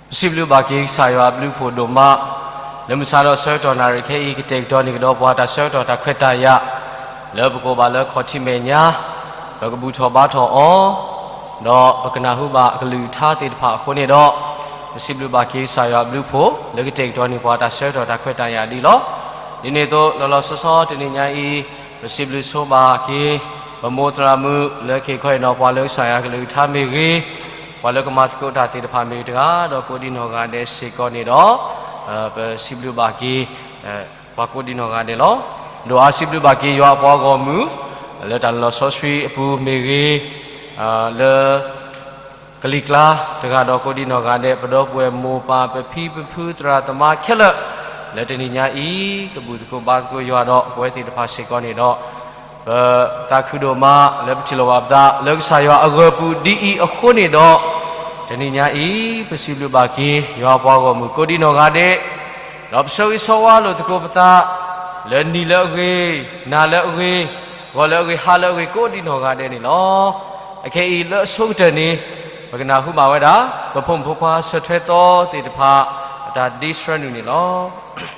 ပစံးဘျုးဘၣ်က့ၤကစၢ်ယွၤအဘျုးအဖှိၣ်ဒိၣ်မး, လၢမုၢ်ဆါဒီးဆၢကတီၢ်နၣ်ရံၣ်ခဲအံၤ ကတဲာ်ကတီၤန့ၢ်ကဒီးပှၤတၢ်ဆၢကတီၢ်တၢ်ခွဲးတၢ်ယာ်, လၢပကိးဘၣ်လၢခီၣ်ထံးမဲာ်ညါ, ပကဘူၣ်ထီၣ်ဘါထီၣ်အီၤ, ဒီးပကနၢ်ဟူဘၣ်အကလုၢ်ကထါသ့ၣ်တဖၣ်အဃိန့ၣ်ဒီး, ပစံးဘျုးဘၣ်က့ၤကစၢ်ယွၤအဘျုးအဖှိၣ် လၢကတဲာ်ကတီၤန့ၢ်ပှၤတၢ်ဆၢကတီၢ်တၢ်ခွဲးတၢ်ယာ်ဒ်လီၤ. ဒ်န့ၣ်အသိး လီၤလီၤဆီဆီတနံၤညါအံၤ, ပစံးဘျုးဆိဘၣ်က့ၤ ပမိၢ်သရၣ်မုၣ် လၢက့ၤခီအံၤနီၤပှၤလၢကစၢ်ယွၤကလုၢ်ကထါမ့ၢ်ဂ့ၤ, ပှၤလၢကမၤသကိးတၢ်သ့ၣ်တဖၣ်မ့ၢ်ဂ့ၤတဂၤ, ဒီးကိးဒံနီၢ်ဂၤဒဲးစ့ၢ်ကီးန့ၣ်ဒီး, ပစံးဘျုးဘၣ်က့ၤ ပှၤကိးဒံနီၢ်ဂၤဒဲးလီၤ. ဒိၣ်အါစံးဘျုးဘၣ်က့ၤယွၤအပှၤဂီၢ်မုၢ်, လၢတၢ်လီၤဆီဆှံအပူၤမ့ၢ်ဂ့ၤ, လၢ ကလံၤကျါတဂၤဒီးကိးဒံနီၢ်ဂၤဒဲး, ပဒီပုၢ်ဝဲၢ်မိၢ်ပၢ် ပဖံပဖုသရၣ်သမါခဲလၢာ်, လၢတနံၤညါအံၤ ကဘူၣ်သကိးဘါသကိးယွၤဒီးပဝဲသ့ၣ်တဖၣ်စ့ၢ်ကီးန့ၣ်ဒီး, ပသးခုဒိၣ်မးလၢပထံၣ်လိာ်ဘၣ်ပသး လၢကစၢ်ယွၤအဂၢၤပူၤဒ်အံၤအဃိန့ၣ်ဒီး, တနံၤညါအံၤ ပစံးဘျုးဘၣ်က့ၤ ယွၤအပှၤဂီၢ်မုၢ်ကိးဒံနီၢ်ဂၤဒဲး, ဒီးပဆၢဂ့ၤဆၢဝါလိာ်သကိးပသး လၢနံၤလၢအဂ့ၤ, နၤလၢအဂ့ၤ, ဂီၤလၢအဂ့ၤ, ဟါလၢအဂ့ၤ ကိးဒံနီၢ်ဂၤဒဲးန့ၣ်လီၤ. အခဲအံၤလၢအဆိကတၢၢ်န့ၣ်, ပကနၢ်ဟူဘၣ်ဝဲဒၣ် ပဖိမုၣ်ဖိခွါဆၢထွဲသီသ့ၣ်တဖၣ် အတၢ်ဒ့ဆှၢနုာ်န့ၣ်လီၤ.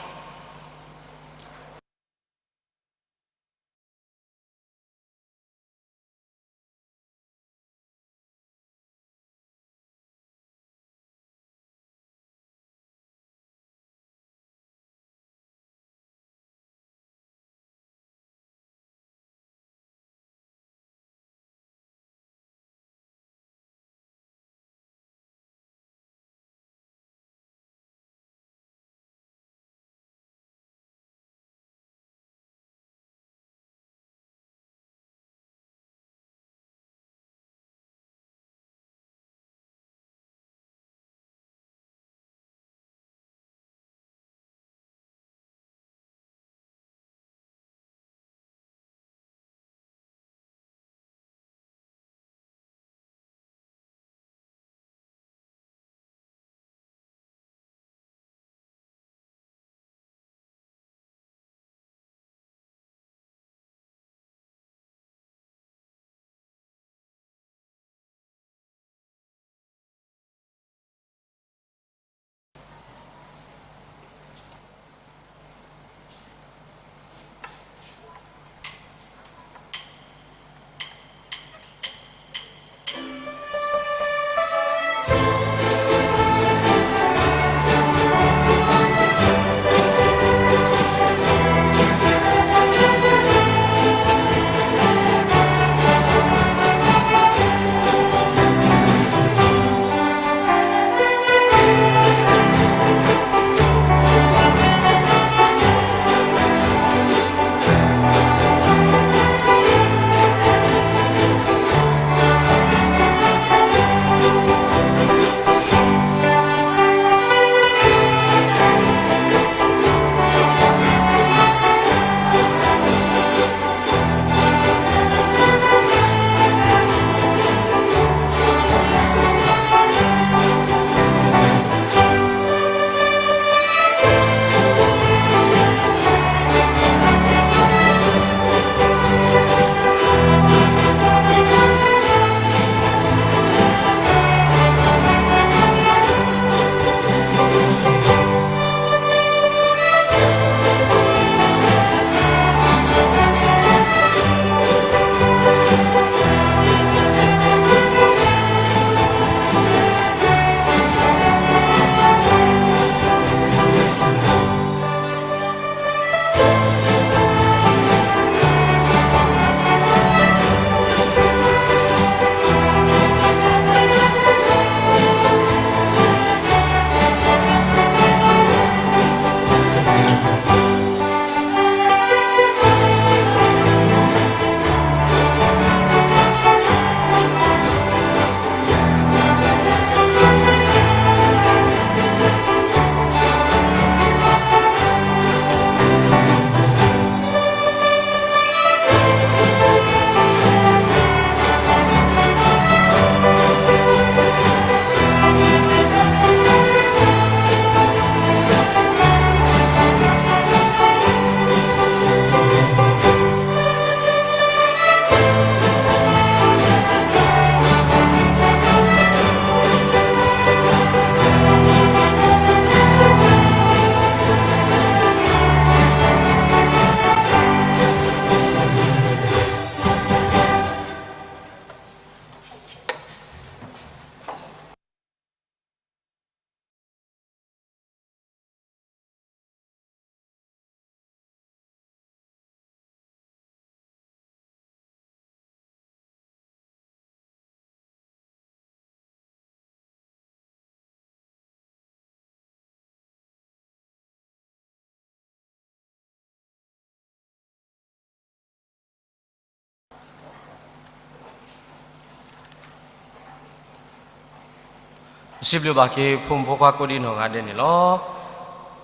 စံးဘျုးဘၣ်က့ၤဖိမုၣ်ဖိခွါကိးဒံနီၢ်ဂၤဒဲးန့ၣ်လီၤ.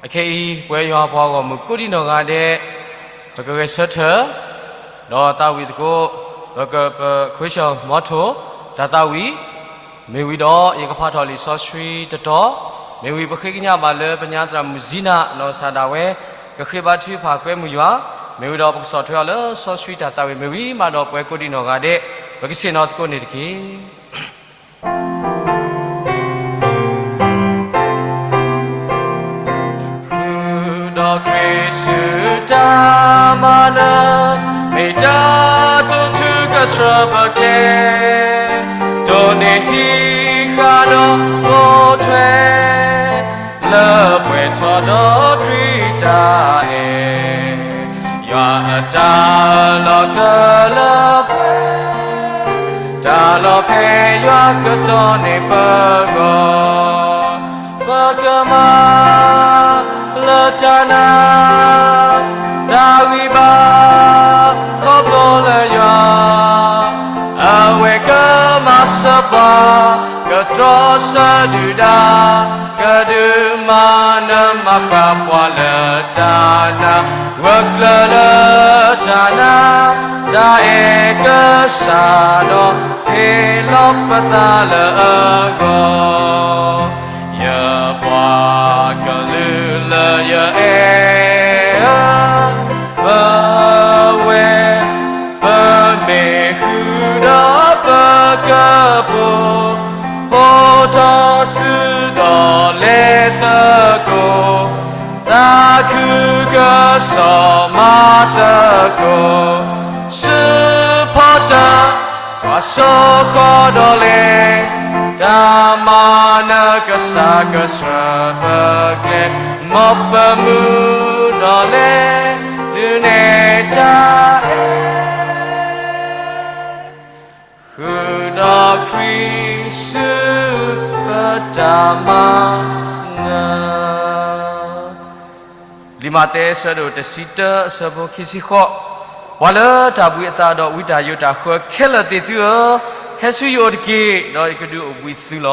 အခဲအံၤ ပဝဲယွၤပှၤဂီၢ်မုၢ်ကိးဒံနီၢ်ဂၤဒဲး ပကဂဲၤဆၢထၢၣ် ဒီးသးဝံၣ်သကိး ဒီးကပခွ့ဆၢၣ်မီထိၣ် တၢ်သးဝံၣ် မ့ၢ်ဝံၤဒီး ယကဖးထီၣ်လံာ်စီဆှံတတီၤ, မ့ၢ်ဝံၤပဃ့ကညးဘၣ်လၢပညါသရၣ်မုၣ်ဇံနၤ ဒီးစၤဒၣ်ဝဲ ကဃ့ဘါထုကဖၣ်ကွဲမုာ်ယွၤ, မ့ၢ်ဝံၤဒီးပကဆီၣ်ထွဲအီၤလၢစီဆှံတၢ်သးဝံၣ် မ့ၢ်ဝံၤမးဒီးပဝဲကိးဒံနီၢ်ဂၤဒဲး ပကဆ့ၣ်နီၤသကိးန့ၣ်တက့ၢ်. ဃုာ်ဒီးခရံာ်ဆူတၢ်မၤနၢၤ, မ့ၢ်တၢ်တိာ်ထူကဆှၢပကျဲ, တိၢ်န့ၢ်ဟံးဃာ်ဒီးပိာ်ထွဲ, လၢပှဲၤထီၣ်ဒီးခရံာ်တၢ်အဲၣ်, ယွၤအတၢ်လီၤကလၢပှဲၤ တၢ်လီၤဖဲးယွၤကတီၢ်န့ၢ်ပဂီၢ်, ပကမၤလၢတၢ်နာ်, တၢ်ဂံၢ်ဘါ ခီဖျိလၢယွၤ, အဝဲကမၤစၢၤပှၤ ကတြီဆၢဒုၣ်ဒါ, ကဒုးမၤနၢၤမၤဃၣ်ပှၤလၢတၢ်နာ်, ဂၢၢ်ကျၢၤလၢတၢ်နာ်, တၢ်အဲၣ်ကစၢ်ဒီး ဟ့ၣ်လီၤပသးလၢအဂီၢ် ယပှၤကလုာ်လၢယအဲၣ်ဧၢ, ပဝဲ ပမ့ၢ်ဃုာ်ဒီးပကပူၤ, ပိာ်ထီၣ်စုဒီးလဲၤသကိး, သးခုကစီၣ်မၤသကိး, စူၢ်ဖီတၢၢ် ပှၤစိဃီၤဒီးလဲၤ, တၢ်မၤနၢၤကစၢ်ကဆှၢပကျဲ, မ်ပမုၢ်ဒီးလဲၤ ဒုးနဲၣ်တၢ်အဲၣ် ဃုာ်ဒီးခရံာ်ဆူပတၢ်မၤနၢၤ. လံာ်မးသဲ အဆၢဒိၣ်တဆံတၢ အဆၢဖိခံဆံဃိး, ပှၤလၢတၢ်ဘှံးအသးဒီးဝံတၢ်ယိးတၢ်ဃၢခဲလၢာ်သ့ၣ်သုဧၢ, ဟဲဆူယအိၣ်တက့ၢ်, ဒီးယကဒုးအိၣ်ဘှံးသုလီၤ.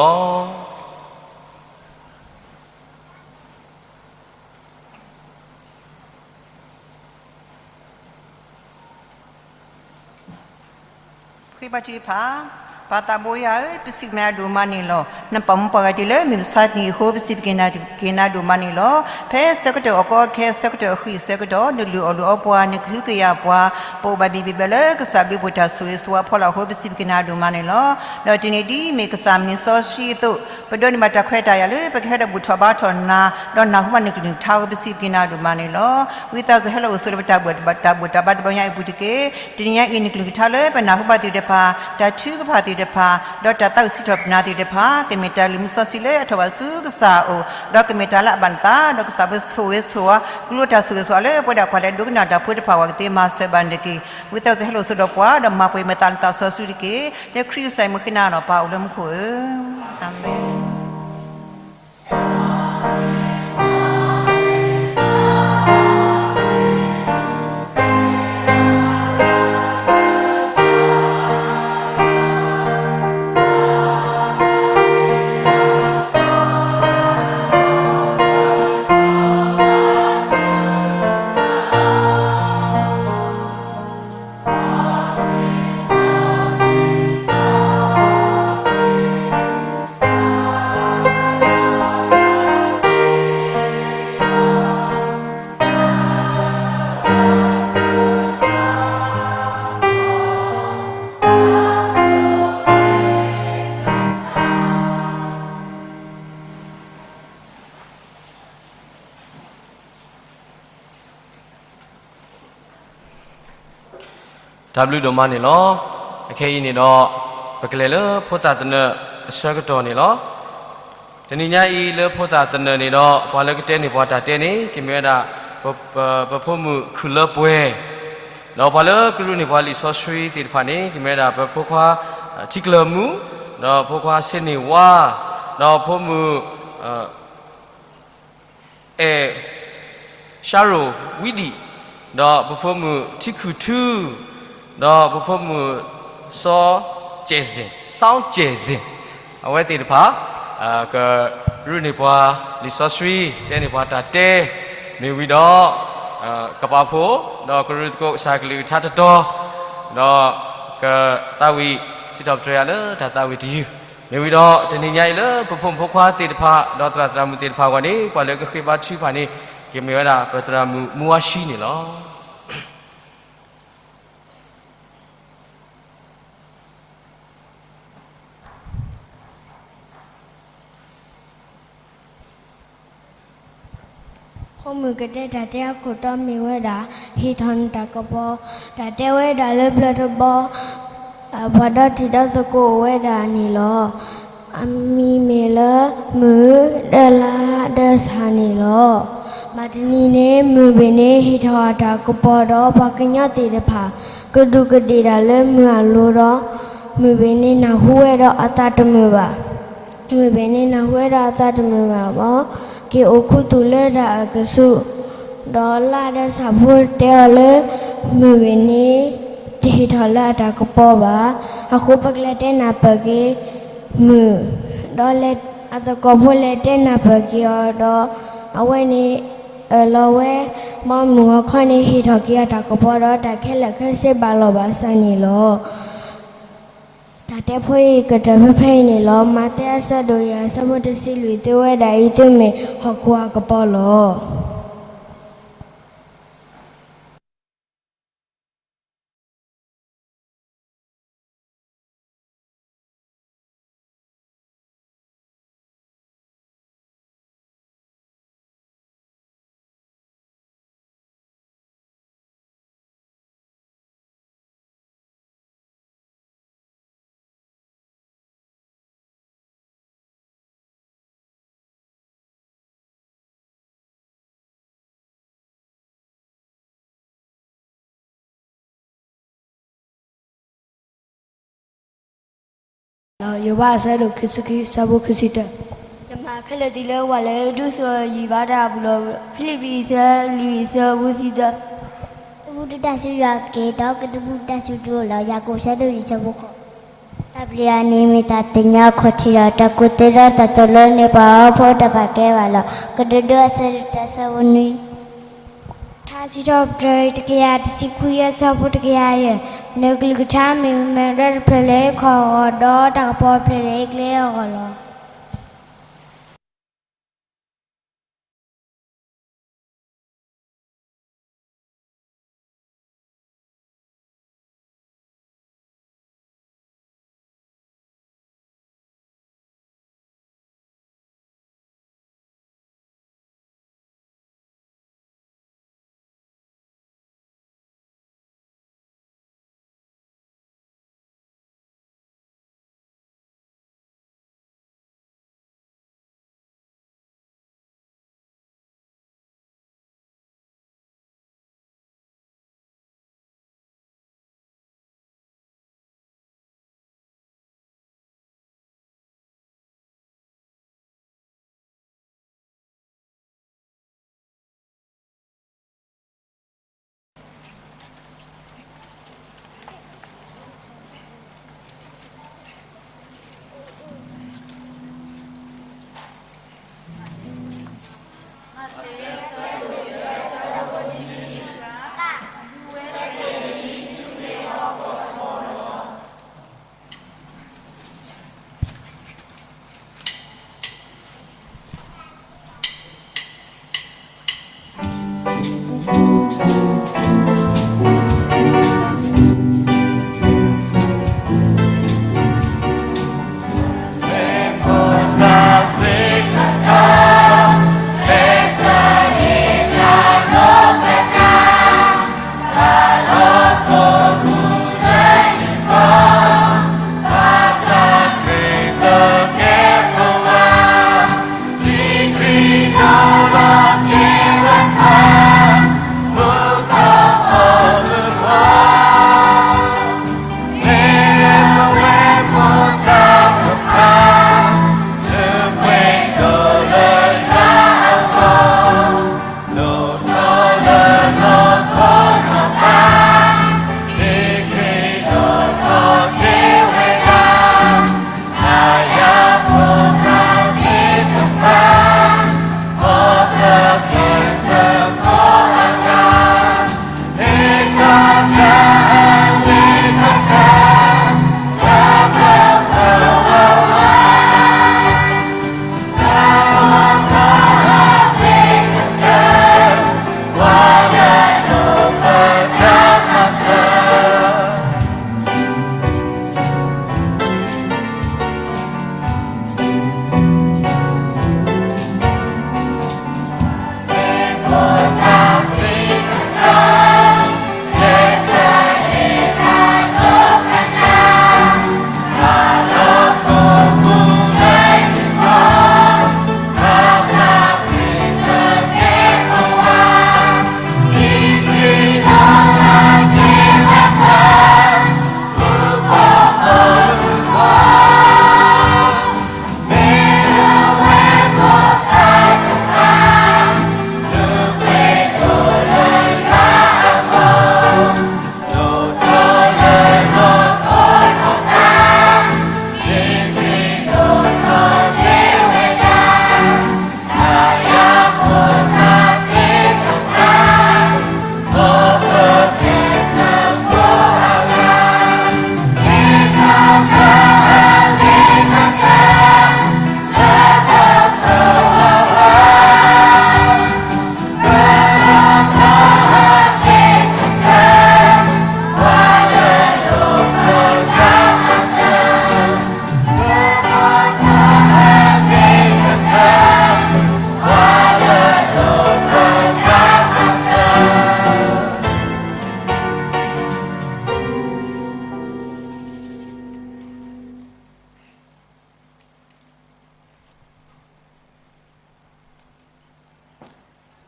ဃ့ဘါထုကဖၣ်, ပၢ်သးဘိယွၤဧၢ, ပစံးဘျုးနၤဒိၣ်မးန့ၣ်လီၤ. နပာ်မူပှၤဂၤဒ်လဲၣ်, မုၢ်မဆါတနံၤအဃိ ပစံးဘျုးက့ၤနၤဒိၣ်မးန့ၣ်လီၤ. ဖဲဆၢကတီၢ်အကီအခဲ ဆၢကတီၢ်အဃံအဆၢကတီၢ် နလုၢ်အီၣ်လုၢ်အီပှၤ, နကဟုကယာ်ပှၤ, ပအိၣ်ဘၣ်ဘံၣ်ဘံၣ်ဘၢလၢကစၢ်ဘျုးဖှိၣ်တၢ်ဆိၣ်ဂ့ၤဆိၣ်ဝါအဖီလာ်အဃိ ပစံးဘျုးက့ၤနၤဒိၣ်မးန့ၣ်လီၤ. ဒီးတနံၤဒ်အမ့ၢ်ကစၢ်မုၢ်နံၤစီဆှံအသိး ပဒိးန့ၢ်ဘၣ်တၢ်ခွဲးတၢ်ယာ်လၢ ပကဟဲဒီးဘူၣ်ထီၣ်ဘါထီၣ်နၤ, ဒီးနၢ်ဟူဘၣ်နကလုၢ်ကထါအဃိ ပစံးဘျုးက့ၤနၤဒိၣ်မးန့ၣ်လီၤ. ဝံသးစူၤဟဲလီၤအိၣ်ဆိးလၢပတၢ်ဘူၣ်တၢ်ဘါတဘျီညါအံၤအပူၤတက့ၢ်. တနံၤညါအံၤ နကလုၢ်ကထါလၢပနၢ်ဟူဘၣ်သ့ၣ်တဖၣ်, တၢ်ထုကဖၣ်သ့ၣ်တဖၣ်, ဒီးတၢ်သးဝံၣ်စံးထီၣ်ပတြၢၤသ့ၣ်တဖၣ် ကမ့ၢ်တၢ်လုၢ်မုာ်စီဆှံလၢအထီၣ်ဘၣ်ဆူကစၢ်အအိၣ်, ဒီးကမ့ၢ်တၢ်လၢအဘၣ်နသး, ဒီးကစၢ်ပဆိၣ်ဂ့ၤဆိၣ်ဝါ ကလူးတၢ်ဆိၣ်ဂ့ၤဆိၣ်ဝါလၢပဝဲဒၣ်ပှၤလၢဒိကနၣ်တၢ်ဖိတဖၣ် ပှၤကသ့မၤစၢၤဘၣ်န့ၣ်တက့ၢ်. ဝံသးစူၤဟဲလီၤအိၣ်ဆိးဒီးပှၤ, ဒီးမၤပှဲၤမၤသးလၢသးစီဆှံတက့ၢ်. လၢခရံာ်ကစၢ်အမံၤဃ့နၤလီၤ ပၢ်အိၣ်လၢမူခိၣ်ဧၢ, အၤမ့ၣ်. တၢ်ဘျုးဒိၣ်မးန့ၣ်လီၤ. အခဲအံၤန့ၣ်ဒီး ပကလဲၤလၢဖိသၣ်သနၢၣ်အဆၢကတီၢ်န့ၣ်လီၤ. တနံၤညါအံၤလၢဖိသၣ်သနၢၣ်န့ၣ်ဒီး ပှၤလၢကတဲန့ၢ်ပှၤတၢ်တဲန့ၣ် ကမ့ၢ်ဝဲဒၣ် ပဖိမုၣ်ခုၣ်လၢပှဲၤ, ဒီးပှၤလၢကရူၢ်န့ၢ်ပှၤလံာ်စီဆှံသ့ၣ်တဖၣ်န့ၣ် ကမ့ၢ်ဝဲဒၣ်ပဖိခွါ ထံကလၢၤမူ, ဒီးဖိခွါဆ့န့ၢ်ဝါ, ဒီးဖိမုၣ် အဲၣ် ရှါရိၣ်ဝံဒံၣ်, ဒီးပဖိမုၣ်ထံခုၣ်ထူ, ဒီးပဖိမုၣ်စီၤကဲၣ်စ့ၣ်, စီၤကဲၣ်စ့ၣ်, အဝဲသ့ၣ်တဖၣ် ကရူၢ်န့ၢ်ပှၤလံာ်စီဆှံ, တဲန့ၢ်ပှၤတၢ်တဲ, မ့ၢ်ဝံၤဒီး ကပာ်ဖှိၣ် ဒီးကရူၢ်သကိးကစၢ်ကလုၢ်ကထါတတီၤ, ဒီးကသးဝံၣ် စံးထီၣ်ပတြၢၤယၤလၢတၢ်သးဝံၣ်တယုၢ်, မ့ၢ်ဝံၤဒီးတနံၤညါအံၤလၢပဖိမုၣ်ဖိခွါသ့ၣ်တဖၣ် ဒီးသရၣ်သရၣ်မုၣ်သ့ၣ်တဖၣ်အဂီၢ်န့ၣ် ပှၤလၢကဃ့ဘါထုကဖၣ်န့ၣ် ကမ့ၢ်ဝဲဒၣ်ပသရၣ်မုၣ်မူဝါရှံန့ၣ်လီၤ. ဖိမုၣ်ကတဲတၢ်တဲအခိၣ်တီမ့ၢ်ဝဲဒၣ် ဟ့ၣ်ထီၣ်နတၢ်ကပီၤ, တၢ်တဲဝဲဒၣ်လၢပျၢၤတဘီ ပှၤဒီတံၤဒီသကိးအိၣ်ဝဲဒၣ်န့ၣ်လီၤ. အမံၤမ့ၢ်လၢ မုၢ် ဒီးလါ ဒီးဆၣ်န့ၣ်လီၤ. မၤတနံၤန့ၣ် မုၢ်ဘ့ၣ်န့ၣ်ဟ့ၣ်ထီၣ်အတၢ်ကပီၤဒီးပှၤကညီသ့ၣ်တဖၣ် ကဒူးကဒ့ၣ်တၢ်လၢမုၢ်အလိၤဒီး မုၢ်ဘ့ၣ်န့ၣ်နၢ်ဟူဝဲဒီးအသးတမုာ်ဘၣ်. မုၢ်ဘ့ၣ်န့ၣ်နၢ်ဟူဝဲဒီးအသးတမုာ်ဘၣ်ဘၣ်, က့ၤအိၣ်ခူသူၣ်လၢတၢ်အကဆူး, ဒီးလါဒီးဆၣ်ဖိတဲအီၤလၢ မုၢ်ဘ့ၣ်န့ၣ် တဟ့ၣ်ထီၣ်လၢအတၢ်ကပီၤဘၣ်. အဃိပကလဲၤတဲနၢ်ပၢၢ်က့ၤ မုၢ်, ဒီးအသကိးဖိလဲၤတဲနၢ်ပၢၢ်က့ၤအီၤဒီး အဝဲန့ၣ် အၢၣ်လီၤဝဲ မ်မုၢ်ဂီၤခီန့ၣ် ဟ့ၣ်ထီၣ်က့ၤအတၢ်ကပီၤဒီးတၢ်ခဲလၢာ်ခဲဆ့ဘၣ်လီၤဘၣ်စၢ်န့ၣ်လီၤ. တၢ်တဲဖိအံၤကတၢၢ်ဖဲဖဲအံၤန့ၣ်လီၤ. မးသဲအဆၢဒိၣ်ယဲၢ်အဆၢဖိတဆံလွံၢ် သုဝဲဒၣ်အံၤသုမ့ၢ်ဟီၣ်ခိၣ်အကပီၤလီၤ. ယိၤဘးအဆၢဒိၣ်ခံဆံခံ အဆၢဖိခံဆံတၢ, ယမၤခဲလၢာ်သ့ၣ်လၢပှၤလၢဒူၣ်စိယံၤဘၣ်တၢ်အပူၤလီၤ. ဖံလံးပံးသၢ လွံၢ်သၢ အဆၢဖိသၢ, သုဘူးသုတၢ်ဆူယွၤက့ၤဒီး ကသုဘူးသုတၢ်ဆူသုလီၤ. ယၤကိာ်အဆၢဒိၣ်ယဲၢ် အဆၢဖိဃိး, တၢ်ဘျုးအါန့ၣ်မ့ၢ်တၢ်သ့ၣ်ညါအခီၣ်ထံးဒီး တၢ်ကူၣ်သ့ဒီးတၢ်သိၣ်လိန့ၢ်ပှၤအီၤဖိတဖၣ်ကဲဘၣ်လီၤ. ကတိၤဒိ အဆၢဒိၣ်တၢ အဆၢဖိနွံ, ထါစံးထီၣ်ပတြၢၤတကယၤတဆံခွံ အဆၢဖိတကယၤယဲၢ်, နကလုၢ်ကထါမ့ၢ်မုၢ်မးရၢတဖျၢၣ်လၢဟ့ၣ်ခီၣ်အဂီၢ် ဒီးတၢ်ကပီၤတဖျၢၣ်လၢဟ့ၣ်ကျဲအဂီၢ်လီၤ.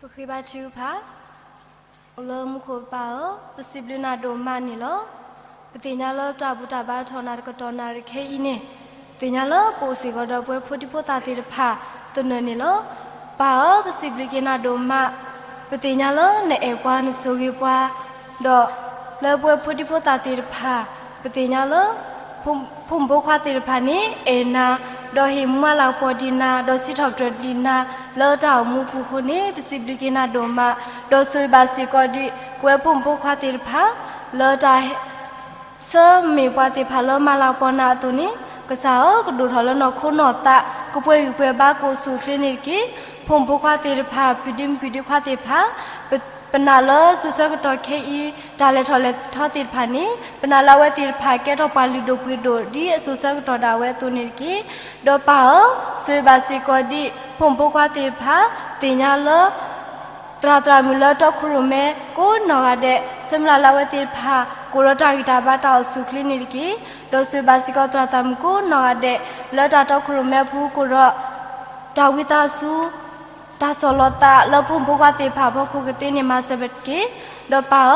ပဃ့ဘါထုကဖၣ်, အိၣ်လၢမူခိၣ်ပၢ်ဧၢ, ပစံးဘျုးနၤဒိၣ်မးန့ၣ်လီၤ. ပသ့ၣ်ညါလၢတၢ်ဘူၣ်တၢ်ဘါထီၣ်နၤတကတီၢ်နၣ်ရံၣ်ခဲအံၤန့ၣ်, သ့ၣ်ညါလၢပအိၣ်စ့ၢ်ကီးဒီးပဝဲဖိဒံဖိသၣ်သ့ၣ်တဖၣ်သနၢၣ်န့ၣ်လီၤ. ပၢ်ဧၢ, ပစံးဘျုးက့ၤနၤဒိၣ်မး, ပသ့ၣ်ညါလၢနအဲၣ်ပှၤနဆိၣ်ဂ့ၤပှၤ, ဒီးလၢပဝဲဖိဒံဖိသၣ်သ့ၣ်တဖၣ်, ပသ့ၣ်ညါလၢ ဖိမုၣ်ဖိခွါသ့ၣ်တဖၣ်န့ၣ် အဲၣ်နၤ, ဒီးဟ့ၣ်မူမၤလၤကပီၤဒံးနၤ, ဒီးစံးထီၣ်ပတြၢၤဒံးနၤ လၢတၢ်အိၣ်မူအပူၤအဃိန့ၣ်, ပစံးဘျုးက့ၤနၤဒိၣ်မး, ဒီးဆိၣ်ဂ့ၤဘၣ်စ့ၢ်ကီးဒံး ပဝဲဖိမုၣ်ဖိခွါသ့ၣ်တဖၣ် လၢတၢ် ဆၢမ့ၢ်ပှၤသ့ၣ်တဖၣ်လၢမၤလၤကပီၤနၤအသိးန့ၣ်, ကစၢ်ဧၢ, ကဒိၣ်ထီၣ်လၢနီၢ်ခိနီၢ်သး, ကပှဲၤဂံၢ်ပှဲၤဘါ ကအိၣ်ဆူၣ်အိၣ်ချ့န့ၣ်တက့ၢ်. ဖိမုၣ်ဖိခွါသ့ၣ်တဖၣ်, ပုၢ်ဒ့မုၣ်ပုၢ်ဒ့ခွါသ့ၣ်တဖၣ်, ပနာ်လၢစိၤဆၢကတီၢ်ခဲအံၤ တၢ်လဲၤထီၣ်လဲၤထီသ့ၣ်တဖၣ်န့ၣ်, ပနာ်လၢအဝဲသ့ၣ်တဖၣ်ကဲထီၣ်ပှၤလုၢ်ဒိၣ်ပှ့ၤဒိၣ် ဒ်အစိၤဆၢကတီၢ်ဒၣ်ဝဲအသိးန့ၣ်တက့ၢ်. ဒီးပၢ်ဧၢ, ဆိၣ်ဂ့ၤဘၣ်စ့ၢ်ကီးဒံး ဖိမုၣ်ဖိခွါသ့ၣ်တဖၣ်, သ့ၣ်ညါလၢ သရၣ်သရၣ်မုၣ်လၢတီခိၣ်ရိၣ်မဲကိးနီၢ်ဂၤဒဲး, ဆၢမုၢ်လၢ်လၢအဝဲသ့ၣ်တဖၣ် ကအိၣ်ဒီးတၢ်ဂံၢ်တၢ်ဘါတၢ်အိၣ်ဆူၣ်အိၣ်ချ့န့ၣ်တက့ၢ်. ဒီးဆိၣ်ဂ့ၤဘၣ်စ့ၢ်ကီးသရၣ်သရၣ်မုၣ်ကိးနီၢ်ဂၤဒဲး လၢတၢ်တီခိၣ်ရိၣ်မဲအပူၤ ကအိၣ်ဒီး တၢ်ဝံသးစူၤ, တၢ်ဆီၣ်လီၤသးလၢဖိမုၣ်ဖိခွါသ့ၣ်တဖၣ်အဖီခိၣ်ကသ့န့ၣ် မၤစၢၤပတက့ၢ်. ဒီးပၢ်ဧၢ,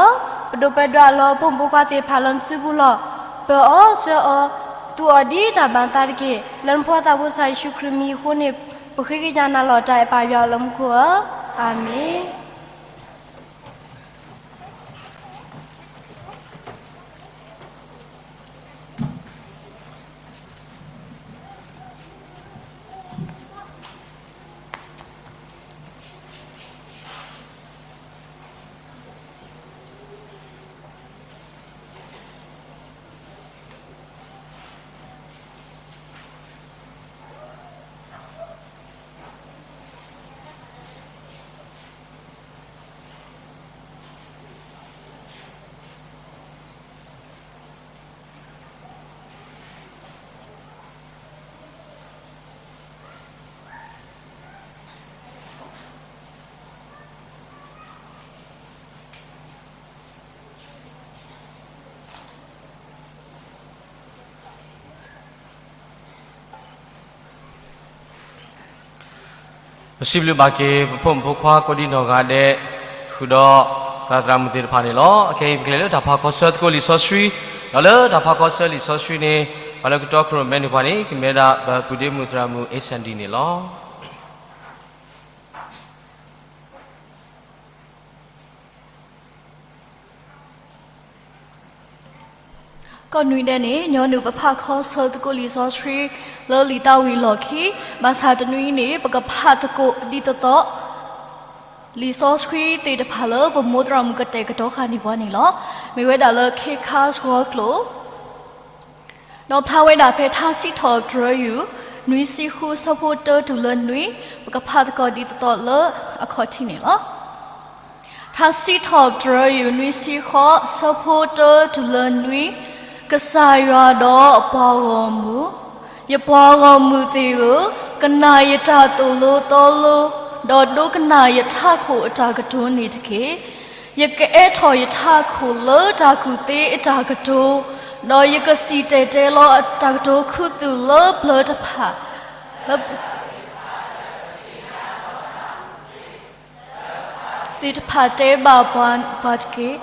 ပဒိးပှဲၤဒိးအလီၢ်ဖိမုၣ်ဖိခွါသ့ၣ်တဖၣ်လၢနစုပူၤလီၤ. ပၢအီၤဆှၢအီၤ, သူအီၤဒ်တၢ်ဘၣ်နသးတက့ၢ်. လၢနဖိသၣ်ဖိကစၢ်ယ့ၣ်ၡူးခရံာ်မံၤအဃိန့ၣ်, ပဃ့ကညးနၤလီၤတၢ်အဲၣ်ပၢ်ယွၤလၢမူခိၣ်ဧၢ, အၤမ့ၣ်. ပစံးဘျုးဘၣ်က့ၤ ပဖိမုၣ်ဖိခွါကိးဒံနီၢ်ဂၤဒဲး, ဃုာ်ဒီးသရၣ်သရၣ်မုၣ်သ့ၣ်တဖၣ်န့ၣ်လီၤ. အခဲအံၤ ပကလဲၤလၢတၢ်ဖးခီဆၢသကိးလံာ်စီဆှံ, ဒီးလၢတၢ်ဖးခီဆၢလံာ်စီဆှံန့ၣ်, ပှၤလၢကတီခိၣ်ရိၣ်မဲန့ၢ်ပှၤန့ၣ် ကမ့ၢ်ဝဲဒၣ်ပပုၢ်ဒ့မုၣ်သရၣ်မုၣ် အ့ၣ်စၣ်ဒံၣ်န့ၣ်လီၤ. ကိးနွံဒဲးန့ၣ် ညီနုၢ်ပဖးခီဆၢသကိးလံာ်စီဆှံ လၢလံာ်သးဝံၣ်လီၢ်ခံ, ဘၣ်ဆၣ်တနွံအံၤန့ၣ် ပကဖးသကိးဒ်သိးသိး လံာ်စီဆှံသ့ၣ်တဖၣ်လၢပမိၢ်သရၣ်မုၣ်ကတဲာ်ကတီၤဃာ်န့ၢ်ပှၤန့ၣ်လီၤ. မ့ၢ်ဝဲဒၣ်လၢခ့ခါစှီကျိာ် ဒီးဖျါဝဲဒၣ်ဖဲထါစံးထီၣ်ပတြၢၤယုၢ် နွံဆံဃု ဆၢဖိတၢတုၤလၢနွံ, ပကဖးသကိးဒ်သိးသိးလၢအခီၣ်ထံးန့ၣ်လီၤ. ထါစံးထီၣ်ပတြၢၤယုၢ် နွံဆံဃု ဆၢဖိတၢတုၤလၢနွံ, ကစၢ်ယွၤဒီးအပှၤဂီၢ်မုၢ်, ယပှၤဂီၢ်မုၢ်သ့ၣ်ဧၢ, ကနၣ်ယတၢ်သိၣ်လိသီလိ, ဒီးဒိကနၣ်ယထးခိၣ်အတၢ်ကတိၤန့ၣ်တက့ၢ်. ယကအဲးထီၣ်ယထးခိၣ်လၢတၢ်ကူၣ်သ့အတၢ်ကတိၤ, ဒီးယကစံၣ်တဲၤတဲလီၤအတၢ်ကတိၤခူသူၣ်လၢပျၢၤတဖၣ်, လၢ သ့ၣ်တဖၣ်တဲဘၣ်ပှၤတက့ၢ်.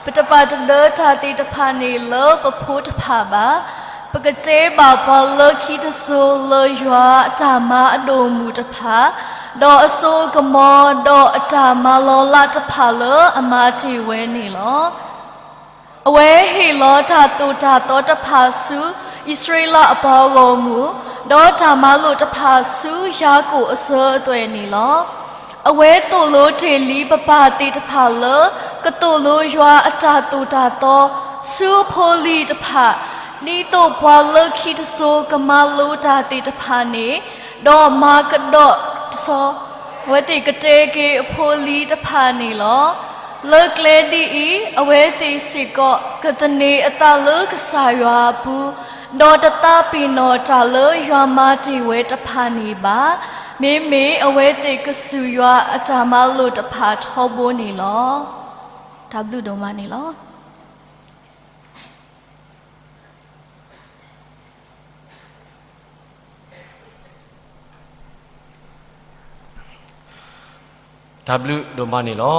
ပတပာ်တဒၢတၢ်သ့ၣ်တဖၣ်န့ၣ်လၢပဖိတဖၣ်ဘၣ်. ပကတဲဘၣ်ပှၤလၢခံတစိၤလၢယွၤအတၢ်မၤအဒိၣ်အမုၢ်တဖၣ်, ဒီးအစိအကမီၤ, ဒီးအတၢ်မၤလီၤလးတဖၣ်လၢအမၤတ့ၢ်ဝဲန့ၣ်လီၤ. အဝဲဟ့ၣ်လီၤတၢ်သိၣ်တၢ်သီတဖၣ်ဆူအံၣ်စရ့လးအပှၤဂီၢ်မုၢ်, ဒီးတၢ်မၤလိာ်တဖၣ်ဆူယၤကိာ်အစၢၤအသွဲၣ်န့ၣ်လီၤ. အဝဲသိၣ်လိတ့ၢ်လံပပၢ်သ့ၣ်တဖၣ်လၢ ကသိၣ်လိယွၤအတၢ်သိၣ်တၢ်သီ ဆူအဖိအလံၤတဖၣ်, ဒ်သိးပှၤလၢခံတစိၤကမၤလိတၢ်သ့ၣ်တဖၣ်န့ၣ်, ဒီးမၤကဒီးတဆီ အဝဲသ့ၣ်ကတဲက့ၤအဖိအလံၤတဖၣ်န့ၣ်လီၤ. လၢကျဲဒ်အံၤ, အဝဲသ့ၣ်စ့ၢ်ကီးကသန့ၤအသးလၢကစၢ်ယွၤအပူၤ, ဒီးတသးပ့ၤနီၣ်တၢ်လၢယွၤမၤတ့ၢ်ဝဲတဖၣ်န့ၣ်ဘၣ်. မ့မ့ၢ်အဝဲသ့ၣ်ကစူၢ်ယွၤအတၢ်မၤလိာ်တဖၣ်ထီဘိန့ၣ်လီၤ. တၢ်ဘျုးဒိၣ်မးန့ၣ်လီၤ. ထါစံးထီၣ်ပတြၢၤယွၤ နွံဆံဃု ဆၢဖိတၢတုၤလၢနွံ, ကစၢ်ယွၤဒီးအပှၤဂီၢ်မုၢ်, ဒီးတၢ်မၤလိာ်တဖၣ်လၢအမၤတ့ၢ်ဝဲတဖၣ်န့ၣ်ဘၣ်. မ့မ့ၢ်အဝဲသ့ၣ်ကစူၢ်ယွၤအတၢ်မၤလိာ်တဖၣ်ထီဘိန့ၣ်လီၤ. တၢ်ဘျုးဒိၣ်မးန့ၣ်လီၤ. တၢ်ဘျုးဒိၣ်မးန့ၣ်လီၤ.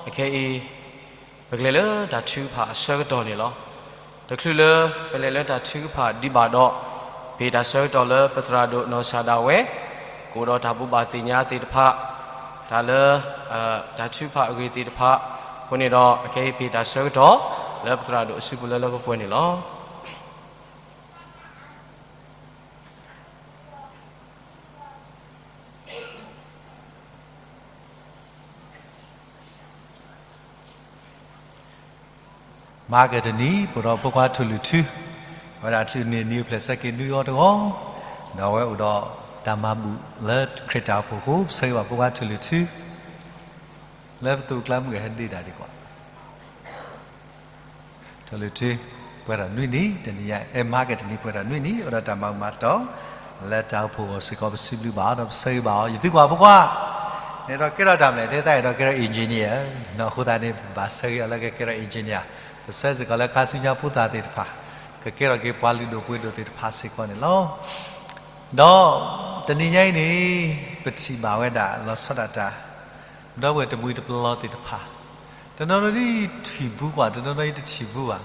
အခဲအံၤ ပကလဲၤလၢတၢ်ထုကဖၣ်အဆၢကတီၢ်န့ၣ်လီၤ. တချုးလၢပလဲၤလၢတၢ်ထုကဖၣ်ဒံးဘၣ်ဒီး, ပဟ့ၣ်တၢ်ဆၢကတီၢ်လၢပသရၣ်ဒိၣ်နီၢ်စၢ်ဒၣ်ဝဲ, ကအိၣ်ဒီးတၢ်ဘိးဘၣ်သ့ၣ်ညါသ့ၣ်တဖၣ်, တၢ်လၢ တၢ်ထုကဖၣ်အဂ့ၢ်သ့ၣ်တဖၣ်, အဃိန့ၣ်ဒီး အခဲအံၤပဟ့ၣ်တၢ်ဆၢကတီၢ် လၢပသရၣ်ဒိၣ်အစုပူၤလၢလၢပှဲၤပှဲၤန့ၣ်လီၤ. မၤကတနံၤ ပအိၣ်ဒီးဖိခွါထိၣ်လွံၢ်ထူ, အဝဲဒၣ်ချုးန့ၢ်နံၤအိၣ်ဖျဲၣ်ဆၢက့ၤနွံဂီၤတဂီၤ, ဒီးအဝဲအိၣ်ဒီးတၢ်မၤဘူၣ်လၢခရံာ်တၢ်အိၣ်ဖှိၣ်အဃိ ပဆၢဂ့ၤဘၣ်ဖိခွါထိၣ်လွံၢ်ထူ လၢပသိးကျါမုၢ်ဂဲၤဟဲဒ့တၢ်ဒံးကွၢ် ထိၣ်လွံၢ်ထူ ပှဲၤထီၣ်နွံနံၣ်, တနံၤညါ အဲ မၤကတနံၤ ပှဲၤထီၣ်နွံနံၣ် အိၣ်ဒီးတၢ်မၤဘူၣ်မၤတီၢ် လၢတၢ်အိၣ်ဖှိၣ်အဂီၢ်စ့ၢ်ကီး ပစံးဘျုးဘၣ်အီၤ ဒီးပဆၢဂ့ၤဘၣ်အီၤ, ယသံကွၢ်ဖိခွါ န့ၣ်ဒီးကဲထီၣ်တၢ်မနုၤ တဲသးအဲၣ်ဒိးကဲထီၣ် engineer နီၤ, အဃိသတးန့ၣ် ဘၣ်ဆၢဂ့ၤအီၤလၢကကဲထီၣ် engineer, ပဆၢစ့ၢ်ကီးလၢခါဆူညါဖိသၣ်သ့ၣ်တဖၣ် ကကဲထီၣ်က့ၤပှၤလုၢ်ဒိၣ်ပှ့ၤဒိၣ်သ့ၣ်တဖၣ်စ့ၢ်ကီးန့ၣ်လီၤ. ဒီးတနံၤညါအံၤန့ၣ် ပထံၣ်ဘၣ်ဝဲဒၣ်လီၤဆီဒၣ်တၢ် ဒီပုၢ်ဝဲၢ်တမှံၤတပလီသ့ၣ်တဖၣ်, တနီၤနီၤဒ်ထံၣ်ဘူးကွၢ် တနီၤနီၤအံၤတထံၣ်ဘူးဘၣ်.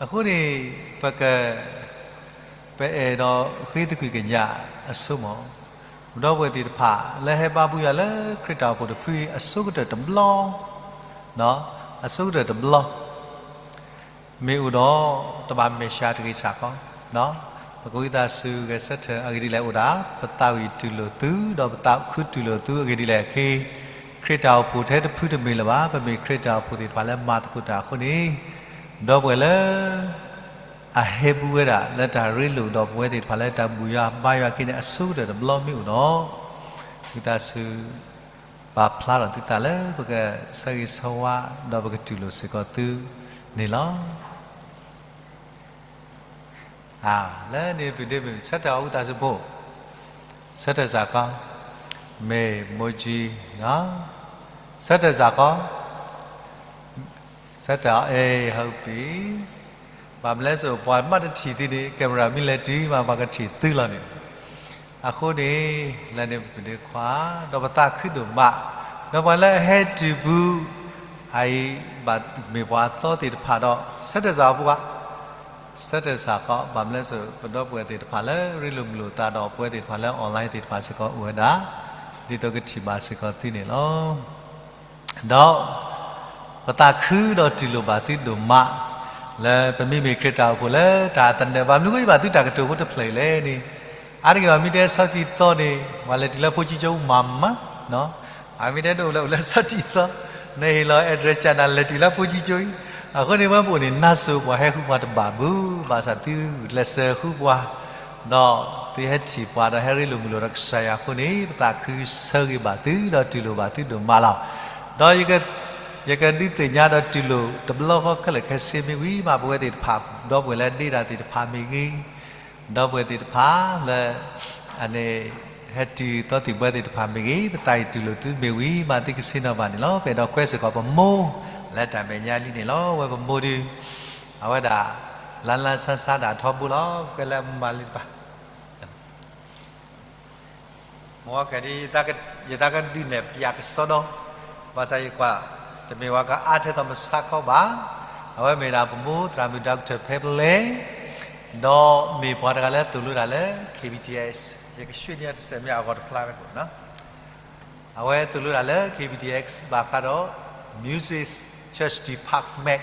အဃိန့ၣ် ပက ပအဲၣ်ဒိးဃ့သကွံာ်ကညးအဆိကမိၣ်, ဒီပုၢ်ဝဲၢ်သ့ၣ်တဖၣ် လၢဟဲဘါဘူယွၤလၢခရံာ်တၢ်အိၣ်ဖှိၣ်တဖုအံၤ အဆိကတၢၢ်တဘျီ, အဆိကတၢၢ်တဘျီ မ့ၢ်အိၣ်ဒီး တဘၣ်မဲာ်ဆှးတဂ့ၤဆၣ်ကီး, ပကဝံသးစူၤဂဲၤဆၢထၢၣ်အဂ့ၢ်ဒ်လဲၣ်အိၣ်ဒၣ်, ပသးဝံၣ်တူၢ်လိာ်သု ဒီးပသးခုတူၢ်လိာ်သုအဂ့ၢ်ဒ်လဲၣ်အဃိ, ခရံာ်တၢ်အိၣ်ဖှိၣ်ထဲတဖုတမ့ၢ်လၢၤဘၣ်, ပမ့ၢ်ခရံာ်တၢ်အိၣ်ဖှိၣ်သ့ၣ်တဖၣ်လၢမၤသကိးတၢ်အဃိန့ၣ်, ဒီပုၢ်ဝဲၢ်လၢ အဟဲဘူးဝဲဒၣ်လၢတၢ်ရ့လိာ်ဒီးပဝဲသ့ၣ်တဖၣ်လၢတၢ်ဘူၣ်ယွၤဘါယွၤက့ၤန့ၣ် အဆိကတၢၢ်တဘျီမ့ၢ်အိၣ်ဒီး, ဝံသးစူၤ ပာ်ဖျါထီၣ်သုသးလၢပကဆၢဂ့ၤဆၢဝါ ဒီးပကတူၢ်လိာ်စ့ၢ်ကီးသုန့ၣ်လီၤ. လၢန့ၣ်ပဒ့မုၣ် ဆၢထၢၣ်အီၤဝံသးစူၤဖိ, ဆၢထၢၣ်စ့ၢ်ကီး, မ့ၢ်မိၢ်ကၠံ, ဆၢထၢၣ်စ့ၢ်ကီး ဆၢထၢၣ်အီၤ အဲ ဟဲပံၤ, ဘၣ်မနုၤလဲၣ်ဆိ ပှၤမ့ၢ်တထံၣ်သုန့ၣ် camera မ့ၢ်လဲၤတုၤမး ပှၤကထံၣ်သုလီၤန့ၣ်, အဃိန့ၣ် လၢန့ၣ်ပဒ့ခွါ, ဒီးပသးခုဒိၣ်မး, ဒီးပှၤလၢအဟဲတုၤပူၤ အအံၤ ဘၣ်မ့ၢ်ပှၤအသီသ့ၣ်တဖၣ်ဒီး ဆၢထၢၣ်စ့ၢ်ကီးဖိခွါ, ဆၢထၢၣ်စ့ၢ်ကီး ဘၣ်မနုၤလဲၣ်ဆိ ပဒီပုၢ်ဝဲၢ်သ့ၣ်တဖၣ်လၢရ့လိာ်မုာ်လိာ်သးဒီးပဝဲသ့ၣ်တဖၣ်လၢ online သ့ၣ်တဖၣ်စ့ၢ်ကီးအိၣ်ဝဲဒၣ်, ဒ်သိးကထံၣ်ဘၣ်စ့ၢ်ကီးသုန့ၣ်လီၤ. ဒီး ပသးခုဒီးတူၢ်လိာ်ဘၣ်သုဒိၣ်မး, လၢပမ့မ့ၢ်ခရံာ်တၢ်အိၣ်ဖှိၣ်လၢတၢ်သနၢၣ် ဘၣ်မနုၤဃိဘၣ်သုတၢ်ကတိၤဖိတဖျၢၣ်အံၤလဲၣ်န့ၣ်, အါတက့ၢ်ဘၣ်မ့ၢ်တဲဆီထံသီန့ၣ် ပှၤလဲၤတုၤလၢဖိကၠံကၠိမးမး, အမ့ၢ်တဲနအိၣ်လၢအိၣ်လၢဆီထံသီ, နဟ့ၣ်လီၤ address နၤလဲၤတုၤလၢဖိကၠံကၠိအံၤ, အဃိန့ၣ်ဝဲပအိၣ်န့ၣ် နါစိၤပှၤဟဲဃုပှၤတဘၣ်ဘၣ်, ဘၣ်ဆၣ်သုကျဲးစၢးဃုပှၤ ဒီးသုဟဲထံၣ်ပှၤဒီးဟဲရ့လိာ်မုာ်လိာ်ဒီးကစၢ်ယွၤအဃိန့ၣ် ပသးခုဆၢဂ့ၤဘၣ်သုဒီးတူၢ်လိာ်ဘၣ်သုဒိၣ်မးလီၤ. ဒီး ယကဒုးသ့ၣ်ညါဒီးတူၢ်လိာ်တဘျီဃီခဲလၢာ်ခဲဆ့မ့ၢ်ဝံၤမး ပဝဲသ့ၣ်တဖၣ် ဒီပုၢ်ဝဲၢ်လၢဒ့တၢ်သ့ၣ်တဖၣ်မ့ၢ်ဂ့ၤ, ဒီပုၢ်ဝဲၢ်သ့ၣ်တဖၣ်လၢ အန့ၣ် ဟဲတုၤသီသံၣ်ဘှဲသ့ၣ်တဖၣ်မ့ၢ်ဂ့ၤ, ပသးအံၤတူၢ်လိာ်သုမ့ၢ်ဝံၤမး သုကဆ့ၣ်နီၤဘၣ်န့ၣ်လီၤ. ပအဲၣ်ဒိးကွဲစ့ၢ်ကီးပမိၢ် လၢတၢ်မဲာ်ညါလံန့ၣ်လီၤ. ဝဲပမိၢ်ဒုး အဝဲဒၣ် လါလါဆါဆါဒၣ်ထီဘိလီၤ. ကွဲလၢအမုၢ်မၤလံတပၤ မ့ၢ်ဝဲကဲဒ် ယသးကဒုးနဲၣ်ပၠးကစီဒီ, ဘၣ်ဆၣ်ယကွၢ် တမ့ၢ်ဝဲကအါထဲသိးမုၢ်ဆါခီဘၣ်. အဝဲမ့ၢ်ဒၣ်ပမိၢ်သရၣ်မုၣ် Doctor ဖဲပလဲ, ဒီးမ့ၢ်ပှၤတဂၤလၢသိၣ်လိတၢ်လၢ K B T S, ယကဆှၢန့ၢ်တစဲးမ့ၢ်အဂီၢ်တဖျါဝဲကိးနီၤ. အဝဲသိၣ်လိတၢ်လၢ K B T S ဘၣ်ဃးဒီး Music Church Department,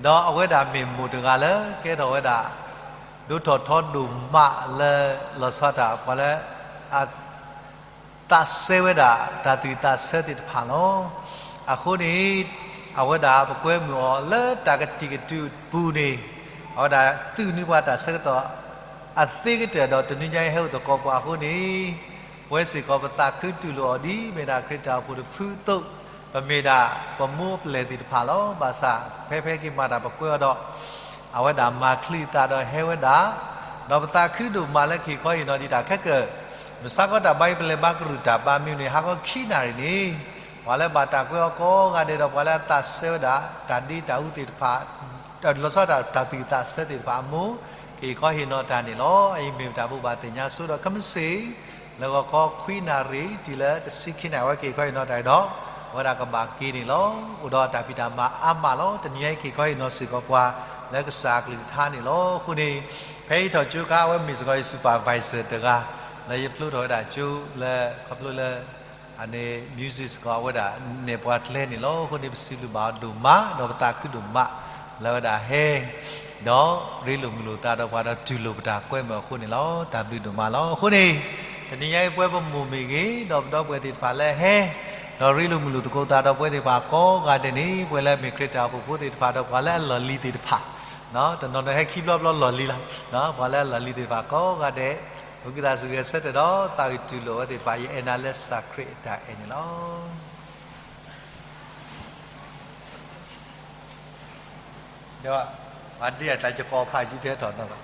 ဒီးအဝဲဒၣ်မ့ၢ်မိၢ်တဂၤလၢကဲထီၣ်ဝဲဒၣ် ဒိၣ်ထီၣ်ထီဒိၣ်မးလၢ လီၤဆီဒၣ်တၢ် ပှၤလၢ အ သးစဲဝဲဒၣ်တၢ်သူၣ်သးဆၢသ့ၣ်တဖၣ်လီၤ. အဃိန့ၣ် အဝဲဒၣ်ပကွဲမုာ်အီၤလၢတၢ်ကတံာ်ကတုာ်ပူၤန့ၣ်, အဝဲဒၣ်သူၣ်န့ၢ်ပှၤတၢ်ဆၢကတီၢ်အသ့ကတၢၢ်ဒီး တနွံညါအံၤဟဲအိၣ်သကိးပှၤအဃိန့ၣ်, ပဝဲစ့ၢ်ကီးပသးခုတူၢ်လိာ်အီၤဒ်မ့ၢ်ဒၣ်ခရံာ်တၢ်အိၣ်ဖှိၣ်တဖုအသိး, ပမ့ၢ်ဒၣ်ပမိၢ်အပျဲၢ်သ့ၣ်တဖၣ်လီၤ. ဘၣ်ဆၣ် ဖဲဖဲက့ၤမၤတၢ်ပကွဲအီၤဒီး အဝဲဒၣ်မၤချံအသးဒီးဟဲဝဲဒၣ်, ဒီးပသးခုဒိၣ်မးလၢခံခီဟ့ၣ်နီၤဒံးတၢ်ခဲကၢၣ်, မုၢ်ဆါခီတၢ်ဘါယွၤပလဲၤဘါကရူၢ်တၢ်ဘါမ့ၢ်န့ၣ် ဟါခီခံနၣ်ရံၣ်န့ၣ်, ပှၤလၢဘၣ်တၢ်ကွဲအီၤကိးဂၤဒဲးဒီး ပှၤလၢအသးစဲဝဲဒၣ် တၢ်ဒ့တၢ်အူသ့ၣ်တဖၣ်, လီၤဆီဒၣ်တၢ်သူၣ်သးဆၢသ့ၣ်တဖၣ်အမိၢ်, က့ၤခီဟ့ၣ်နီၤတၢ်န့ၣ်လီၤ. အအံၤမ့ၢ်တၢ်ဘိးဘၣ်သ့ၣ်ညါဆိဒီး ခဲမုၢ်ဆ့ၣ် လၢဂီၤခီခွံနၣ်ရံၣ် တုၤလၢတဆံခံနၣ်ရံၣ် အဝဲက့ၤခီဟ့ၣ်နီၤတၢ်ဒီး အဝဲဒၣ်ကဘၣ်က့ၤန့ၣ်လီၤ. အိၣ်ဒီးတၢ်ဖံးတၢ်မၤအါမးလီၤ. တနံၤညါအံၤ က့ၤခီဟ့ၣ်နီၤစ့ၢ်ကီးပှၤ လၢကစၢ်အကလုၢ်ကထါန့ၣ်လီၤ. အဃိန့ၣ် ဖဲယထီၣ်ကၠိခါ အဝဲမ့ၢ်စ့ၢ်ကီးယ supervisor တဂၤ လၢယဖျိထီၣ်ဝဲဒၣ်ကၠိလၢ ခီဖျိလၢ အန့ၣ် music စ့ၢ်ကီး အဝဲဒၣ်နဲၣ်ပှၤကျဲန့ၣ်လီၤ. အဃိန့ၣ် ပစံးဘျုးဘၣ်အီၤဒိၣ်မး ဒီးပသးခုဒိၣ်မး လၢအဝဲဒၣ်ဟဲ ဒီးရ့လိာ်မုာ်လိာ်သးဒီးပှၤဒီးတူၢ်လိာ်ပတၢ်ကွဲမုာ်အဃိန့ၣ်လီၤ. တၢ်ဘျုးဒိၣ်မးလီၤ. အဃိန့ၣ် တနံၤညါအံၤ ပဝဲပမိၢ်မ့ၢ်ဂ့ၤ ဒီးပဒီပုၢ်ဝဲၢ်သ့ၣ်တဖၣ်လၢဟဲ ဒီးရ့လိာ်မုာ်လိာ်သကိးသးဒီးပဝဲသ့ၣ်တဖၣ်ကိးဂၤဒဲးန့ၣ် ပဝဲလၢအမ့ၢ်ခရံာ်တၢ်အိၣ်ဖှိၣ်ဖိသ့ၣ်တဖၣ် ဒီးပှၤလၢအလီၢ်လံၤသ့ၣ်တဖၣ် တနီၤနီၤဟဲခံဘျီဘျီလီၢ်လံၤလီၤ. ပှၤလၢအလီၢ်လံၤသ့ၣ်တဖၣ်ကိးဂၤဒဲး ပကသးစူၤဂဲၤဆၢထၢၣ်ဒီးသးဝံၣ်တူၢ်လိာ်ဝဲသ့ၣ်တဖၣ် ယအဲၣ်နၤလၢကစၢ်ခရံာ်အတၢ်အဲၣ်န့ၣ်လီၤ. ဒီး ပှၤဒ့အတၢ်ကကိးဖးယံၤတဲထီၣ်နီၤဘၣ်.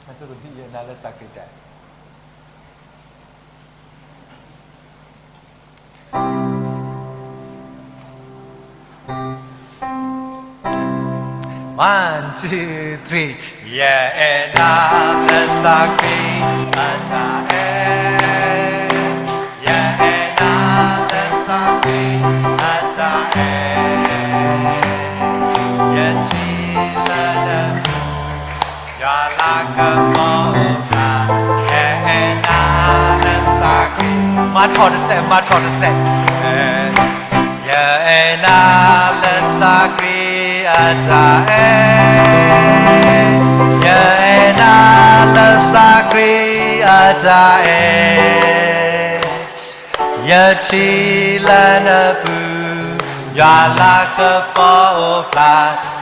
အဆိကတၢၢ် ယအဲၣ်နၤလၢကစၢ်ခရံာ်အတၢ်အဲၣ် One, two, three. ယအဲၣ်နၤလၢကစၢ်ခရံာ်အတၢ်အဲၣ်, ယအဲၣ်နၤလၢကစၢ်ခရံာ်အတၢ်အဲၣ်, ယထံၣ်လၢနပူၤ ယွၤလၤကပီၤအိၣ်ဖျါ, ယအဲၣ်နၤလၢကစၢ်ခရံာ်, မၤထီၣ်တစဲး, မၤထီၣ်တစဲး, ယအဲၣ်နၤလၢကစၢ်ခရံာ်အတၢ်အဲၣ်, ယအဲၣ်နၤလၢကစၢ်ခရံာ်အတၢ်အဲၣ် ယထံၣ်လၢနပူၤ, ယွၤလၤကပီၤအိၣ်ဖျါ,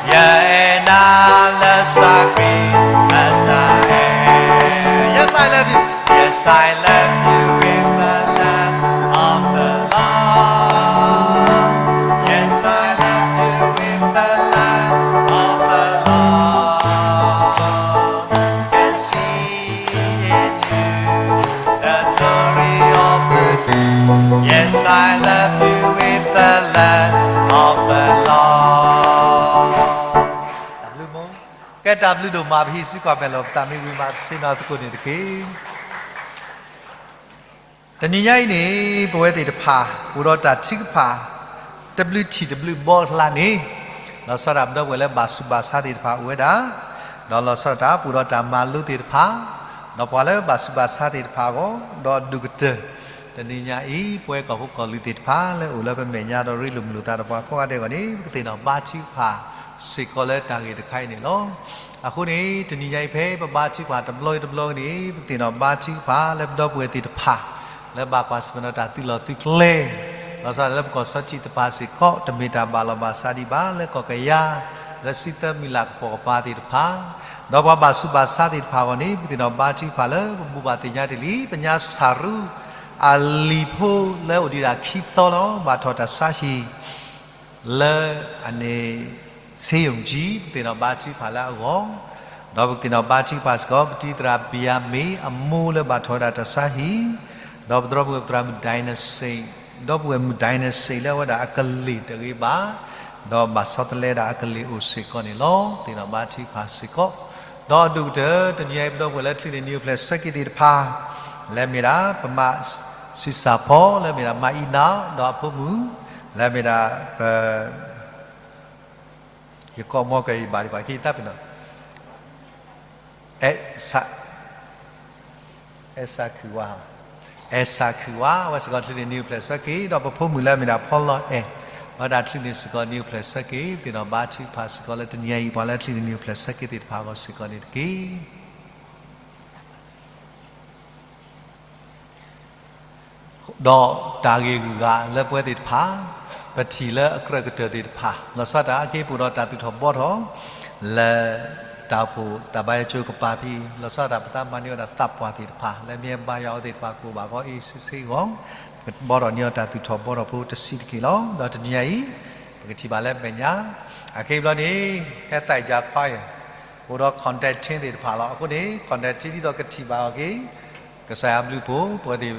ယအဲၣ်နၤလၢကစၢ်ခရံာ်အတၢ်အဲၣ်. Yes, I love you. Yes, I love you with the love of the Lord. Yes, I love you with the love of the Lord. Can see in you the glory of the King. Yes, I love you with the love of the Lord. တၢ်ဘျုးမိၢ်, ကဲတၢ်ဘျုးဒိၣ်မး ပဟံးစုကီၢ်မဲာ်လီၤ ပသးမံဝံၤမး ပဆ့ၣ်နီၤသကိးန့ၣ်တက့ၢ်. တနံၤညါအံၤန့ၣ် ပဝဲသ့ၣ်တဖၣ် အိၣ်ဒီးတၢ်ထုကဖၣ် တဘျုးထံၣ်တဘျုးဘီအကျါန့ၣ်, လီၤဆီဒၣ်တၢ် ပဒီပုၢ်ဝဲၢ်လၢဘၣ်ဆူးဘၣ်ဆါသ့ၣ်တဖၣ်အိၣ်ဝဲဒၣ်, ဒီးလီၤဆီဒၣ်တၢ် ပအိၣ်ဒီးတၢ်မၤလိသ့ၣ်တဖၣ်, ဒီးပှၤလၢဘၣ်ဆူးဘၣ်ဆါသ့ၣ်တဖၣ်အဂီၢ်, ဒီးအဒိၣ်ကတၢၢ် တနံၤညါအံၤ ပဝဲကီၢ်ဖိကီၢ်လံၤသ့ၣ်တဖၣ်လၢအိၣ်လၢပမဲာ်ညါဒီးရ့လိာ်မုာ်လိာ်သးဒီးပှၤကိးဂၤဒဲးအဂီၢ်န့ၣ် ပကသ့ၣ်နီၣ်ဘါထုကဖၣ်စ့ၢ်ကီးလၢတၢ်ဂ့ၢ်တခါအံၤန့ၣ်လီၤ. အဃိန့ၣ် တနံၤညါအံၤဖဲပဘါထုကဖၣ်တဘျီတဘျီန့ၣ် ပကသ့ၣ်နီၣ်ဘါထုကဖၣ်လၢပဒီပုၢ်ဝဲၢ်သ့ၣ်တဖၣ် လၢဘၣ်ကွၢ်ဆၢၣ်မဲာ်ဒီးတၢ်သုးလီၢ်သုးကျဲ လီၤဆီဒၣ်လၢပကီၢ်စီထံးသပှၢ်စ့ၢ်ကီး တမ့ၢ်တၢ်ဘၣ်လီၤဘၣ်စးဒံးဘၣ် လၢကီၢ်ကယၤ လၢဆံသၢမုၢ်လၢ်ကပိာ်ကပၤသ့ၣ်တဖၣ်, ဒီးပှၤဘၣ်ဆူးဘၣ်ဆါသ့ၣ်တဖၣ်အဂီၢ်န့ၣ် ပကသ့ၣ်နီၣ်ဘါထုကဖၣ်လၢပဘူၣ်ဘၣ်သ့ၣ်ညါတ့ၢ်လံ ပညါစၤရူ အလံၤဖိလၢအိၣ်ဒံးဒၣ်ခံသီလီၤ ဘၣ်ထီၣ်တၢ်ဆါဟံၣ် လၢအန့ၣ် ဆေးရုံကြီး ပကသ့ၣ်နီၣ်ဘါထုကဖၣ်လၢအဂီၢ်, ဒီးပကသ့ၣ်နီၣ်ဘါထုကဖၣ်စ့ၢ်ကီး ပတံၤသရၣ်ဘံယၤမ့ၣ်အမိၢ်လၢဘၣ်ထီၣ်ဝဲဒၣ်တၢ်ဆါဟံၣ်, ဒီးပဒီပုၢ်ဝဲၢ်ပသရၣ်မုၣ်ဒိၣ်နစ့ၣ်, ဒီပုၢ်ဝဲၢ်မုၣ်ဒိၣ်နစ့ၣ်လၢအဝဲဒၣ်အကလ့ၢ်တဂ့ၤဘၣ်, ဒီးဘၣ်ဆီတလဲဒၣ်အကလ့ၢ်အိၣ်စ့ၢ်ကီးန့ၣ်လီၤ. သ့ၣ်နီၣ်ဘါထုကဖၣ်စ့ၢ်ကီး, ဒီးအဒိၣ်ကတၢၢ် တနံၤညါအံၤပဒီပုၢ်ဝဲၢ်လၢချုးန့ၢ်နံၤအိၣ်ဖျဲၣ်ဆၢက့ၤသ့ၣ်တဖၣ် လၢမ့ၢ်ဒၣ် ပမါဆံးစၢ်ဖီ လၢမ့ၢ်ဒၣ်မါအံနၤ ဒီးအဖိမုၣ် လၢမ့ၢ်ဒၣ်ပ ယကိးမီၤကယဘၣ်ဒံးဘၣ်က့ၤတၢ်ပနီၣ် အဲၣ်စးခုၣ်ဝါ, အဲၣ်စးခုၣ်ဝါ အဝဲစ့ၢ်ကီးချုးန့ၢ်နံၤအိၣ်ဖျဲၣ်ဆၢက့ၤ ဒီးပဖိမုၣ်လၢမ့ၢ်ဒၣ်ဖီလီၤအဲၣ် အဝဲဒၣ်ချုးန့ၢ်စ့ၢ်ကီးနံၤအိၣ်ဖျဲၣ်ဆၢက့ၤ သ့ၣ်နီၣ်ဘါထုကဖၣ်စ့ၢ်ကီးလၢတနံၤညါအံၤ ပှၤလၢချုးန့ၢ်နံၤအိၣ်ဖျဲၣ်ဆၢက့ၤသ့ၣ်တဖၣ်အဂီၢ်စ့ၢ်ကီးန့ၣ်တက့ၢ်. ဒီးတၢ်ဂ့ၢ်ဂုၤဂၤလၢပဝဲသ့ၣ်တဖၣ် ပထံၣ်လၢအကြၢးကတၢၢ်သ့ၣ်တဖၣ် လီၤဆီဒၣ်တၢ်အက့ၤပအိၣ်ဒီးတၢ်သူၣ်ထီၣ်ဘှီထီၣ် လၢတၢ်အိၣ်ဖှိၣ်တၢ်ဘါယွၤကၠိကပၤဖဲ လီၤဆီဒၣ်တၢ်ပသးမၤန့ၢ်ဝဲဒၣ်သးပှၢ်သ့ၣ်တဖၣ် လၢမ့ၢ်ဘါယွၤအီၤသ့ၣ်တဖၣ်ကအိၣ်ဘၣ်ကီအ့ၣ်စ့ဆ့အဂီၢ် ပဘှီထီၣ်န့ၢ်အီၤတၢ်သူၣ်ထီၣ်ဘှီထီၣ်ဖိတဆံးတက့ၢ်လီၤ. ဒီးတနံၤညါအံၤ ပကထံၣ်ဘၣ်လၢမဲာ်ညါ အက့ၤဘျီန့ၣ် ဟဲသးအံၤယၤခွါယၤ အိၣ်ဒီး conducting သ့ၣ်တဖၣ်လီၤ. အဃိန့ၣ် conducting ဒ်သိးကထံၣ်ဘၣ်အီၤက့ၤ ကစၢ်ယွၤဘျုးဖှိၣ် ပဝဲသ့ၣ်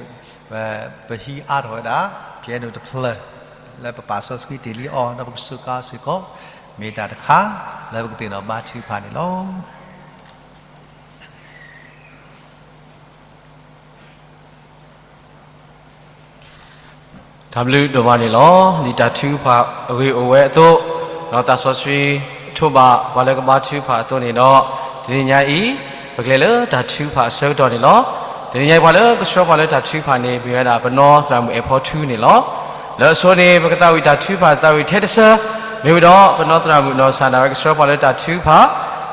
ပဟံးအါထီၣ်ဝဲဒၣ် piano တဖျၢၣ် လၢပပာ်စီဆှံတ့ၢ်လံအီၤ ဒီးပကစူးကါစ့ၢ်ကီး မ့ၢ်တၢ်တခါ လၢပကသ့ၣ်နီၣ်ဘါထုကဖၣ်န့ၣ်လီၤ. တၢ်ဘျုးဒိၣ်မးန့ၣ်လီၤ. ဒ်တၢ်ထုကဖၣ်အဂ့ၢ်အိၣ်ဝဲအသိး, ဒီးသးစီဆှံထိးဘၣ်ပှၤလၢကဘါထုကဖၣ်အသိးန့ၣ်ဒီး, တနံၤညါအံၤ ပကလဲၤလၢတၢ်ထုကဖၣ်အဆၢကတီၢ်န့ၣ်လီၤ. တနံၤညါအံၤပှၤလၢကဆှၢပှၤလၢတၢ်ထုကဖၣ်န့ၣ် မ့ၢ်ဝဲဒၣ်ပနီၢ်သရၣ်မုၣ်အဲၣ်ဖီထူန့ၣ်လီၤ. လၢအဆိန့ၣ် ပကသးဝံၣ်တၢ်ထုကဖၣ်သးဝံၣ်ထဲတဆၢ, မ့ၢ်ဝံၤဒီးပနီၢ်သရၣ်မုၣ်နီၢ်စၢ်ဒၣ်ဝဲကဆှၢပှၤလၢတၢ်ထုကဖၣ်,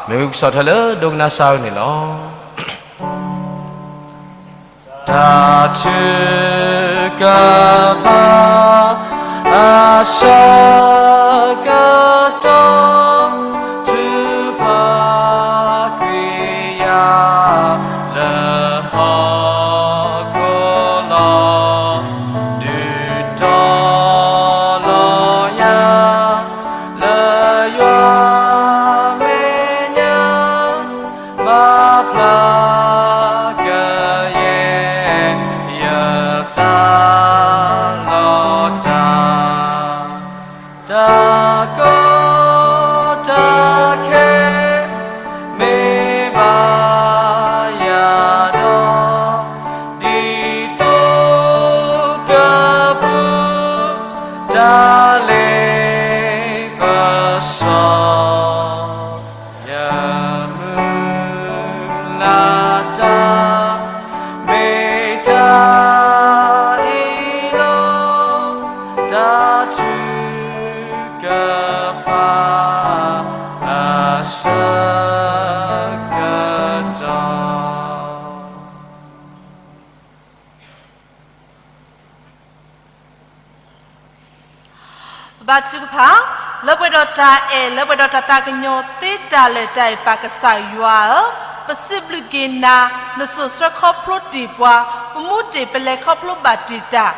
မ့ၢ်ဝံၤပကဆီၣ်ထွဲလၢဒိကနၣ်စၢ်အအိၣ်န့ၣ်လီၤ. တၢ်ထုကဖၣ်အဆၢကတီၢ်, ထုကဖၣ်ကွံာ်ယၤ လၢဟီၣ်ခိၣ်လီၤ, ဒုးတီၤလီၤယၤ လၢယွၤမဲာ်ညါ, ဘၣ်ဖျါကယဲၢ် ယသးလီၤတၢ်, တၢ်ကီတၢ်ခဲ မ့ၢ်ဘၣ်ယၤဒီး, ဒ်သိးကပူၤ တၢ်လ့ပစီ ယမုၢ်လၢ်တၢ် မ့ၢ်တၢ်အံၤလီၤ. တၢ်ထုကဖၣ်အဆၢကတီၢ် ပဘါထုကဖၣ်, လၢပှဲၤဒီးတၢ်အဲၣ် လၢပှဲၤဒီးတၢ်သးကညီၤသ့တၢ်လၢာ်တၢ်အဲၣ်ပၢ်ကစၢ်ယွၤဧၢ, ပစံးဘျုးက့ၤနၤ, နစိာ်ဆှၢခီဖျိတ့ၢ်ပှၤ, ပမူတ့ၢ်ပလဲၤခီဖျိဘၣ်တ့ၢ်တၢ်,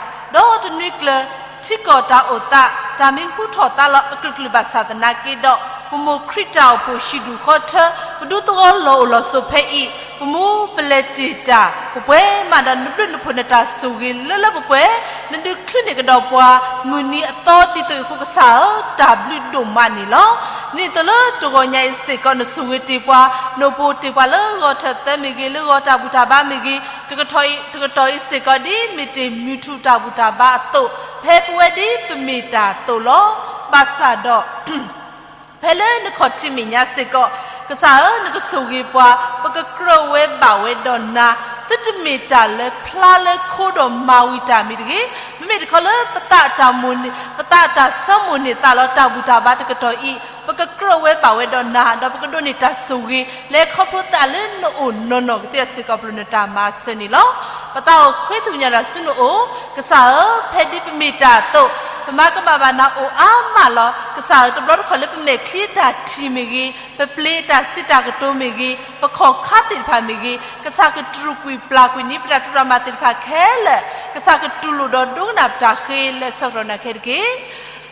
ဒီးတနွံကျၢၤ ထံကီၢ်တၢ်အိၣ်သး တၢ်မံဟူထီၣ်သါလီၤအကလုာ်ကလုာ်ဘၣ်ဆၣ်သနာ်က့ဒီး, ပမိၢ်ခရံာ်တၢ်အိၣ်ဖှိၣ်ဟံၣ်ဒူၣ်ဃီထၢ ပဒူသဝီလီၢ်အိၣ်လီၢ်ဆိးဖဲအံၤ, ပမူပလဲၤတ့ၢ်တၢ် ပပှဲၤမးဒီးနဘျုးနဖှိၣ်နတၢ်ဆိၣ်ဂ့ၤလၢလၢပှဲၤပှဲၤ, နဒုးချုးန့ၢ်ကဒီးပှၤ မုၢ်နံၤအသီဒ်သိးအံၤအဃိကစၢ်ဧၢ, တၢ်ဘျုးဒိၣ်မးန့ၣ်လီၤ. ဒ်သိးလၢတဂီၤညါအံၤစ့ၢ်ကီး နဆိၣ်ဂ့ၤတ့ၢ်ပှၤ, နအိၣ်ဘူးတ့ၢ်ပှၤလၢဂီၤထၢၣ်သၢမ့ၢ်ဂ့ၤ, လၢဂီၤတၢ်ဘူၣ်တၢ်ဘါမ့ၢ်ဂ့ၤ, တကတီၢ်အံၤစ့ၢ်ကီး ဒ်မ့ၢ်တ့ၢ်မုၢ်ထူၣ်တၢ်ဘူၣ်တၢ်ဘါအသိး, ဖဲပဝဲဒ်ပမ့ၢ်တၢ်အသိးလီၤ. ဘၣ်ဆၣ်ဒီး ဖဲလၢနခီၣ်ထံးမဲာ်ညါစ့ၢ်ကီး, ကစၢ်ဧၢ, နကဆိၣ်ဂ့ၤပှၤ, ပကကြၢးဝဲဘၣ်ဝဲဒီးနၤ, သုတမ့ၢ်တၢ်လၢဖျါလၢခိဒီးမၤဝံၤတၢ်မံၤတဂ့ၤ. မ့မ့ၢ်တခီလၢပသးအတၢ်မိၣ်န့ၢ်, ပသးအတၢ်ဆၢမိၣ်န့ၢ်သးလီၤတၢ်ဘူၣ်တၢ်ဘါတကတီၢ်အံၤ, ပကကြၢးဝဲဘၣ်ဝဲဒီးနၤ, ဒီးပကဒိးန့ၢ်တၢ်ဆိၣ်ဂ့ၤ လဲၤခီဖျိသးလၢနအိၣ်နီၢ်နီၢ်ကသ့ၣ်စ့ၢ်ကီး ပလိၣ်နတၢ်မၤစၢၤန့ၣ်လီၤ. ပသးအိၣ်ဃ့သ့ၣ်ညါတၢ်ဆူနအိၣ်, ကစၢ်ဧၢ, ဖဲဒ်ပမ့ၢ်တၢ်အသိး, ပမၤကမၣ်ဘၣ်နၤအိၣ်အါမးလီၤ. ကစၢ်ဧၢ, တဘျီတခီၣ်လၢပမဲာ်ချံအတၢ်ထံၣ်မ့ၢ်ဂ့ၤ, ပပျ့ၤအတၢ်စံးတၢ်ကတိၤမ့ၢ်ဂ့ၤ, ပခီၣ်ခါသ့ၣ်တဖၣ်မ့ၢ်ဂ့ၤ, ကစၢ်ကတြူာ်ကွံာ်ပျၢ်ကွံာ်န့ၢ် ပတၢ်ထူးတၢ်မၤသ့ၣ်တဖၣ်ခဲလၢာ်, ကစၢ်ကတူၢ်လိာ်ဒီးဒိကနၣ်ပတၢ်ဃ့လၢဆၢကတီၢ်နၤခဲတက့ၢ်.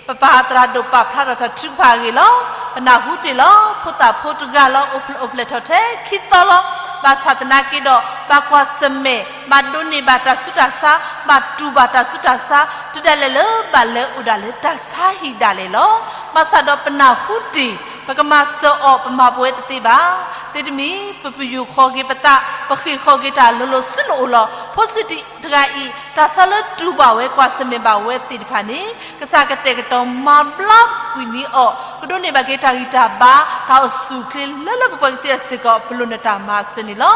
ပပၢ်သရၣ်ဒိၣ်ပာ်ဖျါထီၣ်တၢ်ထုကဖၣ်အဂ့ၢ်လီၤ. ပနၢ်ဟူတ့ၢ်လီၤ. ဖိသၣ်ဖိတဂၤလီၤ. အိၣ်ဖျဲၣ်အိၣ်ဖျဲၣ်ထီၣ်ထဲခံသီလီၤ. ဘၣ်ဆၣ်သနာ်က့ဒီး ဘၣ်ကွၢ်ဆၢၣ်မဲာ်, ဘၣ်ဒိးန့ၢ်ဘၣ်တၢ်ဆူးတၢ်ဆါ, ဘၣ်တူၢ်ဘၣ်တၢ်ဆူးတၢ်ဆါ, တုၤဒၣ်လဲာ်လၢဘၣ်လဲၤအိၣ်ဒၣ်လၢတၢ်ဆါဟံၣ်ဒၣ်လဲာ်လီၤ. ဘၣ်ဆၣ်ဒီးပနၢ်ဟူတ့ၢ်, ပကမၤစၢၤအီၤ ပမၤပဝဲတသ့ဘၣ်. သ့တမံၤ ပပယူာ်ဃီၤက့ၤပသး, ပဃ့ၢ်ဃီၤက့ၤတၢ်လိၤလိၤဆူနအိၣ်လီၤ. ဖိဆံးတဂၤအံၤ တၢ်ဆါလၢတူၢ်ဘၣ်ဝဲ ကွၢ်ဆၢၣ်မဲာ်ဘၣ်ဝဲသ့ၣ်တဖၣ်န့ၣ် ကစၢ်ကတဲာ်ကတီၤမၤဘျါကွံာ်န့ၢ်အီၤ, ကဒိးန့ၢ်ဘၣ်က့ၤတၢ်ဂံၢ်တၢ်ဘါ, တၢ်အိၣ်ဆူၣ်အိၣ်ချ့လၢလၢပှဲၤပှဲၤကသ့ၣ်စ့ၢ်ကီး ပလိၣ်နတၢ်မၤစၢၤန့ၣ်လီၤ.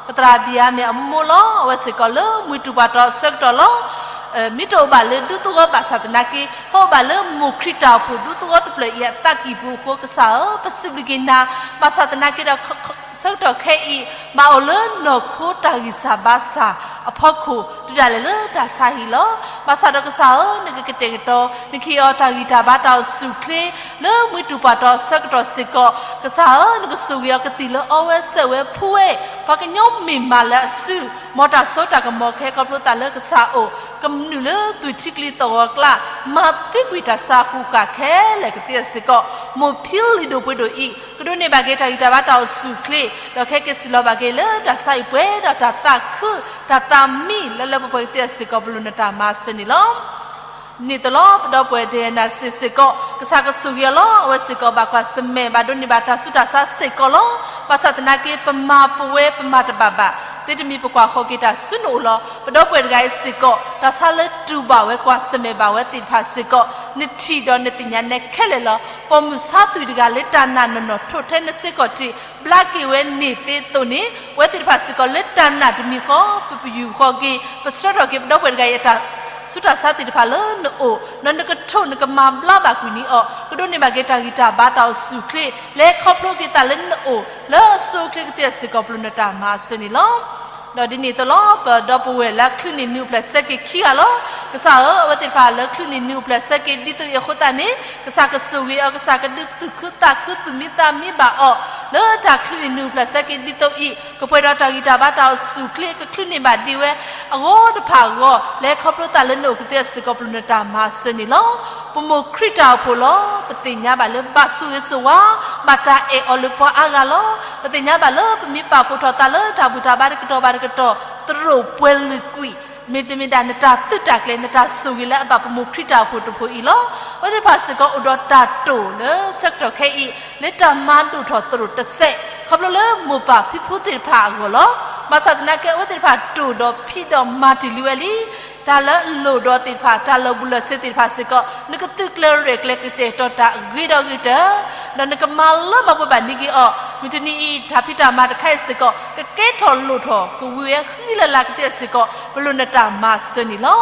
ပသရၣ်ဘံၣ်ဧမ့ၣ်အမိၢ်လီၤ. အဝဲစ့ၢ်ကီးလၢမှံတူၢ်ပှၤတီၤအဆၢကတီၢ်လီၤ. မ့ၢ်တအိၣ်ဘၣ်လၢဒူသဝီဘၣ်ဆၣ်သနာ်က့, ဟဲအိၣ်ဘၣ်လၢမိၢ်ခရံာ်တၢ်အိၣ်ဖှိၣ်ဒူသဝီတဖျၢၣ်အံၤအသးကံၢ်ပူၤအဃိ ကစၢ်ဧၢ, ပစံးဘျုးက့ၤနၤ, ဘၣ်ဆၣ်သနာ်က့ဒီး ဆၢကတီၢ်ခဲအံၤ ဘၣ်အိၣ်လၢနီၢ်ခိတၢ်ဂံၢ်စၢ်ဘါစၢ်အဖီခိၣ် တုၤဒၣ်လဲာ်လၢတၢ်ဆါဟံၣ်လီၤ. ဘၣ်ဆၣ်ဒီးကစၢ်ဧၢ, နကကတဲာ်ကတီၤ, နကဟ့ၣ်အီၤတၢ်ဂံၢ်တၢ်ဘါတၢ်အိၣ်ဆူၣ်အိၣ်ချ့ လၢမှံတူၢ်ပှၤတီၤအဆၢကတီၢ်စ့ၢ်ကီး, ကစၢ်ဧၢ, နကဆိၣ်ဂ့ၤအီၤကသံၣ်လၢအီဝဲစဲးဝဲဖှူဝဲ, ပှၤကညီမ့ၢ်မၤလၢအစု, မ်တၢ်စိတၢ်ကမီၤကဟဲခီဖျိသးလၢကစၢ်အအိၣ်, ကနုာ်လၢသွံၣ်ထံကျိသဝီကျါ, မၤသံကွံာ်တၢ်ဆါဟူးဃာ်ခဲလၢာ်ကသ့ၣ်စ့ၢ်ကီး, မိၢ်ဖံလံၤဒိၣ်ပှ့ၤဒိၣ်အံၤ ကဒိးန့ၢ်ဘၣ်က့ၤတၢ်ဂံၢ်တၢ်ဘါတၢ်အိၣ်ဆူၣ်အိၣ်ချ့, ဒီးကဟဲက့ၤစံၣ်လီၤဘၣ်က့ၤလၢတၢ်ဆါအံၤပှဲၤဒီးတၢ်သးခု, တၢ်သးမံလၢလၢပှဲၤပှဲၤကသ့ၣ်စ့ၢ်ကီး ပလိၣ်နတၢ်မၤစၢၤန့ၣ်လီၤ. န့ၣ်သိးလီၤ. ပဒီပုၢ်ဝဲၢ်ဒဲနၤစ့ၢ်စ့ၢ်ကီး ကစၢ်ကဆိၣ်ဂ့ၤအီၤလီၤ. အဝဲစ့ၢ်ကီးဘၣ်ကွၢ်ဆၢၣ်မဲာ် ဘၣ်ဒိးန့ၢ်ဘၣ်တၢ်ဆူးတၢ်ဆါစ့ၢ်ကီးလီၤ. ဘၣ်ဆၣ်သနာ်က့ ပမၤပဝဲပမၤတဘၣ်ဘၣ် မ့တမ့ၢ်ပကွၢ်ဃီၤက့ၤတၢ်ဆူနအိၣ်လီၤ. ပဒီပုၢ်ဝဲၢ်တဂၤအံၤစ့ၢ်ကီး တၢ်ဆါလၢတူၢ်ဘၣ်ဝဲကွၢ်ဆၢၣ်မဲာ်ဘၣ်ဝဲသ့ၣ်တဖၣ်စ့ၢ်ကီး နထံၣ်ဒီးနသ့ၣ်ညါနဲခဲလၢာ်လီၤ. ပိာ်မုၣ်ဆါသွံၣ်တဂၤလၢတၢ်နာ်နီၢ်နီၢ်ထိၣ်ထဲနစ့ကီၢ်ထံး ဘျါက့ၤဝဲန့ၣ်သ့သိးန့ၣ် အဝဲသ့ၣ်တဖၣ်စ့ၢ်ကီးလၢတၢ်နာ်တမံၤဃီ ပပယူာ်ဃီၤက့ၤ ပဆှၢထီၣ်က့ၤပဒီပုၢ်ဝဲၢ်တဂၤအံၤအတၢ် ဆူးတၢ်ဆါသ့ၣ်တဖၣ်လၢနအိၣ် ဒီးနကထိၣ်နကမၤဘျါဘၣ်ကွံာ်န့ၣ်အီၤ ကဒိးန့ၢ်ဘၣ်က့ၤတၢ်ဂံၢ်တၢ်ဘါတၢ်အိၣ်ဆူၣ်အိၣ်ချ့ လဲၤခီဖျိက့ၤသးလၢနအိၣ် လၢအဆိအချ့ကသ့ၣ်စ့ၢ်ကီး ပလိၣ်နတၢ်မၤစၢၤန့ၣ်လီၤ. ဒီးဒ်န့ၣ်အသိးလီၤ ပဒီပုၢ်ဝဲၢ်လၢအချုးန့ၢ်နံၣ်အိၣ်ဖျဲၣ်ဆၢက့ၤခံဂၤလီၤ. ကစၢ်ဧၢ, အဝဲသ့ၣ်တဖၣ်လၢချုးန့ၢ်နံၣ်အိၣ်ဖျဲၣ်ဆၢက့ၤဒ်သိးအံၤအဃိသတးန့ၣ် ကစၢ်ကဆိၣ်ဂ့ၤအီၤ ကစၢ်ကဒုးသူၣ်ခုသးခုသူၣ်မံသးမံဘၣ်အီၤ လၢတၢ်ချုးန့ၢ်နံၣ်အိၣ်ဖျဲၣ်ဆၢက့ၤဒ်သိးအံၤ ကပှဲၤဒီးတၢ်ဂံၢ်တၢ်ဘါတၢ်အိၣ်ဆူၣ်အိၣ်ချ့ ကချုးန့ၢ်ဘၣ်ဒံးဝဲ အဂီၢ်တဖၣ်အဂီၢ် လဲၤခီဖျိသးလၢနအိၣ်ကသ့စ့ၢ်ကီး ပလိၣ်နတၢ်မၤစၢၤန့ၣ်လီၤ. ပမိၢ်ခရံာ်တၢ်အိၣ်ဖှိၣ်လီၤ. ပသ့ၣ်ညါဘၣ်လၢဘၣ်ဆိၣ်ဂ့ၤဆိၣ်ဝါ ဘၣ်တၢ်အဲၣ်အီၤလၢပှၤအါဂၤလီၤ. ပသ့ၣ်ညါဘၣ်လၢပမ့ၢ်ပာ်ဖှိၣ်ထီၣ်သးလၢတၢ်ဘူၣ်တၢ်ဘါတကတီၢ်ဘၣ်တကတီၢ် သရိာ်ပှဲၤလုာ်ကွံာ် မ့တမ့ၢ်ဒၣ်နတၢ်သုးတၢ်ကျဲၤ နတၢ်ဆိၣ်ဂ့ၤလၢအဘၣ်ပမိၢ်ခရံာ်တၢ်အိၣ်ဖှိၣ်တဖှိၣ်အံၤလီၤ. အဝဲသ့ၣ်တဖၣ်စ့ၢ်ကီးအိၣ်ဒီးတၢ်တိာ်လၢဆၢကတီၢ်ခဲအံၤ လၢတၢ်မၤဒိၣ်ထီၣ်သရိာ်တစဲး ခီဖျိလၢမိၢ်ပၢ်ဖံဖုသ့ၣ်တဖၣ်အဂီၢ်လီၤ. ဘၣ်ဆၣ်သနာ်က့ အဝဲသ့ၣ်တဖၣ်တိာ်ဒီးဖံးဒီးမၤတ့ၢ်လံဝဲလံ တၢ်လၢအလိၣ်ဒီးသ့ၣ်တဖၣ် တၢ်လၢာ်ဘူၣ်လၢာ်စ့ၤသ့ၣ်တဖၣ်စ့ၢ်ကီး နကသုးကျဲၤရဲၣ်ကျဲၤကတဲာ်ကတီၤတၢ်ဂ့ၤဒီးဂ့ၤတၢၢ် ဒီးနကမၤလၢမၤပှဲၤဘၣ်န့ၢ်က့ၤအီၤ မုၢ်တနံၤအံၤ တၢ်ဖံးတၢ်မၤတခါအံၤစ့ၢ်ကီး ကကဲထီၣ်လိၣ်ထီၣ် ကဝံၤဝဲဃံလၤလၤကသ့စ့ၢ်ကီး ပလိၣ်နတၢ်မၤစၢၤန့ၣ်လီၤ.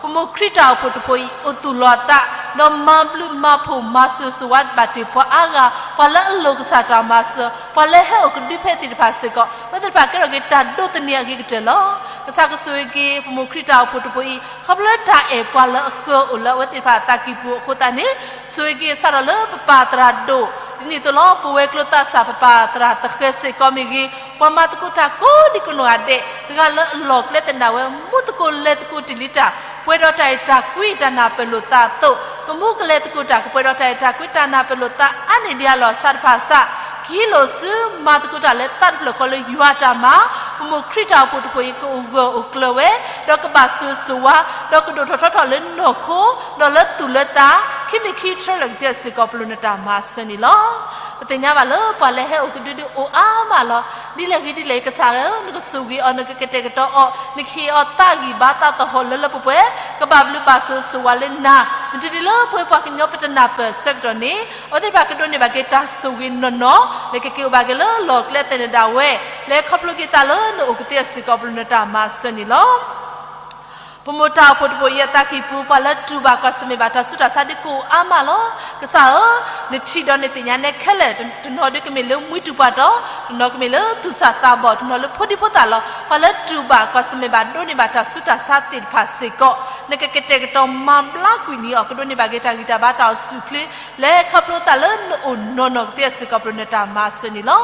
ပမိၢ်ခရံာ်တၢ်အိၣ်ဖှိၣ်တဖှိၣ်အံၤ အိၣ်သူၣ်လီၤအသး ဒီးမၤဘျုးမၤဖှိၣ်မၤစၢၤဆိၣ်ဝါဘၣ်တ့ၢ်ပှၤအါဂၤ ပှၤလၢအလိၣ်ကစၢ်တၢ်မၤစၢၤ ပှၤလၢဟဲအိၣ်ကဒုဖဲသ့ၣ်တဖၣ်စ့ၢ်ကီး အဝဲသ့ၣ်တဖၣ်ကဲထီၣ်က့ၤတၢ်ဒိးသန့ၤအဂ့ၤကတၢၢ်လီၤ. ကစၢ်ကဆိၣ်ဂ့ၤက့ၤ ပမိၢ်ခရံာ်တၢ်အိၣ်ဖှိၣ်တဖှိၣ်အံၤ ခီဖျိလၢတၢ်အဲၣ်ပှၤလၢအဃၢၤအိၣ်လၢအဝဲသ့ၣ်တဖၣ်အသးကံၢ်ပူၤအဃိသတးန့ၣ် ဆိၣ်ဂ့ၤက့ၤစးထီၣ်လၢပပၢ်သရၣ်ဒိၣ် ဒ်န့ၣ်အသိးလီၤ ပဝဲၤကျိၤသးစၢ် ပပၢ်သရၣ်သဃဲစ့ၢ်ကီးမ့ၢ်ဂ့ၤ ပှၤမၤသကိးတၢ်ကိးဒံကိးနီၢ်ဂၤဒဲး တဂၤလၢအလီၢ်ကျဲသနၢၣ်ဝဲ မူသကိးလဲၤသကိးတ့ၢ်လံတၢ် ပှဲၤဒီးတၢ်အဲၣ်တၢ်ကွံ တၢ်နၢ်ပၢၢ်လိာ်သးအသိး ကမူကလဲၤသကိးတၢ် ကပှဲၤဒီးတၢ်အဲၣ်တၢ်ကွံတၢ်နၢ်ပၢၢ်လိာ်သးအါန့ၢ်ဒံးအလီၢ် စးတဖၣ်စး ကဟံးလိာ်စု မၤသကိးတၢ်လၢသးတဖျၢၣ်ဃီလၢယွၤတၢ်မၤ ပမိၢ်ခရံာ်တၢ်အိၣ်ဖှိၣ်တဖှိၣ်အံၤ ကအိၣ်ဂၢၢ်အိၣ်ကျၢၤဝဲ ဒီးကဘၣ်ဆိၣ်ဂ့ၤဆိၣ်ဝါ ဒီးကဒိၣ်ထီၣ်ထီထီၣ်လၢနီၢ်ခိ ဒီးလၢသူၣ်လၢသး ခံမံၤခံဆၢလၢာ်ကသ့စ့ၢ်ကီး ပလိၣ်နတၢ်မၤစၢၤန့ၣ်လီၤ. ပသ့ၣ်ညါဘၣ်လၢပှၤလၢဟဲအိၣ်ကဒုဒုအိၣ်အါမးလီၤ. ဒ်လဲၣ်ဂ့ၤဒ်လဲၣ်ဂ့ၤ ကစၢ်ဧၢ, နကဆိၣ်ဂ့ၤအီၤ နကကတဲာ်ကတီၤအီၤ နကဟ့ၣ်အီၤသးဂံၢ်ဘါသးသဟီၣ်လၢလၢပှဲၤပှဲၤ ကဘၣ်ဘျုးဘၣ်ဆိၣ်ဂ့ၤဆိၣ်ဝါလၢနၤ မ့ၢ်တနံၤလၢပဝဲပှၤကညီပတနၢ်ပၢၢ်ဆၢကတီၢ်န့ၣ် အဝဲသ့ၣ်တဖၣ်ကဒိးန့ၢ်ဘၣ်က့ၤတၢ်ဆိၣ်ဂ့ၤနီၢ်နီၢ် လၢကက့ၤအိၣ်ဘၣ်က့ၤလၢလီၢ်ကျဲသနၢၣ်ဒၣ်ဝဲ လဲၤခီဖျိက့ၤသးလၢနအိၣ်ကသ့စ့ၢ်ကီး ပလိၣ်နတၢ်မၤစၢၤန့ၣ်လီၤ. ပမိၢ်တၢ်အိၣ်ဖှိၣ်တဖှိၣ်အံၤအသးကံၢ်ပူၤ ပှၤလၢတူၢ်ဘၣ်ကွၢ်ဆၢၣ်မဲာ်ဘၣ်တၢ်ဆူးတၢ်ဆါဒုးကအိၣ်အါမးလီၤ. ကစၢ်ဧၢ, နထံၣ်ဒီးနသ့ၣ်ညါနဲခဲလၢာ်, တနီၤဒုးကမ့ၢ်လၢမှံတူာ်ပှၢ်တီၤ, တနီၤကမ့ၢ်လၢသူၣ်စၢ်သးဘီၣ်, တနီၤလၢဖိဒံဖိသၣ်လီၤ. ပှၤလၢတူၢ်ဘၣ်ကွၢ်ဆၢၣ်မဲာ်ဘၣ်ဒိးန့ၢ်ဘၣ်တၢ်ဆူးတၢ်ဆါသ့ၣ်တဖၣ်စ့ၢ်ကီး နကကတဲာ်ကတီၤမၤဘျါကွံာ်န့ၢ်အီၤ ကဒိးန့ၢ်ဘၣ်က့ၤတၢ်ဂံၢ်တၢ်ဘါတၢ်အိၣ်ဆူၣ်အိၣ်ချ့ လဲၤခီဖျိသးလၢနအိၣ်နီၢ်နီၢ်ကသ့စ့ၢ်ကီး ပလိၣ်နတၢ်မၤစၢၤန့ၣ်လီၤ.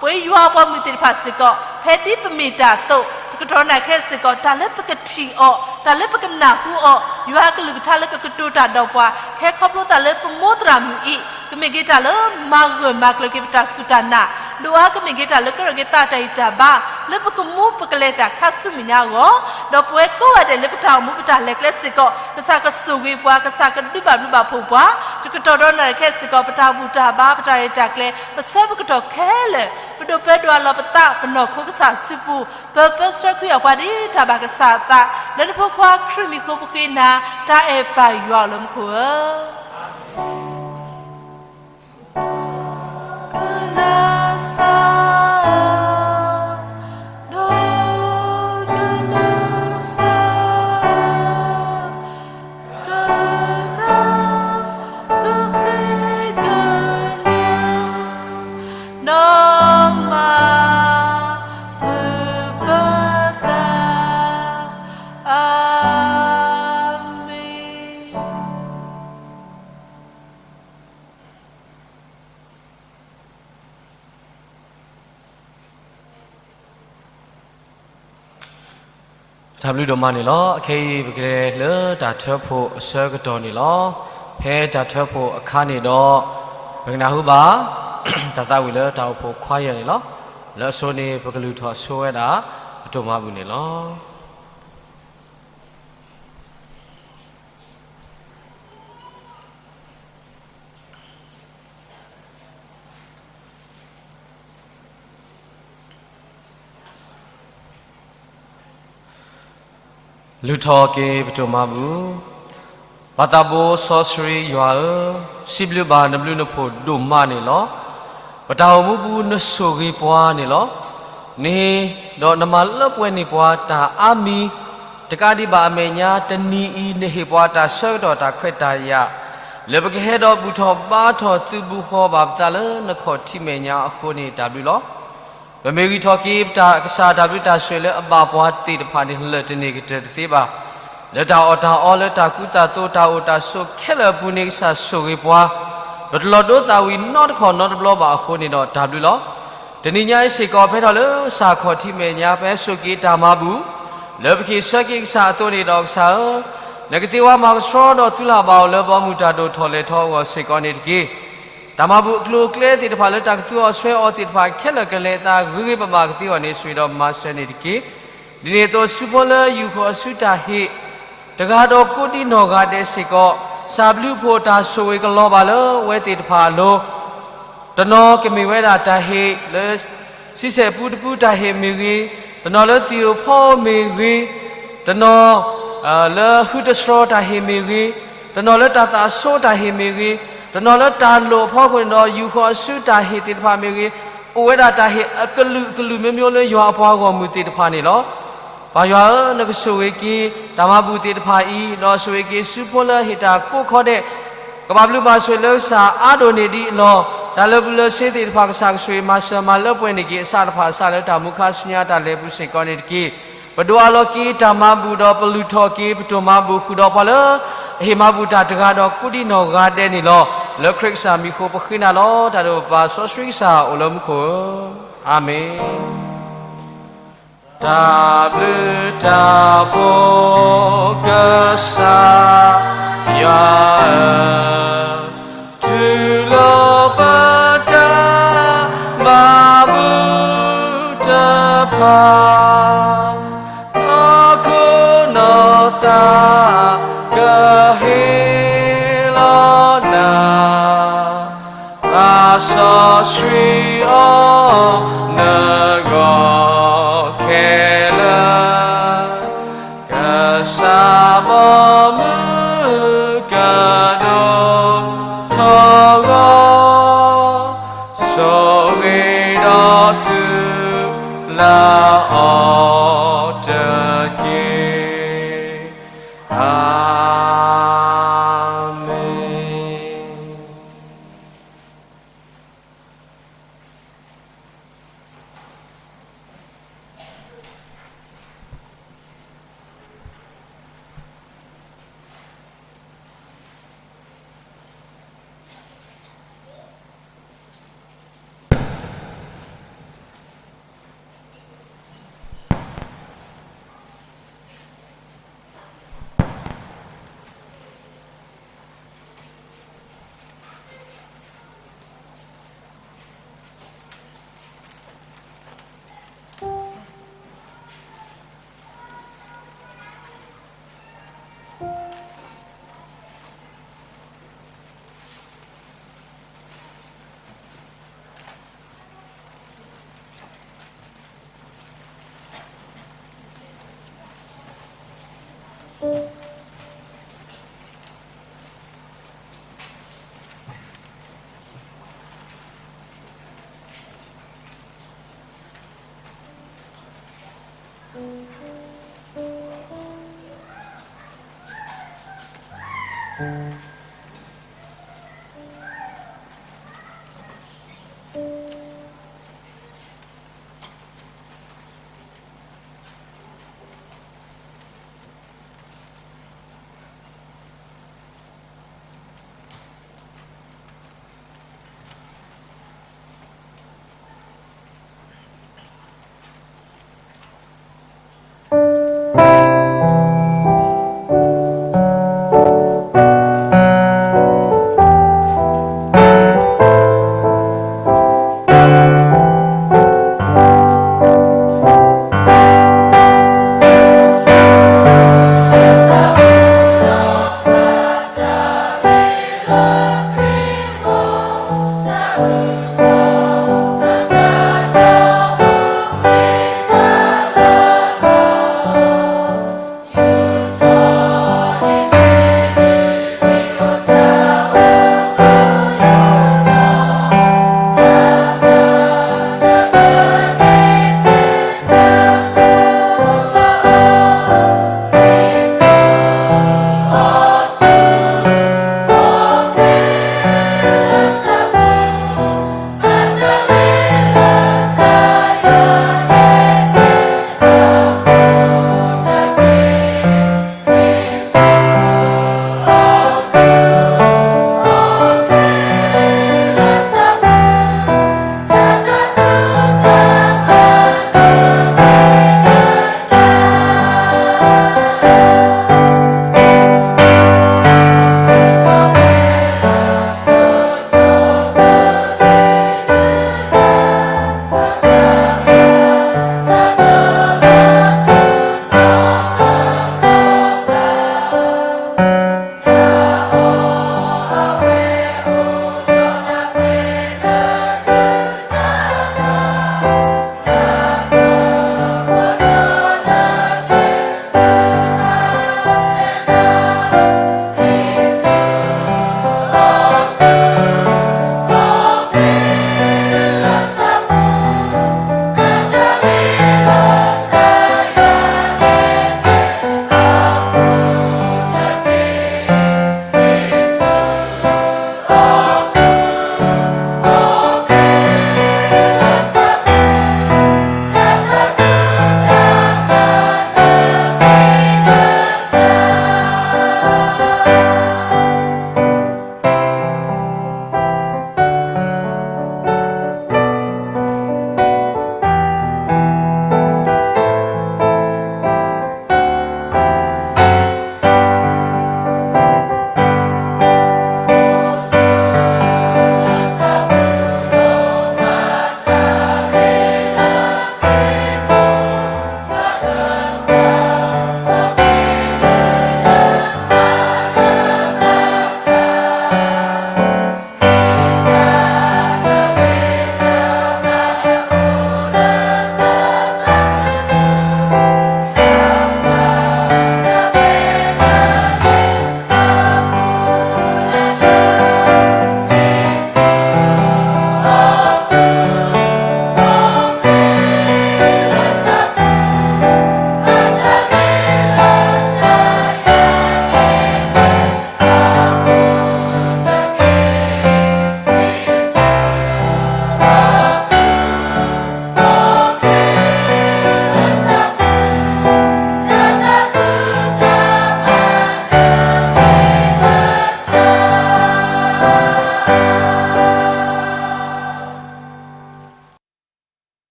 ပဝဲယွၤအပှၤမုၢ်သ့ၣ်တဖၣ်စ့ၢ်ကီး ဖဲဒ်ပမ့ၢ်တၢ်အသိး တကတီၢ်နၢ်ခဲစ့ၢ်ကီး တၢ်လၢပကထံၣ်အီၤ, တၢ်လၢပကနၢ်ဟူအီၤ, ယွၤအကလုၢ်ကထါလၢကကတိၤတၢ်ဒီးပှၤ ကဟဲခီဖျိသးလၢပမိၢ်သရၣ်မုၣ်အံၤ ကမ့ၢ်က့ၤတၢ်လၢမၤဂၢၢ်မၤကျၢၤက့ၤပတၢ်စူၢ်တၢ်နာ်, ဒိၣ်အါကမ့ၢ်က့ၤတၢ်လၢကရၢက့ၤသးတၢ်ဂံၢ်တၢ်ဘါ လၢပကမူပကလဲၤတၢ်ခါဆူမဲာ်ညါအဂီၢ်, ဒီးပဝဲကိးဂၤဒဲးလၢပတၢ်အိၣ်မူပတၢ်လဲၤကျဲစ့ၢ်ကီး ကစၢ်ကဆိၣ်ဂ့ၤပှၤ, ကစၢ်ကဒုးဘၣ်ဘျုးဘၣ်ဖှိၣ်ပှၤ, တကတီၢ်ဒီးနၢ်ခဲစ့ၢ်ကီး ပတၢ်ဘူၣ်တၢ်ဘါ ပတၢ်ရဲၣ်တၢ်ကျဲၤ ပဆၢပကတီၢ်ခဲလၢာ် ပဒိးပၢဒိးအလီၢ်ပသး ပနီၢ်ခိကစၢ်စုပူၤ ပၢပၢဆှၢခွံအီၤပှၤဒ်တၢ်ဘၣ်ကစၢ်အသး လၢနဖိခွါခရံာ်မံၤအဃိပဃ့နၤ တၢ်အဲၣ်ပၢ်ယွၤအိၣ်လၢမူခိၣ်ဧၢ. ကနၣ်စၢ်ဧၢ, ဒိကနၣ်စၢ်ဧၢ, ကနၣ် ကဃ့ကညး ဒီးမၤမုာ်ပသး, အၤမ့ၣ်. တၢ်ဘျုးဒိၣ်မးန့ၣ်လီၤ. အခဲအံၤ ပကလဲၤလၢတၢ်ထၢဖှိၣ်အဆၢကတီၢ်န့ၣ်လီၤ. ဖဲတၢ်ထၢဖှိၣ်အခါန့ၣ်ဒီး ပကနၢ်ဟူဘၣ် တၢ်သးဝံၣ်လၢတၢ်အိၣ်ဖှိၣ်ခွါယဲၢ်န့ၣ်လီၤ. လၢအဆိန့ၣ် ပကလုၢ်ထီၣ်ဆိဝဲဒၣ် အတိၢ်မၤဘူၣ်န့ၣ်လီၤ. လုၢ်ထီၣ်က့ၤပဒိၣ်မးပူၤ, ပၢ်သးဘိစီဆှံယွၤဧၢ, စံးဘျုးဘၣ်နဘျုးနဖှိၣ်ဒိၣ်မးန့ၣ်လီၤ. ပတၢ်အိၣ်မူပူၤနဆိၣ်ဂ့ၤပှၤန့ၣ်လီၤ. နဟ့ၣ်ဒီးနမၤလၢပှဲၤန့ၢ်ပှၤတၢ်အါမံၤ, တကးဒံးဘၣ်အမဲာ်ညါတနံၤအံၤ နဟ့ၣ်ပှၤတၢ်ဆၢကတီၢ်တၢ်ခွဲးတၢ်ယာ်, လၢပကဟဲဒီးဘူၣ်ထီၣ်ဘါထီၣ်သုးဘူးဃီၤဘၣ်ပသးလၢနခီၣ်ထံးမဲာ်ညါအဃိန့ၣ် တၢ်ဘျုးလီၤ. ပမ့ၢ်ဂံၢ်ထီၣ်က့ၤပတၢ်ကစၢ်တၢ်ဘျုးတၢ်ဆိၣ်ဂ့ၤလၢအဘၣ်ပှၤသ့ၣ်တဖၣ်န့ၣ် လၢာ်တန့ၢ်ကတၢၢ်တသ့ဘၣ်. လၢတၢ်အီၣ်တၢ်အီလၢတၢ်ကူတၢ်သိးတၢ်အိၣ်တၢ်ဆိးခဲလၢာ်အပူၤန့ၣ် ကစၢ်ဆိၣ်ဂ့ၤပှၤ, ပတလီၤဒိသးဝံၤနီတခီၣ်နီတဘျီဘၣ်အဃိန့ၣ်ဒီးတၢ်ဘျုးလီၤ. တနံၤညါအံၤစ့ၢ်ကီး ဖဲထီၣ်လၢကစၢ်ခီၣ်ထံးမဲာ်ညါ ပဟဲဆိၣ်က့ၤတၢ်မၤဘူၣ် လၢပကဟ့ၣ်ဆၢက့ၤကစၢ်အသိးန့ၣ်ဒီးကစၢ်ဧၢ, နကသ့ဝါမၤကဆှီဒီးသူလၢ်ဘၣ်အီၤလၢဘီမုၢ်တၢ်ဒိၣ်ထီၣ်လဲၤထီၣ်အဂီၢ်စ့ၢ်ကီးန့ၣ်တက့ၢ်. တၢ်မၤဘူၣ်အကျိၤအကျဲသ့ၣ်တဖၣ်လၢတၢ်ကသူအီၤဆွဲအီၤသ့ၣ်တဖၣ်ခဲလၢာ်ကလဲၤအသးဂ့ၤဂ့ၤဘၣ်ဘၣ်ကသ့အီၤန့ၣ် ဆိၣ်ဂ့ၤဒီးမၤစၢၤန့ၣ်တက့ၢ်. ဒ်န့ၣ်အသိးဆူဖိလၢယူၢ်ဃီၤအစုတၢ်ဟ့ၣ် တဂၤဒီးကိးဒံနီၢ်ဂၤဒဲးစ့ၢ်ကီး, ကစၢ်ဘျုးဖှိၣ်တၢ်ဆိၣ်ဂ့ၤကလီၤဘၣ်လၢအဝဲသ့ၣ်တဖၣ်အလိၤ တနီၤကမ့ၢ်ဝဲဒၣ်တၢ်ဟ့ၣ်လၢ ဆံဆဲၣ်ပူတပူတၢ်ဟ့ၣ်မ့ၢ်ဂ့ၤ, တနီၤလၢသံၣ်ဧိၤဖီဧိၤမ့ၢ်ဂ့ၤ, တနီၤ လၢဟုတဆှီတၢ်ဟ့ၣ်မ့ၢ်ဂ့ၤ, တနီၤလၢတၢ်သးဆိတၢ်ဟ့ၣ်မ့ၢ်ဂ့ၤ, တနီၤလၢတၢ်လိၣ်အဖီခိၣ်န့ၣ်ဒီး ယူၢ်ဃီၤအစုတၢ်ဟ့ၣ်သ့ၣ်တဖၣ်မ့ၢ်ဂ့ၤ, အိၣ်ဝဲဒၣ်တၢ်ဟ့ၣ်အကလုာ်ကလုာ်မျိုးမျိုးလၢယွၤအပှၤဂီၢ်မုၢ်သ့ၣ်တဖၣ်န့ၣ်လီၤ. ပၢ်ယွၤဧၢ, နကဆိၣ်ဂ့ၤက့ၤ တၢ်မၤဘူၣ်သ့ၣ်တဖၣ်အံၤ, ဒီးဆိၣ်ဂ့ၤက့ၤဆူဖိလၢဟ့ၣ်တၢ်ကိးခီဒဲး, ကဘၣ်ဘျုးဘၣ်ဆိၣ်ဂ့ၤလၢကစၢ်အါဒိၣ်န့ၢ်ဒံးအလီၢ်, တၢ်လၢာ်ဘူၣ်လၢာ်စ့သ့ၣ်တဖၣ် ကစၢ်ကဆိၣ်ဂ့ၤမၤစၢၤမၤလၢပှဲၤန့ၢ်က့ၤအစးတဖၣ်အစးလၢတၢ်မူခါဆူညါတၢ်လဲၤပူၤစ့ၢ်ကီးန့ၣ်တက့ၢ်. ပဒိးအးလီၤက့ၤတၢ်မၤဘူၣ်ဒီးပလုၢ်ထီၣ်က့ၤပဒိၣ်မၤဘူၣ်ဃုာ်ဒီးပှၤလၢ အဟ့ၣ်မၤဘူၣ်တၢ်တဂၤဒီးကိးဒံနီၢ်ဂၤဒဲးန့ၣ်လီၤ. လၢခရံာ်ကစၢ်မံၤအဃိပဃ့နၤလီၤ. တၢ်ဒိၣ်ပပၢ်စီဆှံကစၢ်အိၣ်လၢမူခိၣ်ဧၢ, အၤမ့ၣ်. တၢ်ဘျုးတၢ်ဖှိၣ်ကစၢ်ယွၤဧၢ, တူၢ်လိာ်ပတၢ်မၤဘူၣ်တဖၣ်, နီၢ်ခိနီၢ်သးကဟ့ၣ်လီၤနၤ ပၢ်စီဆှံအီၤ နဂီၢ်ခဲလၢာ်, ကစၢ်ဘီမုၢ်ကဒိၣ်ထီၣ်ဂီၤ, ဆိၣ်ဂ့ၤဒီးသုလၢအီၤတက့ၢ်. အၤမ့ၣ်.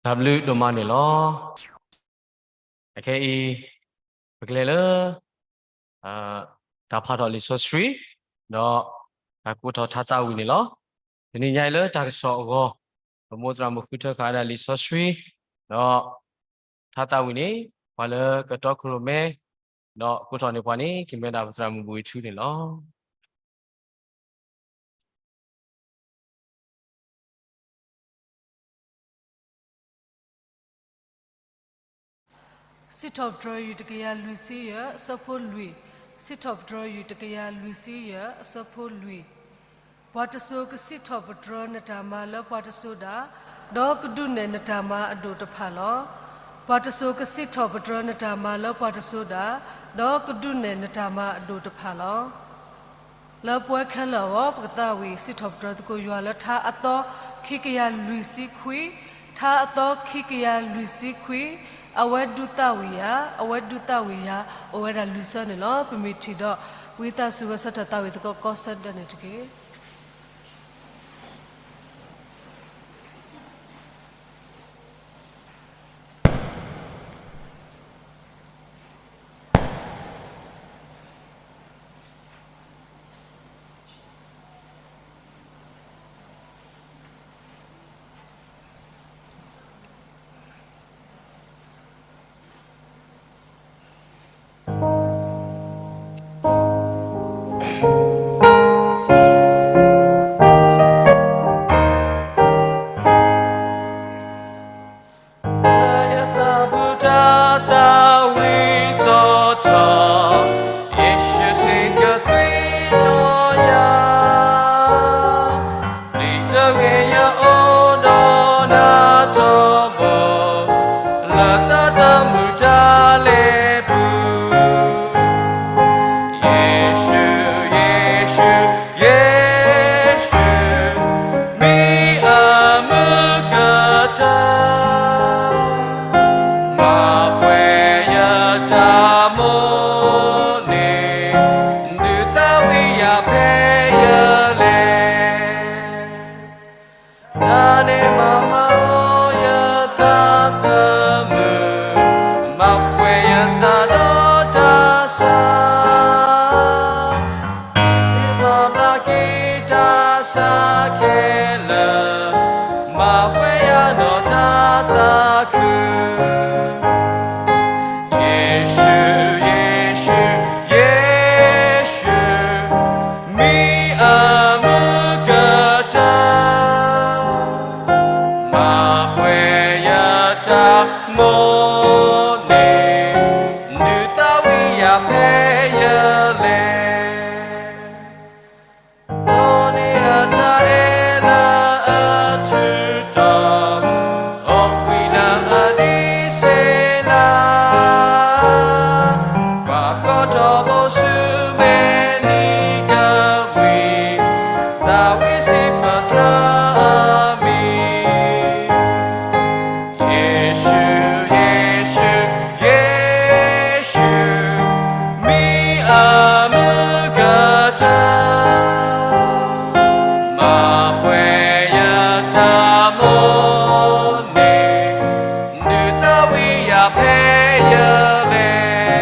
တၢ်ဘျုးဒိၣ်မးန့ၣ်လီၤ. အခဲအံၤ ပကလဲၤလၢ တၢ်ဖးထီၣ်လံာ်စီဆှံ ဒီးတၢ်ကိးထီၣ်ထါသးဝံၣ်န့ၣ်လီၤ. တနံၤညါအံၤလၢတၢ်ကစီၣ်အဂီၢ် ပမိၢ်သရၣ်မုၣ်ဃုထၢဃာ်ဝဲဒၣ်လံာ်စီဆှံ ဒီးထါသးဝံၣ်န့ၣ် ပှၤလၢကတီခိၣ်ရိၣ်မဲ ဒီးကိးထီၣ်န့ၢ်ပှၤန့ၣ် ကမ့ၢ်ဝဲဒၣ်ပသရၣ်မုၣ်ဘိၣ်အံၤထူန့ၣ်လီၤ. စံးထီၣ်ပတြၢၤယွၤတကယၤလွံၢ်ဆံယဲၢ် အဆၢဖိလွံၢ်, စံးထီၣ်ပတြၢၤယွၤတကယၤလွံၢ်ဆံယဲၢ် အဆၢဖိလွံၢ်, ပှၤတစိၤကစံးထီၣ်ပတြၢၤနတၢ်မၤလၢပှၤတစိၤဒၣ်, ဒီးကဒုးနဲၣ်နတၢ်မၤအဒိၣ်တဖၣ်လီၤ. ပှၤတစိၤကစံးထီၣ်ပတြၢၤနတၢ်မၤလၢပှၤတစိၤဒၣ်, ဒီးကဒုးနဲၣ်နတၢ်မၤအဒိၣ်တဖၣ်လီၤ. လၢပဝဲခဲလၢာ်အဂီၢ် ပကသးဝံၣ်စံးထီၣ်ပတြၢၤသကိးယွၤလၢထါအသီခံကယၤလွံၢ်ဆံခွံ, ထါအသီခံကယၤလွံၢ်ဆံခွံ, အဝဲဒုးသးဝံၣ်ယၤ, အဝဲဒုးသးဝံၣ်ယၤ, အိၣ်ဝဲဒၣ်လွံၢ်ဆၢန့ၣ်လီၤ. ပမ့ၢ်ထံၣ်ဒီး ဝံသးစူၤဂဲၤဆၢထၢၣ်သးဝံၣ်သကိးကီးဆၢဒၢန့ၣ်တက့ၢ်. လၢယသးပူၤတၢ်သးဝံၣ်သီၣ်ထီၣ်, ယ့ၣ်ၡူးစ့ၢ်ကီးသွံၣ်လီၤယၤ, ပျံၤတဂ့ၤယအိၣ်ဒီးနၤထီဘိ, လၢသးသမူတၢ်လဲၤပူၤ, ယ့ၣ်ၡူး, ယ့ၣ်ၡူး, ယ့ၣ်ၡူး, မံအမုၢ်ကတၢၢ် မၤပှဲၤယတၢ်မိၣ်န့ၣ်, ဒုးသးဝံၣ်ယၤဖဲယလဲၤ, တၢ်န့ၣ်မၤမၤအီၤယသးသမူ, မၤပှဲၤယသးဒီးတၢ်ဆါ မၤဘျါက့ၤတၢ်ဆါခဲလၢာ်, မၤပှဲၤယၤဒီးတၢ်သးခု, ယ့ၣ်ၡူး, ယ့ၣ်ၡူး, ယ့ၣ်ၡူး, မံအမုၢ်ကတၢၢ် မၤပှဲၤယတၢ်မိၣ်န့ၣ်, ဒုးသးဝံၣ်ယၤဖဲယလဲၤ, ဒီးန့ၢ်အတၢ်အဲၣ်လၢအထူးတီၤ, အိၣ်ဘှံးလၢအဒံးစ့လး, ကွၢ်ဃီထီဘိဆူမဲာ်နံၤကမှံ, သးဝံၣ်စံးပတြၢၤအမံၤ ယ့ၣ်ၡူး, ယ့ၣ်ၡူး, ယ့ၣ်ၡူး, မံအမုၢ်ကတၢၢ် မၤပှဲၤယတၢ်မိၣ်န့ၣ်, ဒုးသးဝံၣ်ယၤဖဲယလဲၤ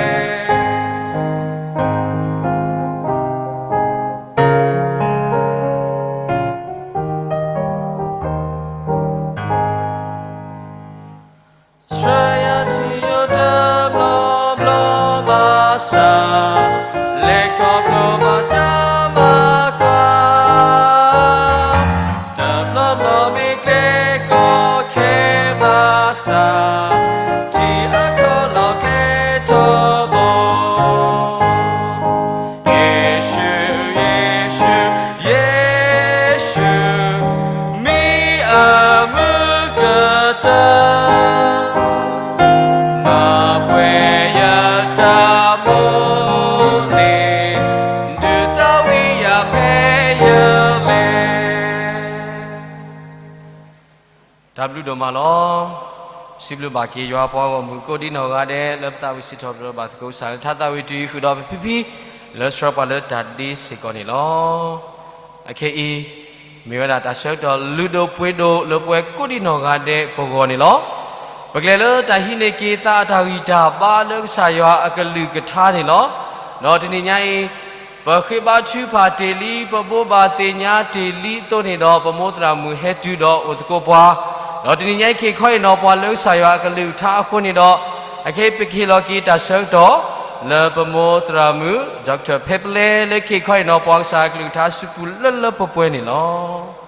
ဆှၢယၤထံယိာ်တဘျီဘျီဘၣ်ဆၣ်, လဲၤခီဖျိဘၣ်တၢ်မၤကွၢ်, တဘျီဘျီမ့ၢ်ကျဲကီခဲဘၣ်ဆၣ်, ထံအကီၢ်လီၤကျဲထီဘိ ယ့ၣ်ၡူး, ယ့ၣ်ၡူး, ယ့ၣ်ၡူး, မံအမုၢ်ကတၢၢ် မၤပှဲၤယတၢ်မိၣ်န့ၣ်, ဒုးသးဝံၣ်ယၤဖဲယလဲၤ တၢ်ဘျုးဒိၣ်မးလီၤ. စံးဘျုးဘၣ်က့ၤယွၤပှၤဂီၢ်မုၢ်ကိးဒံနီၢ်ဂၤဒဲး လၢပသးဝံၣ်စံးထီၣ်ပတြၢၤဘၣ်သကိးကစၢ်လၢထါသးဝံၣ်တယုၢ်ဃုာ်ဒီးပဖံဖံ လၢဆှၢပှၤလၢတၢ်ဒ့စ့ၢ်ကီးန့ၣ်လီၤ. အခဲအံၤ မ့ၢ်ဝဲဒၣ်တၢ်ဆၢကတီၢ်လုၢ်ဒိၣ်ပှ့ၤဒိၣ်လၢပဝဲကိးဒံနီၢ်ဂၤဒဲးပဂီၢ်န့ၣ်လီၤ. ပကလဲၤလၢတၢ်ဟံးန့ၢ်က့ၤသးအတၢ်ဂံၢ်တၢ်ဘါလၢကစၢ်ယွၤအကလုၢ်ကထါန့ၣ်လီၤ. ဒီးတနံၤညါအံၤ, ပဃ့ဘါထုကဖၣ်တ့ၢ်လံ, ပဘိးဘၣ်သ့ၣ်ညါတ့ၢ်လံအသိးန့ၣ်ဒီး ပမိၢ်သရၣ်မုၣ်ဟဲတုၤဒီးအိၣ်သကိးပှၤ, ဒီးတနံၤညါအံၤခဲအံၤခီအံၤနီၤ ပှၤလၢကစၢ်ယွၤအကလုၢ်ကထါအဃိန့ၣ်ဒီး, အခဲအံၤပကဟ့ၣ်လီၤက့ၤတၢ်ဆၢကတီၢ် လၢပမိၢ်သရၣ်မုၣ် Doctor ဖဲပလဲ လၢခဲအံၤခီအံၤနီၤ ပှၤကစၢ်အကလုၢ်ကထါစုပူၤလၢလၢပှဲၤပှဲၤန့ၣ်လီၤ.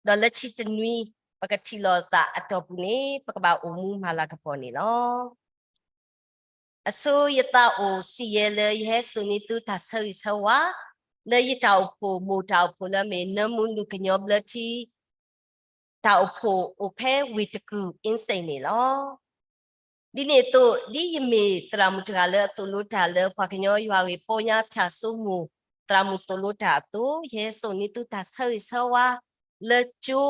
ဒီးလၢခံတနွံ ပကထံၣ်လိာ်သးအတီၢ်ပူၤန့ၣ် ပကဘၣ်အိၣ်မူမၤလၤကပီၤန့ၣ်လီၤ. အဆိယသးအိၣ်စံးယဲလၢယဟဲစိာ်န့ၢ်သုတၢ်ဆၢဂ့ၤဆၢဝါ လၢယတၢ်အိၣ်ဖှိၣ် မိၢ်တၢ်အိၣ်ဖှိၣ်လၢအမ့ၢ် နၢမူလူၤကညီဘျၢထံ တၢ်အိၣ်ဖှိၣ်အိၣ်ဖဲဝ့ၢ်တကူၣ် အင်းစိန် န့ၣ်လီၤ. ဒ်န့ၣ်အသိး ဒ်ယမ့ၢ်သရၣ်မုၣ်တဂၤလၢအသိၣ်လိတၢ်လၢပှၤကညီယွၤဂ့ၢ်ပီညါ ဖၠၣ်စိမိၢ် သရၣ်မုၣ်သိၣ်လိတၢ်အသိး, ယဟဲစိာ်န့ၢ်သုတၢ်ဆၢဂ့ၤဆၢဝါ လၢကၠိ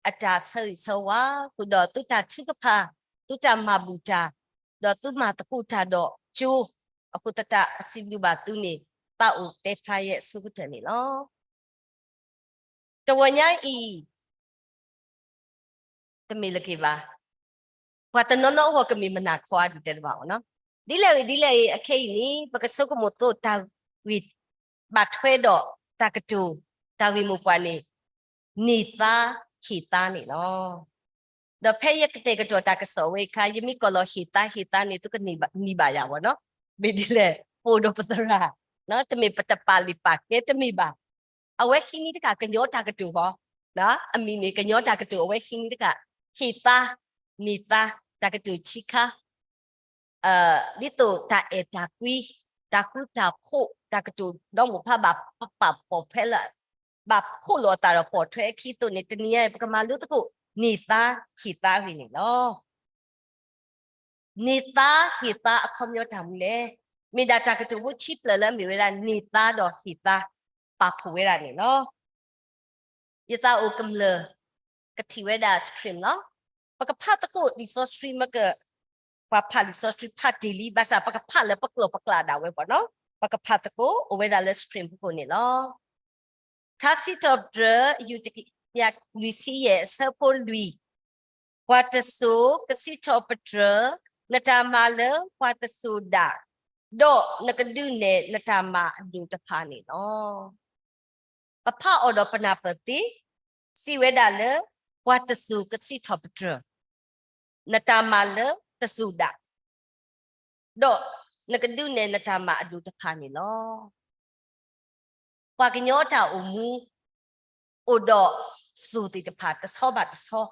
အတၢ်ဆၢဂ့ၤဆၢဝါ, ဃုာ်ဒီးသုတၢ်ထုကဖၣ်, သုတၢ်မၤဘူၣ်တၢ်, ဒီးသုမၤသကိးတၢ်ဒီးကၠိ အဃိသတး ပစံးဘျုးဘၣ်သုန့ၣ် သးအိၣ်တဲဖျါယဲအဆိကတၢၢ်န့ၣ်လီၤ. တဂီၤညါအံၤ တမ့ၢ်လၢၤက့ၤဘၣ်. ပှၤတနီၤနီၤအဂီၢ်ကမ့ၢ်မုၢ်နၤခီအဒူၣ်တဲတဘၣ်အီၤနီၤ. ဒ်လဲၣ်ဂ့ၤဒ်လဲၣ်ဂ့ၤ အခဲအံၤန့ၣ် ပကဆိကမိၣ်သိးတၢ်ဂ့ၢ်ဘၣ်ထွဲဒီးတၢ်ကတိၤ တၢ်ဂ့ၢ်မိၢ်ပှၢ်န့ၣ် န့ၢ်သါဟ့ၣ်သါန့ၣ်လီၤ. ဒီးဖဲယကတဲာ်ကတီၤတၢ်ကစီၣ်ဝဲအခါ ယမ့ၢ်ကိးလီၤဟ့ၣ်သါဟ့ၣ်သါန့ၣ် သုကနံၤဘၣ်ယၤဘၣ်နီၤ. မ့ၢ်ဒ်လဲၣ် ပအိၣ်ဒီးပသရၣ် တမ့ၢ်ပတပာ်လုၢ်ပာ်ကဲတမ့ၢ်ဘၣ်. အဝဲဟံးန့ၢ်တခါ ကညီတၢ်ကတိၤဟီ, အမံၤန့ၣ် ကညီတၢ်ကတိၤ အဝဲဟံးန့ၢ်တခါ ဟ့ၣ်သါ, န့ၢ်သါ, တၢ်ကတိၤဆံးခါ, ဒ်သိးတၢ်အဲၣ်တၢ်ကွံ, တၢ်ဃူတၢ်ဖိး, တၢ်ကတိၤဒီမိၢ်ဖးဘၣ်ပာ်ဖှိၣ်ဖဲလၢ, ဘၣ်ဖှိၣ်လိာ်အသးဒီးပိာ်ထွဲအခံအသိးန့ၣ် တနံၤညါအံၤ ပကမၤလိသကိး န့ၢ်သါဟ့ၣ်သါဂ့ၢ်န့ၣ်လီၤ. န့ၢ်သါဟ့ၣ်သါအခီပညီတၢ်မနုၤလဲၣ်. မ့ၢ်ဒၣ်တၢ်ကတိၤဖိခံဖျၢၣ်လၢအမ့ၢ်ဝဲဒၣ် န့ၢ်သါဒီးဟ့ၣ်သါ ပာ်ဖှိၣ်ဝဲဒၣ်န့ၣ်လီၤ. ယသးအိၣ်ကမျၢၢ် ကထံၣ်ဝဲဒၣ် screen လီၤ. ပကဖးသကိးလံာ်စီဆှံမ့ၢ်က, ပှၤဖးလံာ်စီဆှံဖးတ့ၢ်လံ ဘၣ်ဆၣ်ပကဖးလၢပကျိာ်ပကျါဒၣ်ဝဲဘၣ်နီၤ. ပကဖးသကိးအိၣ်ဝဲဒၣ်လၢ screen ပူၤကိးန့ၣ်လီၤ. ထါစံးထီၣ်ပတြၢၤ ယူၢ်တကယၤလွံၢ်ဆံယဲၢ် အဆၢဖိလွံၢ်, ပှၤတစိၤကစံးထီၣ်ပတြၢၤ နတၢ်မၤလၢပှၤတစိၤဒၣ်, ဒီးနကဒုးနဲၣ်နတၢ်မၤအဒိၣ်တဖၣ်န့ၣ်လီၤ. ပဖးအီၤဒီးပနၢ်ပၢၢ်သ့, စံးဝဲဒၣ်လၢ ပှၤတစိၤကစံးထီၣ်ပတြၢၤ နတၢ်မၤလၢတစိၤဒၣ်, ဒီးနကဒုးနဲၣ်နတၢ်မၤအဒိၣ်တဖၣ်န့ၣ်လီၤ. ပှၤကညီတၢ်အိၣ်မူ အိၣ်ဒီးစိၤသ့ၣ်တဖၣ်တဆီဘၣ်တဆီ,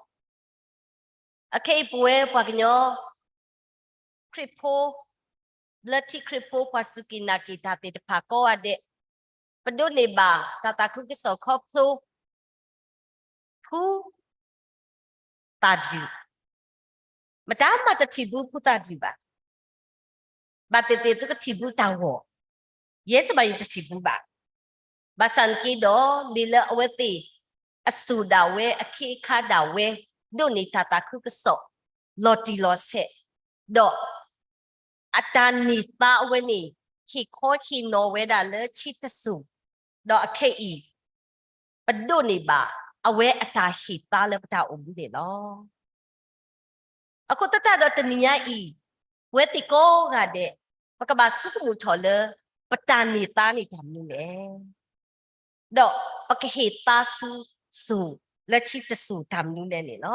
အခဲအံၤပဝဲပှၤကညီ ခရံာ်ဖိ, လၢထံခရံာ်ဖိ ပှၤစူၢ်က့ၤနာ်က့ၤတၢ်သ့ၣ်တဖၣ်ကိးဂၤဒဲး, ပဒိးန့ၢ်ဘၣ်တၢ်သးခုကစီၣ်ခီဖျိ ဖု သၣ်ဘျုး, မတၤမးတထံၣ်ဘၣ်ဖုသၣ်ဘျုးဘၣ်. ဘၣ်သ့ၣ်သ့ၣ်သုကထံၣ်ဘၣ်တၢ်ဂီၤ, ယဲစ့ၢ်ဘၣ်ယတထံၣ်ဘၣ်. ဘၣ်ဆၣ်နက့ဒီး လံာ်လၢအဝဲသ့ၣ်အစိၤဒၣ်ဝဲ အခ့အခါဒၣ်ဝဲ ဒိးန့ၢ်တၢ်သးခုကစီၣ် လီၤတံၢ်လီၤဆဲး, ဒီး အတၢ်န့ၢ်သါအဝဲန့ၣ် ဟ့ၣ်ခီဟ့ၣ်နီၤဝဲဒၣ်လၢဆံတစိၤ, ဒီးအခဲအံၤ ပဒိးန့ၢ်ဘၣ် အဝဲအတၢ်ဟ့ၣ်သါလၢပတၢ်အိၣ်မူန့ၣ်လီၤ. အဃိသတးဒီးတနံၤညါအံၤ ပဝဲသ့ၣ်ကိးဂၤဒဲး ပကဘၣ်ဆိကမိၣ်ထီၣ်လၢ ပတၢ်န့ၢ်သါန့ၣ်တၢ်မနုၤလဲၣ်. ဒီးပကဟ့ၣ်သါဆူစိၤလၢဆံတစိၤတၢ်မနုၤလဲၣ်န့ၣ်လီၤ.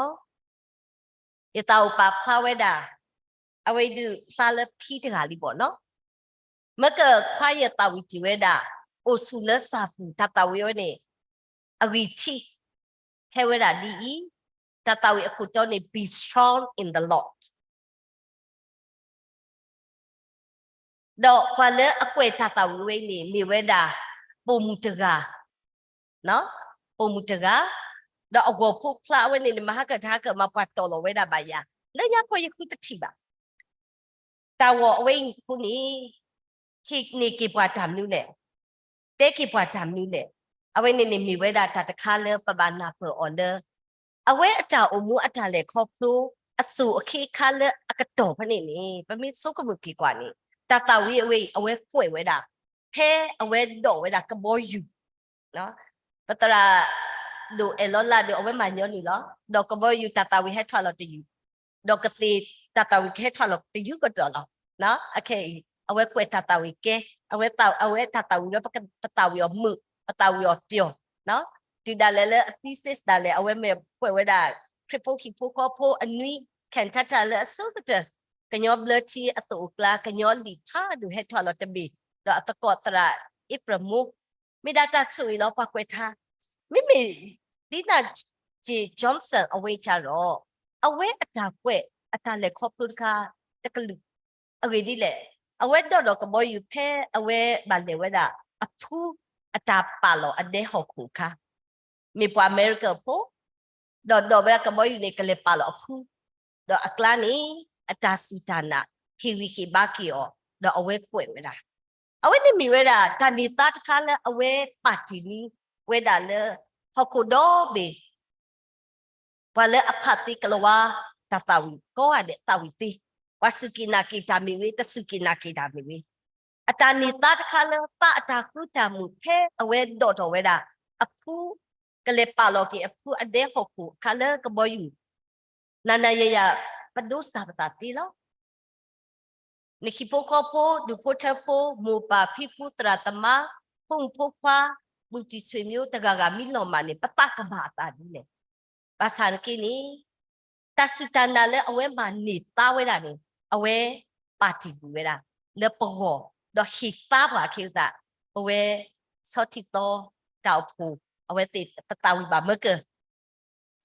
ယသးအိၣ်ပာ်ဖျါဝဲဒၣ် အဝဲဒုးသါလၢဖံတဂၤလံဘၣ်နီၤ. မ့ၢ်ကခွါယဲၢ်သးဝံၣ်တ့ၢ်ဝဲဒၣ် အိၣ်ဆူၣ်လၢဆၣ်ပူၤ တၢ်သးဝံၣ်ဝဲန့ၣ် အဂံၢ်ထံး ဟဲဝဲဒၣ်ဒ်အံၤ, တၢ်သးဝံၣ်အခိၣ်တီန့ၣ် be strong in the Lord. ဒီးပှၤလၢအကွဲးတၢ်သးဝံၣ်ဝဲအံၤန့ၣ် မ့ၢ်ဝဲဒၣ် ပိာ်မုၣ်တဂၤ, ပိာ်မုၣ်တဂၤ, ဒီးအဂီၤဖိဖျါအဝဲန့ၣ်န့ၣ် မၤဟါကတၢၢ်ဟါကတၢၢ်မး ပှၤတီၢ်လီၤဝဲဒၣ်ဘၣ်ယၤ, လၢညါခီယဃုတထံၣ်ဘၣ်. တၢ်ဂီၤအဝဲအံၤအဃိန့ၣ် ဟ့ၣ်န့ၢ်က့ၤပှၤတၢ်မနုၤလဲၣ်, တဲက့ၤပှၤတၢ်မနုၤလဲၣ်, အဝဲန့ၣ်န့ၣ်မ့ၢ်ဝဲဒၣ်တၢ်တခါလၢပဘၣ်နၢ်ပၢၢ်အီၤလၢ အဝဲအတၢ်အိၣ်မူအတၢ်လဲၤခီဖျိ အစိၣ်အခံအခါလၢအကတီၢ်ဖဲန့ၣ်န့ၣ် ပမ့ၢ်ဆိကမိၣ်က့ၤကွၢ်န့ၣ် တၢ်သးဝံၣ်အဝဲအံၤ အဝဲကွဲးဝဲဒၣ် ဖဲအဝဲဒိးဝဲဒၣ်ကဘီယူၤ ပသရၣ်ဒိၣ်အဲၣ်လီၤလၢ်ဒီး အဝဲမၤညီနုၢ်လီၤ. ဒီးကဘီယူၤတၢ်သးဝံၣ်ဟဲထွဲလီၤတယုၢ်, ဒီးကသ့ၣ်တၢ်သးဝံၣ်ကဟဲထွဲလီၤတယုၢ်ကဒီးလီၤ. အခဲအံၤ အဝဲကွဲးတၢ်သးဝံၣ်ကဲ, အဝဲ အဝဲတၢ်သးဝံၣ်လၢပသးဝံၣ်အီၤမုာ်, ပသးဝံၣ်အီၤပျီၢ်, တုၤဒၣ်လဲာ်လၢအ thesis ဒၣ်လဲာ် အဝဲမ့ၢ်ကွဲးဝဲဒၣ် ခရံာ်ဖိဟံၣ်ဖိဃီဖိအနွံ Cantata လၢအဆိကတၢၢ်, ကညီဘျၢထံအသိးအကျါ ကညီလံာ်ဖးဒိၣ်ဟဲထွဲလီၤတဘ့ၣ်, ဒီးအသကိးသရၣ်အ့ဖြၢၣ်မိၢ် မ့ၢ်ဒၣ်တၢ်ဆိၣ်ဂ့ၤလီၤ ပှၤကွဲးထါ, မ့မ့ၢ် Lina J Johnson အဝဲအံၤဒီး အဝဲအတၢ်ကွဲးအတၢ်လဲၤခီဖျိတခါ တကလုာ်, အဂ့ၢ်ဒ်လဲၣ်, အဝဲဒိးဒီးကဘီယူၤဖဲအဝဲဘၣ်လဲၤဝဲဒၣ် အဖုအတၢ်ပာ်လီၤအဒဲဟီၣ်ခိၣ်အခါ မ့ၢ်ပှၤအမဲရကၤဖိ, ဒီးဒိးဝဲဒၣ်ကဘီယူၤန့ၣ် ကလဲၤပာ်လီၤအဖု, ဒီးအကျါန့ၣ် အတၢ်စူၢ်တၢ်နာ် ဟ့ၣ်ဂံၢ်ဟ့ၣ်ဘါက့ၤအီၤ, ဒီးအဝဲကွဲးဝဲဒၣ်, အဝဲန့ၣ်မ့ၢ်ဝဲဒၣ် တၢ်န့ၢ်သါတခါလၢအဝဲပာ်တ့ၢ်န့ၢ်ဝဲဒၣ်လၢ ဟီၣ်ခိၣ်ဒီဘ့ၣ် ပှၤလၢအဖးသ့ကလၤဝါ တၢ်သးဝံၣ် ကိးဂၤဒဲးသးဝံၣ်သ့, ပှၤစူၢ်က့ၤနာ်က့ၤတၢ်မ့ၢ်ဝဲ တစူၢ်က့ၤနာ်က့ၤတၢ်မ့ၢ်ဝဲ, အတၢ်န့ၢ်သါတခါလၢ သါအတၢ်ဃူတၢ်မုာ်ဖဲအဝဲဒိးထီၣ်ဝဲဒၣ် အဖု ကလဲၤပာ်လီၤက့ၤအဖုအဒဲဟီၣ်ခိၣ်အခါလၢကဘီယူၤ, နၤနၤယၤယၤ ပဒိးစၢ်ပသးသ့လီၤ. နဟံၣ်ဖိဃီဖိ ဒူၣ်ဖိထၢဖိ မိၢ်ပၢ်ဖံဖု သရၣ်သမါ ဖိမုၣ်ဖိခွါ မုၢ်တံၤဆွေမျိုး တဂၤဂၤမ့ၢ်လီၤမၢ်န့ၣ် ပသးကမၤအသးဒ်လဲၣ်. ဘၣ်ဆၣ်နက့န့ၣ် တၢ်စူၢ်တၢ်နာ်လၢအဝဲမၤန့ၢ်သါဝဲဒၣ်န့ၣ် အဝဲပာ်တ့ၢ်ကွံာ်ဝဲဒၣ် လၢပဂီၢ် ဒီးဟ့ၣ်သါပှၤအခ့အသး ပဝဲဆီထံသီတၢ်အိၣ်ဖှိၣ် အဝဲသ့ၣ်ပသးဝံၣ်ဘၣ်မ့ၢ်က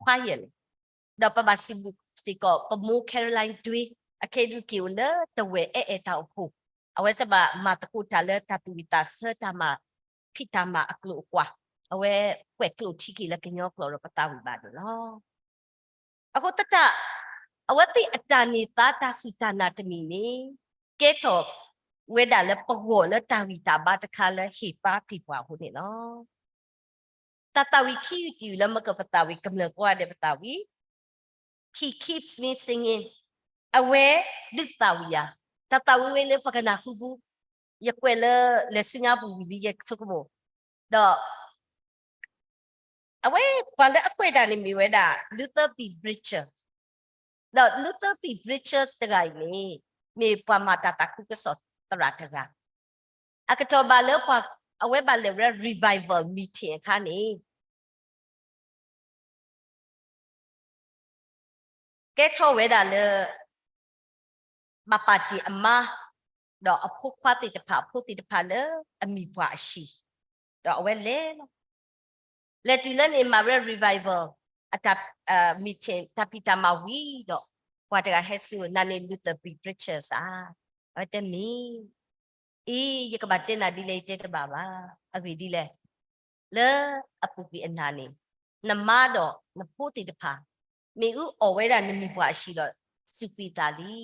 choir န့ၣ်, ဒီးပဘၣ်စံးဘျုးစ့ၢ်ကီး ပမိၢ် Caroline ဒွ့ အခဲဒုးက့ၤအိၣ်လၢတဝဲၢ်အဲၣ်အဲၣ်တၢ်အိၣ်ဖှိၣ်, အဝဲစ့ၢ်ဘၣ်မၤသကိးတၢ်လၢတၢ်သူၣ်ဝံၣ်သးဆၢ တၢ်မၤဖံးတၢ်မၤအကျိၤအကွာ်, အဝဲကွဲးကျိာ်ထံက့ၤလၢကညီကျိာ်ဒီးပသးဝံၣ်ဘၣ်န့ၣ်လီၤ. အဃိသတး အဝဲသ့ၣ်အတၢ်န့ၢ်သါတၢ်စူၢ်တၢ်နာ်တမံၤန့ၣ် ကဲထီၣ်ဝဲဒၣ်လၢပဂီၢ်လၢတၢ်ဂံၢ်တၢ်ဘါတခါလၢဟ့ၣ်သါတ့ၢ်ပှၤအဃိန့ၣ်လီၤ. တၢ်သးဝံၣ်ခံယုၢ်တယုၢ်လၢမ့ၢ်ကပသးဝံၣ် ကမျၢၢ်ကိးဂၤဒဲးပသးဝံၣ်, He keeps me singing, အဝဲဒုးသးဝံၣ်ယၤ, တၢ်သးဝံၣ်ဝဲလၢပကနၢ်ဟူပူၤ, ယကွဲးလၢလဲၤဆူညါပူၤဝံၤလံ ယဆိကမိၣ်, ဒီး အဝဲပှၤလၢအကွဲးတၢ်န့ၣ်မ့ၢ်ဝဲဒၣ် Luther B Bridges, ဒီး Luther B Bridges တဂၤအံၤန့ၣ် မ့ၢ်ပှၤမၤတၢ်သးခုကစီၣ်သရၣ်တဂၤ, အကတီၢ်ဘၣ်လၢပှၤ အဝဲဘၣ်လဲၤဝဲ revival meeting အခါန့ၣ် ကဲထီၣ်ဝဲဒၣ်လၢ ဘၣ်ပာ်တ့ၢ်အမါ ဒီးအဖိခွါသ့ၣ်တဖၣ် အဖိသ့ၣ်တဖၣ်လၢအမံၤပှၢ်အဟံၣ်, ဒီးအဝဲလဲၤလီၤ. လဲၤတုၤလၢန့ၣ် မၤဝဲ revival အတၢ် meeting တၢ်ဖံးတၢ်မၤဝံၤဒီး ပှၤတဂၤဟဲဆူ နၤန့ၣ် Luther B Bridges ဧါ, အဝဲတဲမ့ၢ် အံၤ ယကဘၣ်တဲနၤဒ်လဲၣ် ယတဲတဘၣ်ဘၣ်. အဂ့ၢ်ဒ်လဲၣ်, လၢအပူၤကွံာ်အနၤန့ၣ် နမါဒီးနဖိသ့ၣ်တဖၣ် မ့ၣ်အူအီၣ်ဝဲဒၣ်နမံၤပှၢ်အဟံၣ်ဒီး စူးကွံာ်သးလံ.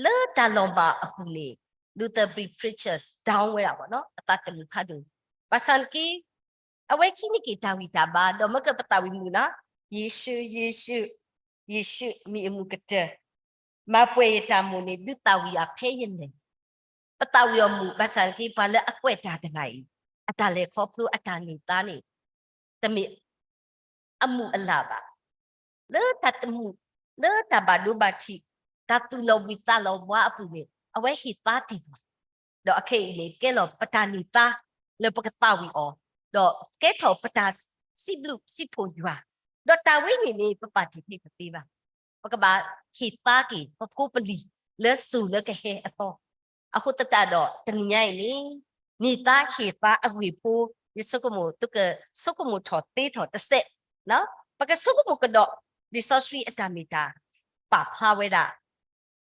လၢတၢ်လီၤမၢ်အပူၤန့ၣ် Luther B Bridges down ဝဲဒၣ် အသးတမုာ်ဖးဒိၣ်, ဘၣ်ဆၣ်နက့ အဝဲဟံးန့ၢ်က့ၤတၢ်ဂံၢ်တၢ်ဘါ ဒီးမ့ၢ်ကပသးဝံၣ်မုာ်နီၤ, ယ့ၣ်ၡူး ယ့ၣ်ၡူး ယ့ၣ်ၡူး မ့ၢ်အမုာ်ကတၢၢ်, မၤပှဲၤယတၢ်မိၣ်န့ၣ် ဒုးသးဝံၣ်ယၤဖဲယလဲၤ, ပသးဝံၣ်အီၤမုာ် ဘၣ်ဆၣ်နက့ ပှၤလၢအကွဲးတၢ်တဂၤအံၤ အတၢ်လဲၤခီဖျိအတၢ်န့ၢ်သါန့ၣ် တမ့ၢ် အမုာ်အလၢ်ဘၣ်. လၢတၢ်တမုာ် လၢတၢ်ဘၣ်ဒိဘၣ်ထံး တၢ်သူၣ်လီၤဘှံးသးလီၤဘှါအပူၤန့ၣ် အဝဲဟ့ၣ်သါတ့ၢ်ပှၤ, ဒီးအခဲအံၤန့ၣ် ကဲလီၤပတၢ်န့ၢ်သါ လၢပကသးဝံၣ်အီၤ, ဒီးကဲထီၣ်ပတၢ်စံးဘျုးစံးဖှိၣ်ယွၤ, ဒီးတၢ်ဝဲန့ၣ်န့ၣ် ပပာ်တ့ၢ်န့ၢ်တသ့ဘၣ်. ပကဘၣ်ဟ့ၣ်သါက့ၤ ပဖိပလံၤ လၢစိၤလၢကဟဲအသီ. အဃိသတးဒီး တနံၤညါအံၤန့ၣ် နံၤသါဟ့ၣ်သါအဂ့ၢ်ဖိ ယဆိကမိၣ် သုကဆိကမိၣ်ထီၣ်သ့ထီၣ်တစဲး, ပကဆိကမိၣ်ကဒီး လံာ်စီဆှံအတၢ်မ့ၢ်တၢ်ပာ်ဖျါဝဲဒၣ်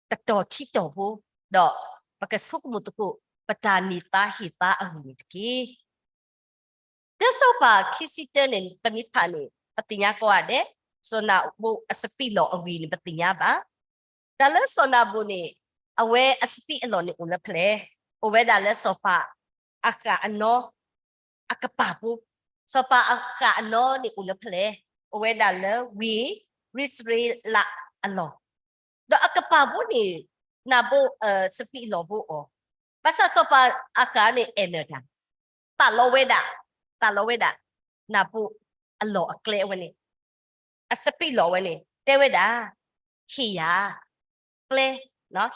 တတီၤခံတီၤဖိ, ဒီးပကဆိကမိၣ်သကိး ပတၢ်နံၤသါဟ့ၣ်သါအဂ့ၢ်န့ၣ်တက့ၢ်. တၢစီၤပၤခံဆံတၢန့ၣ် ပမ့ၢ်ဖးန့ၣ် ပသ့ၣ်ညါကိးဂၤဒဲး, စီၤနၤဘိအစပံးလီၢ်အဂ့ၢ်န့ၣ် ပသ့ၣ်ညါဘၣ်. တၢ်လၢစီၤနၤဘိန့ၣ် အဝဲအစပံးအလီၢ်န့ၣ်အိၣ်လၢဖဲလဲၣ်, အိၣ်ဝဲဒၣ်လၢစီၤပၤအဃၣ်အနီ အကပၤဖိ, စီၤပၤအဃၣ်အနီန့ၣ်အိၣ်လၢဖဲလဲၣ်, အိၣ်ဝဲဒၣ်လၢဝ့ၢ်အံၣ်စရ့လးအလီၢ်, ဒီးအကပၤဖိန့ၣ် နၤဘိ စပံးလီၢ်ဖိအီၤ, ဘၣ်ဆၣ်စီၤပၤအဃၣ်န့ၣ်အဲၣ်နၢၤတၢ်, သးလီဝဲဒၣ်, သးလီဝဲဒၣ် နၤဘိအလီၢ်အကျဲအဝဲန့ၣ် အစပံးလီၢ်ဝဲန့ၣ် တဲဝဲဒၣ်, ဟ့ၣ်ယၤ, ကျဲ,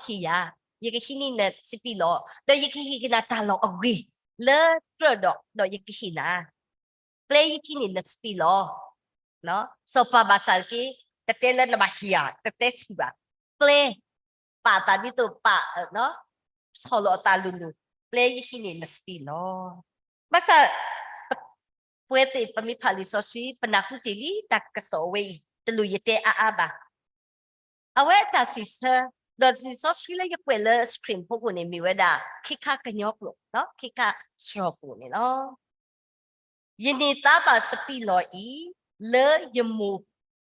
ဟ့ၣ်ယၤ, ယကဟံးန့ၢ်နစပံးလီၢ်, ဒီးယကဟ့ၣ်က့ၤနၤတၢ်လီၢ်အဂ့ၤလၢကြၢးဒီး, ဒီးယကဟ့ၣ်နၤ, ကျဲယဟံးန့ၢ်နစပံးလီၢ်. စီၤပၤဘၣ်ဆၣ်က့ တတဲလၢနဘၣ်ဟ့ၣ်ယၤ, တတဲဆူၣ်ဘၣ်, ကျဲ, ပာ်သးဒ်သိးပာ် ဆီၣ်လီၤအသးလိၤလိၤ, ကျဲယဟံးန့ၢ်နစပံးလီၢ်. ဘၣ်ဆၣ် ပဝဲသ့ၣ်ပမ့ၢ်ဖးလံာ်စီဆှံ ပနၢ်ဟူတ့ၢ်လံတၢ်ကစီၣ်အဝဲအံၤ တလိၣ်ယတဲအါအါဘၣ်. အဝဲအတၢ်စံးဆၢ, ဒီးလံာ်စီဆှံလၢယကွဲးလၢ screen ဖီခိၣ်န့ၣ် မ့ၢ်ဝဲဒၣ် ခ့ခါကညီကျိာ်, ခ့ခါစှီၤကျိာ်န့ၣ်လီၤ. ယန့ၢ်သါဘၣ်စပံးလီၢ်အံၤ လၢယမိၢ်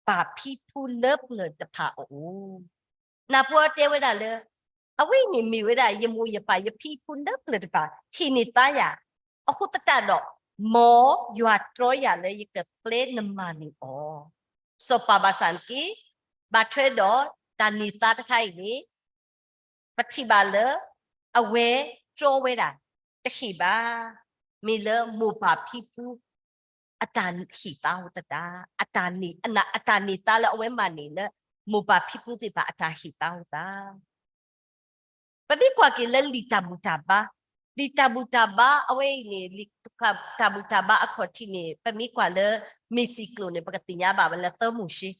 ပၢ်ဖံဖုလၢပျၢၤတဖၣ်အအိၣ်, နၢ်ပၢၢ်တဲဝဲဒၣ်လၢ အဝဲအံၤန့ၣ်မ့ၢ်ဝဲဒၣ် ယမိၢ်ယပၢ်ယဖံယဖုလၢပျၢၤတဖၣ် ဟ့ၣ်န့ၢ်သါယၤ, အဃိသတးဒီး မ်ယွၤတြီယၤလၢယကပျဲနမၤန့ၢ်အီၤ. စီၤပၤဘၣ်ဆၣ်န့ၣ်က့ ဘၣ်ထွဲဒီးတၢ်န့ၢ်သါတခါအံၤန့ၣ် ပထံၣ်ဘၣ်လၢ အဝဲတြီဝဲဒၣ် တဟ့ၣ်ဘၣ်, မ့ၢ်လၢမိၢ်ပၢ်ဖံဖု အတၢ်ဟ့ၣ်သါအဃိသတး, အတၢ်န့ၢ်, အတၢ်န့ၢ်သါလၢအဝဲမၤန့ၢ်လၢ မိၢ်ပၢ်ဖံဖုသ့ၣ်တဖၣ်အတၢ်ဟ့ၣ်သါအဃိသတး ပမ့ၢ်ကွၢ်က့ၤလၢလံာ်တၢ်ဘူၣ်တၢ်ဘါ, လံာ်တၢ်ဘူၣ်တၢ်ဘါအဝဲအံၤန့ၣ် လံာ်တၢ်ဘူၣ်တၢ်ဘါအခီၣ်ထံးန့ၣ် ပမ့ၢ်ကွၢ်လၢ မ့ၢ်စံၣ်ကျိာ်န့ၣ် ပကသ့ၣ်ညါဘၣ်ဝဲလၢသၢမိၤၡ့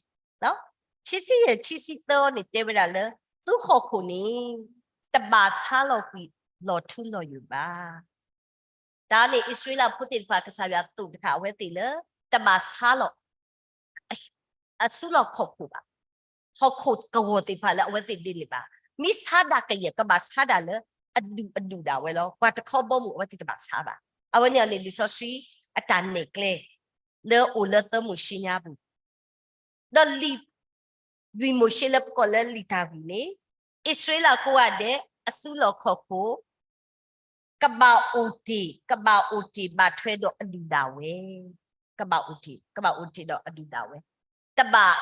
ခံဆံယဲၢ် ခံဆံသၢန့ၣ် တဲဝဲဒၣ်လၢ သုဟီၣ်ခိၣ်န့ၣ် တဘၣ်ဆါလီၤကွံာ်လီၤထူလီၤယိာ်ဘၣ်. တၢ်န့ၣ် အံၣ်စရ့လးဖိသ့ၣ်တဖၣ် ကစၢ်ယွၤသိၣ်တခါအဝဲသ့ၣ်လၢ တဘၣ်ဆါလီၤ အစုလီၢ်ခီၣ်ခိၣ်ဘၣ်, ဟီၣ်ခိၣ်ကဝီၤသ့ၣ်တဖၣ်လၢအဝဲသ့ၣ်ဒ်န့ၣ်ဘၣ်. မ့ၢ်ဆါဒၣ်ကယဲၢ် ကဘၣ်ဆါဒၣ်လၢအဒူၣ်အဒူၣ်ဒၣ်ဝဲလီၤ. ပှၤတခီဘီမုၢ်အဝဲသ့ၣ်တဘၣ်ဆါဘၣ်. အဝဲန့ၣ်န့ၣ် လံာ်စီဆှံအတၢ်နဲၣ်ကျဲ လၢအိၣ်လၢသၢမိၤၡ့ညါပူၤ ဒီးလံာ် လွံၢ်မိၤၡ့လၢပကိးလၢလံာ်တၢ်ဂ့ၢ်န့ၣ် အံၣ်စရ့လးကိးဂၤဒဲး အစုလီၢ်ခီၣ်ခိၣ် ကဘၣ်အိၣ်တ့ၢ်, ကဘၣ်အိၣ်တ့ၢ်ဘၣ်ထွဲဒီးအဒူၣ်ဒၣ်ဝဲ, ကဘၣ်အိၣ်တ့ၢ်, ကဘၣ်အိၣ်တ့ၢ်ဒီးအဒူၣ်ဒၣ်ဝဲ, တဘၣ်,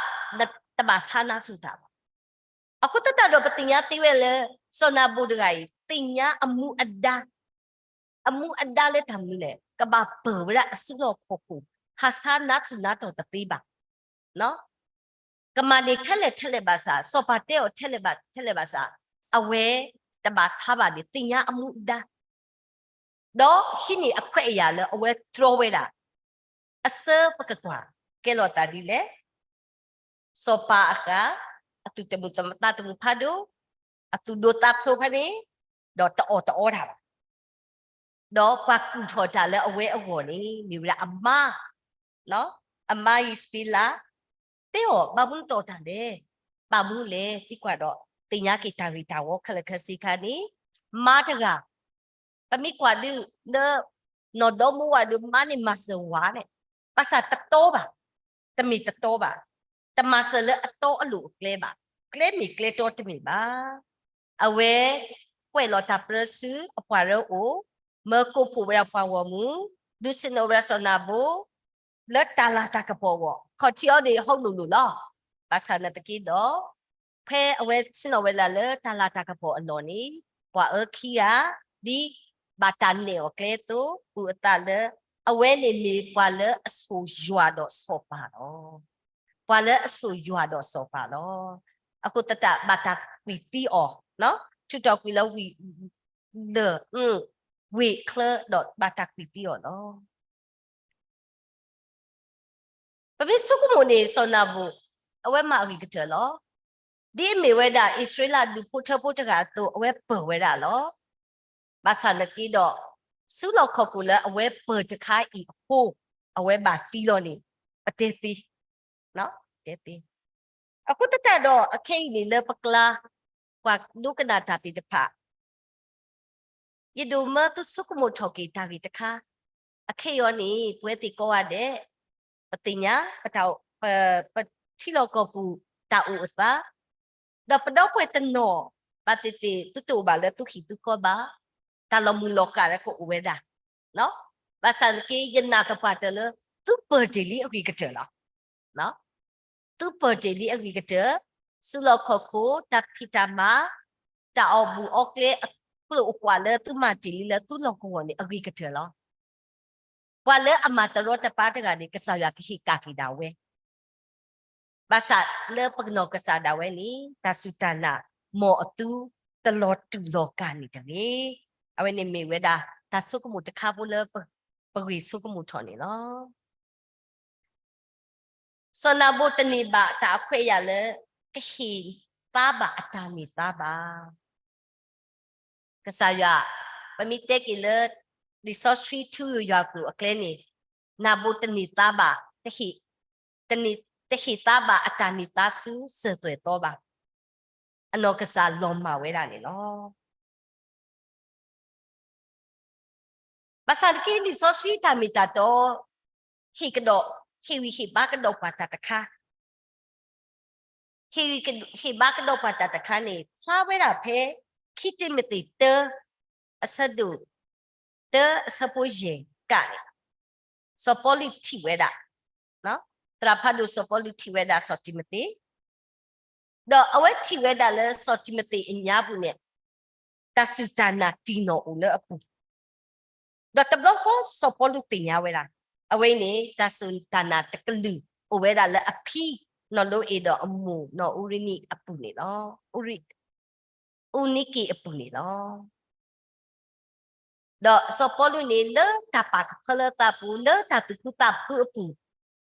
တဘၣ်ဆါနါစူၢ်တၢ်ဘၣ်. အဃိသတးဒီး ပသ့ၣ်ညါသ့ဝဲလၢ စီၤနၤဘူၤတဂၤအံၤ သ့ၣ်ညါအမူအဒါ အမူအဒါလၢတၢ်မနုၤလဲၣ်, ကဘၣ်ပၢၢ်ဝဲဒၣ်အစုလီၢ်ခီၣ်ခိၣ် ဟးဆါနါစူၢ်နါတီၢ်တသ့ဘၣ်. ကမၤန့ၢ်ထဲလဲၣ်ထဲလဲၣ်ဘၣ်ဆၣ်, စီၤပၤတဲအီၤထဲလဲၣ်ဘၣ်ထဲလဲၣ်ဘၣ်ဆၣ်, အဝဲတဘၣ်ဆါဘၣ်န့ၣ် သ့ၣ်ညါအမူအဒါ ဒီးဟံးန့ၢ်အခွဲးအယာ်လၢအဝဲတြီဝဲဒၣ်, အဆၢပကကွၢ် ကဲလီၤသးဒ်လဲၣ်. စီၤပၤအဃၢ်, အသူၣ်တမုာ်သးတမုာ်ဖးဒိၣ်, အသူၣ်ဒိၣ်သးဖျိးဖဲန့ၣ်, ဒီးတအီၣ်တအီတၢ်ဘၣ်. ဒီးပှၤကူၣ်ထီၣ်တၢ်လၢအဝဲအဂီၢ်န့ၣ် မ့ၢ်ဝဲဒၣ်အမါ, အမါအံၤစပံးလး, တဲအီၤ ဘၣ်မနုၤတအီၣ်တၢ်လဲၣ်. ဘၣ်မနုၤလဲၣ် သံကွၢ်ဒီး သ့ၣ်ညါက့ၤတၢ်ဂ့ၢ်တၢ်ဝီခဲလၢာ်ခဲဆ့ခါန့ၣ်, မါတဂၤ ပမ့ၢ်ကွၢ်ဒုးလၢ နီၢ်ဒီမါဝၤဒုး မါန့ၣ်မၤစၢၤဝၤန့ၣ်, ဘၣ်ဆၣ်တတီဘၣ်, တမ့ၢ်တတီဘၣ်, တမၤစၢၤလၢအတီအလိၤအကျဲဘၣ်, ကျဲမ့ၢ်ကျဲတီတမ့ၢ်ဘၣ်. အဝဲကွဲးလီၤတၢ်ပရၢဆူအပှၤရၢအိၣ်, မၢကိၢ်ဖှိၣ်ဝဲဒၣ်ပှၤဂီၢ်မုၢ်, ဒုးဆ့ၣ်နီၤဝဲဒၣ်စီၤနၤဘူၤ လၢတၢ်လၤတၢ်ကပီၤအဂီၢ်, ခီၣ်ထံးအီၤန့ၣ် ဟီၣ်လိၤလိၤလီၤ. ဘၣ်ဆၣ်နာ်သက့ဒီး ဖဲအဝဲဆ့ၣ်နီၤဝဲဒၣ်လၢတၢ်လၤတၢ်ကပီၤအလီၢ်န့ၣ်, ပှၤအၢခံဂၤ ဒ်ဘၣ်တၢ်နဲၣ်အီၤကျဲအသိး အုၣ်အသးလၢ အဝဲန့ၣ်မ့ၢ်ပှၤလၢအဆိၣ်ယွၤဒီးစီၤပၤလီၤ. ပှၤလၢအဆိၣ်ယွၤဒီးစီၤပၤလီၤ. အဃိသတးဘၣ်တၢ်ကွံာ်သံအီၤ, ထုးထီၣ်ကွံာ်လၢဝ့ၢ်, လၢ, ဝ့ၢ်ချၢဒီးဘၣ်တၢ်ကွံာ်သံအီၤလီၤ. ပမ့ၢ်ဆိကမိၣ်န့ၣ် စီၤနၤဘူၤ အဝဲမၤအဂ့ၤကတၢၢ်လီၤ. ဒ်အမ့ၢ်ဝဲဒၣ်အံၣ်စရ့လးဒူၣ်ဖိထၢဖိတဂၤအသိး အဝဲပၢၢ်ဝဲဒၣ်လီၤ. ဘၣ်ဆၣ်သနာ်က့ဒီး စုလီၢ်ခီၣ်ခိၣ်လၢအဝဲပၢၢ်တခါအံၤအဃိ အဝဲဘၣ်သံလီၤန့ၣ် ပတဲသ့, ပတဲသ့. အဃိသတးဒီး အခဲအံၤန့ၣ်လၢပကျါ ပှၤဒိကနၣ်တၢ်သ့ၣ်တဖၣ် ယဒိးမၢသုဆိကမိၣ်ထီၣ်က့ၤတၢ်ဂ့ၢ်တခါ, အခဲအံၤန့ၣ် ပဝဲသ့ၣ်ကိးဂၤဒဲး ပသ့ၣ်ညါ ပ ပထံလီၢ်ကီၢ်ပူၤတၢ်အိၣ်အသး, ဒီးပဒီပုၢ်ဝဲၢ်တနီၤ ဘၣ်သ့ၣ်သ့ၣ်သုတအိၣ်ဘၣ်လၢသုဟံၣ်သုဃီဘၣ်, တၢ်လီၤမုၢ်လီၤဃၣ်လၢကအိၣ်ဝဲဒၣ်, ဘၣ်ဆၣ်သနာ်က့ ယနာ်သပှၢ်တၢၢ်လၢ သုပၢၢ်တ့ၢ်လံအဂ့ၤကတၢၢ်လီၤ. သုပၢၢ်တ့ၢ်လံအဂ့ၤကတၢၢ်, စုလီၢ်ခီၣ်ခိၣ် တၢ်ဖံးတၢ်မၤ, တၢ်အီၣ်ဘူၣ်အီကျဲ အကျိၤအကွာ်လၢသုမၤတ့ၢ်လံလၢသုလီၢ်ကဝီၤန့ၣ် အဂ့ၤကတၢၢ်လီၤ. ပှၤလၢအမၤတရီတပါတဂၤန့ၣ် ကစၢ်ယွၤကဟ့ၣ်ကၣ်က့ၤဒၣ်ဝဲ, ဘၣ်ဆၣ်လၢပနီၢ်ကစၢ်ဒၣ်ဝဲန့ၣ် တၢ်စူၢ်တၢ်နာ် မ်အသုတလီၤတူာ်လီၤကာ်န့ၣ်တဂ့ၤ. အဝဲန့ၣ်မ့ၢ်ဝဲဒၣ် တၢ်ဆိကမိၣ်တခါဖိလၢ ပဂ့ၢ်ဆိကမိၣ်ထီၣ်န့ၣ်လီၤ. စီၤနၤဘူၣ်တန့ၢ်ဘၣ်တၢ်အခွဲးအယာ်လၢ ကဟ့ၣ်သါဘၣ်အတၢ်န့ၢ်သါဘၣ်. ကစၢ်ယွၤ, ပမ့ၢ်တဲက့ၤလၢ လံာ်စီဆှံထူယွၤကျိာ်အကျဲန့ၣ်, နၤဘူၣ်တန့ၢ်သါဘၣ်, တဟ့ၣ်, တန့ၢ်, တဟ့ၣ်သါဘၣ်အတၢ်န့ၢ်သါဆူစၢၤသွဲၣ်သီဘၣ်. အနီၢ်ကစၢ်လီၤမၢ်ဝဲဒၣ်န့ၣ်လီၤ. ဘၣ်ဆၣ်သနာ်က့ လံာ်စီဆှံတၢ်မ့ၢ်တၢ်တီ ဟ့ၣ်ကဒီး, ဟ့ၣ်ဂံၢ်ဟ့ၣ်ဘါကဒီးပှၤတၢ်တခါ, ဟ့ၣ်ဂံၢ်ဟ့ၣ်ဘါကဒီးပှၤတၢ်တခါန့ၣ် ဖျါဝဲဒၣ်ဖဲ ခံတံၤမသ့းတၢ အဆၢဒိၣ်တၢ အဆၢဖိယဲၢ်ကးန့ၣ်, စီၤပီလူးထံၣ်ဝဲဒၣ်, သရၣ်ဖးဒိၣ်စီၤပီလူးထံၣ်ဝဲဒၣ်စီၤတံၤမသ့း, ဒီးအဝဲထံၣ်ဝဲဒၣ်လၢစီၤတံၤမသ့းအညါပူၤန့ၣ် တၢ်စူၢ်တၢ်နာ်တံၢ်နီၢ်အိၣ်လၢအပူၤ, ဒီးတဘျီဃီစီၤပီလူးသ့ၣ်ညါဝဲဒၣ်, အဝဲအံၤန့ၣ် တၢ်စူၢ်တၢ်နာ်တကလုာ်အိၣ်ဝဲဒၣ်လၢအဖံနီၢ်လိအ့ၣ်ဒီးအမိၢ်နီၢ်အူရံနံအပူၤန့ၣ်လီၤ. အူရံ, အူနံက့ၣ်အပူၤန့ၣ်လီၤ. ဒီးစီၤပီလူးန့ၣ် လၢတၢ်ပာ်ကဖၢလၢအသးအပူၤ လၢတၢ်သူၣ်ခုသးခုအပူၤ,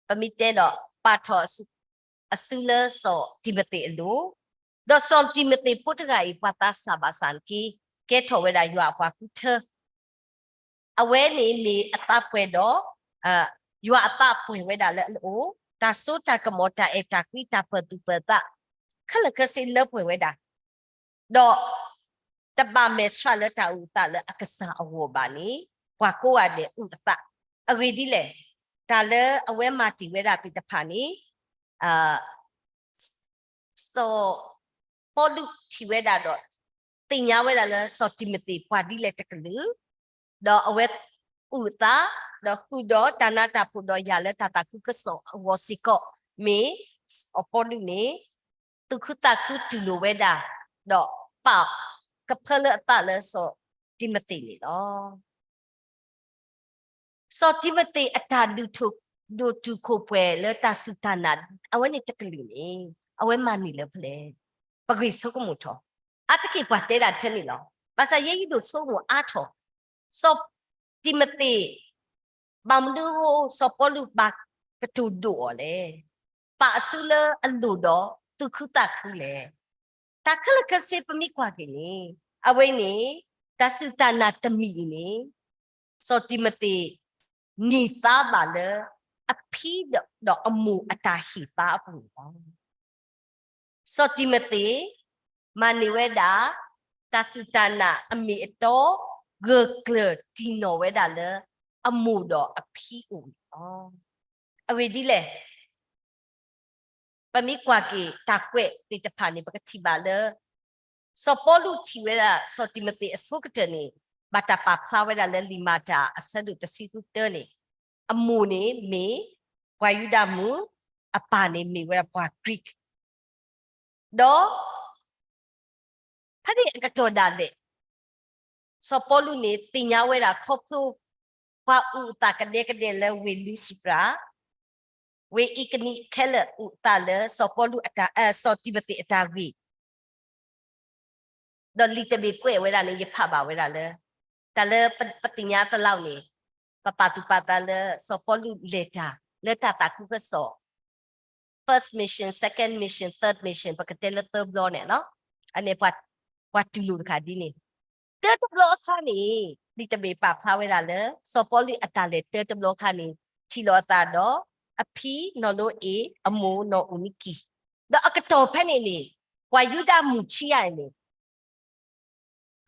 ပမ့ၢ်တဲဒီး ပာ်ထီၣ်အစုလၢစီၤတံၤမသ့းအလိၤ, ဒီးစီၤတံၤမသ့းဖိတဂၤအံၤ ပှၤသးစၢ်ဘၣ်ဆၣ်သနာ်က့ ကဲထီၣ်ဝဲဒၣ်ယွၤအပှၤဃုထၢ အဝဲန့ၣ်မ့ၢ်အသးပှဲၤဒီး ယွၤအသးပှဲၤဝဲဒၣ်လၢအအိၣ်, တၢ်စိတၢ်ကမီၤ တၢ်အဲၣ်တၢ်ကွံ တၢ်ပၢၤသူၣ်ပၢၤသး ခဲလၢာ်ခဲဆ့လၢပှဲၤဝဲဒၣ်, ဒီးတဘၣ်မဲာ်ဆှးလၢတၢ်အိၣ်အသးလၢအကစၢ်အဂီၢ်ဘၣ်န့ၣ် ပှၤကိးဂၤဒဲးအုၣ်အသး, အဂ့ၢ်ဒ်လဲၣ်, တၢ်လၢအဝဲမၤတ့ၢ်ဝဲဒၣ်သ့ၣ်တဖၣ်န့ၣ် စီၤပီလူးထံၣ်ဝဲဒၣ်ဒီး သ့ၣ်ညါဝဲဒၣ်လၢစီၤတံၤမသ့းပှၤဒ်လဲၣ်တကလုာ်, ဒီးအဝဲအုၣ်အသး, ဒီးဃုာ်ဒီးတၢ်နးတၢ်ဖှီၣ်ဒီးယၤလၢတၢ်သးခုကစီၣ်အဂီၢ်စ့ၢ်ကီး, မ့ၢ်စီၤပီလူးန့ၣ် သူၣ်ခုသးခုတူၢ်လိာ်ဝဲဒၣ်, ဒီးပာ်ကဖၢလၢအသးလၢစီၤတံၤမသ့းန့ၣ်လီၤ. စီၤတံၤမသ့းအတၢ်ဒိၣ်ထူၣ်, ဒိၣ်တုာ်ခိၣ်ပှဲၤလၢတၢ်စူၢ်တၢ်နာ် အဝဲန့ၣ်တကလုာ်န့ၣ် အဝဲမၤန့ၢ်လၢဖဲလဲၣ်, ပဂ့ၢ်ဆိကမိၣ်ထီၣ်, အါတက့ၢ်ပှၤတဲဒၣ်ထဲန့ၣ်လီၤ. ဘၣ်ဆၣ်ယဲယဒိၣ်ဆိကမိၣ်အါထီၣ်, စီၤတံၤမသ့း ဘၣ်မနုၤအဃိစီၤပီလူးဘၣ်ကတိၤဒိၣ်အီၤလဲၣ်, ပာ်အစုလၢအလိၤဒီးသူၣ်ခုသးခုလဲၣ်. တၢ်ခဲလၢာ်ခဲဆ့ပမ့ၢ်ကွၢ်က့ၤန့ၣ် အဝဲန့ၣ် တၢ်စူၢ်တၢ်နာ်တမံၤအံၤန့ၣ် စီၤတံၤမသ့း န့ၢ်သါဘၣ်လၢ အဖံဒီးအမိၢ်အတၢ်ဟ့ၣ်သါအပူၤန့ၣ်လီၤ. စီၤတံၤမသ့း မၤန့ၢ်ဝဲဒၣ် တၢ်စူၢ်တၢ်နာ်အမ့ၢ်အတီ ဂၢၢ်ကျၢၤတံၢ်နီၢ်ဝဲဒၣ်လၢ အမိၢ်ဒီးအဖံအိၣ်န့ၣ်လီၤ. အဂ့ၢ်ဒ်လဲၣ် ပမ့ၢ်ကွၢ်က့ၤတၢ်ကွဲးသ့ၣ်တဖၣ်န့ၣ် ပကထံၣ်ဘၣ်လၢ စီၤပီလူးထံၣ်ဝဲဒၣ် စီၤတံၤမသ့းအဆိကတၢၢ်န့ၣ် ဘၣ်တၢ်ပာ်ဖျါဝဲဒၣ်လၢလံာ်မၤတၢ်အဆၢဒိၣ်တဆံဃုတၢန့ၣ်, အမိၢ်န့ၣ်မ့ၢ်ပှၤယူဒၤမုၣ်, အပၢ်န့ၣ်မ့ၢ်ဝဲဒၣ်ပှၤ Greek ဒီး ဖဲန့ၣ်အကတီၢ်ဒၣ်လဲာ် စီၤပီလူးန့ၣ် သ့ၣ်ညါဝဲဒၣ်ခီဖျိ ပှၤအုၣ်အသးကဒဲကဒဲလၢဝ့ၢ်လံးစတြၣ်, ဝ့ၢ်အံၤကနံးခဲလၢာ်အုၣ်အသးလၢစီၤပီလူးအတၢ်, စီၤတံၤမသ့းအတၢ်ဂ့ၢ်, ဒီးလံာ်တဘ့ၣ်ကွဲးဝဲဒၣ်န့ၣ် ယဖးဘၣ်ဝဲဒၣ်လၢ တၢ်လၢပသ့ၣ်ညါသလောက်န့ၣ် ပပာ်သူၣ်ပာ်သးလၢစီၤပီလူးလဲၤတၢ်လၢတၢ်သးခုကစီၣ် first mission, second mission, third mission ပကတဲလၢသၢဘျီန့ၣ်လီၤ. အန့ၣ် ပှၤတူၢ်လိာ်တခါဒ်န့ၣ်, တၢတဘျီအခါန့ၣ် ဒ်တဘ့ၣ်ပာ်ဖျါဝဲဒၣ်လၢ စီၤပီလူးအတၢ်လဲၤတၢတဘျီအခါန့ၣ် ထံၣ်လိာ်အသးဒီး အဖံနီၢ်လိအ့ၣ် အမိၢ်နီၢ်အူနံကံၢ်, ဒီးအကတီၢ်ဖဲန့ၣ်န့ၣ် ပှၤယူဒၤမုၣ်ခံဂၤအံၤန့ၣ်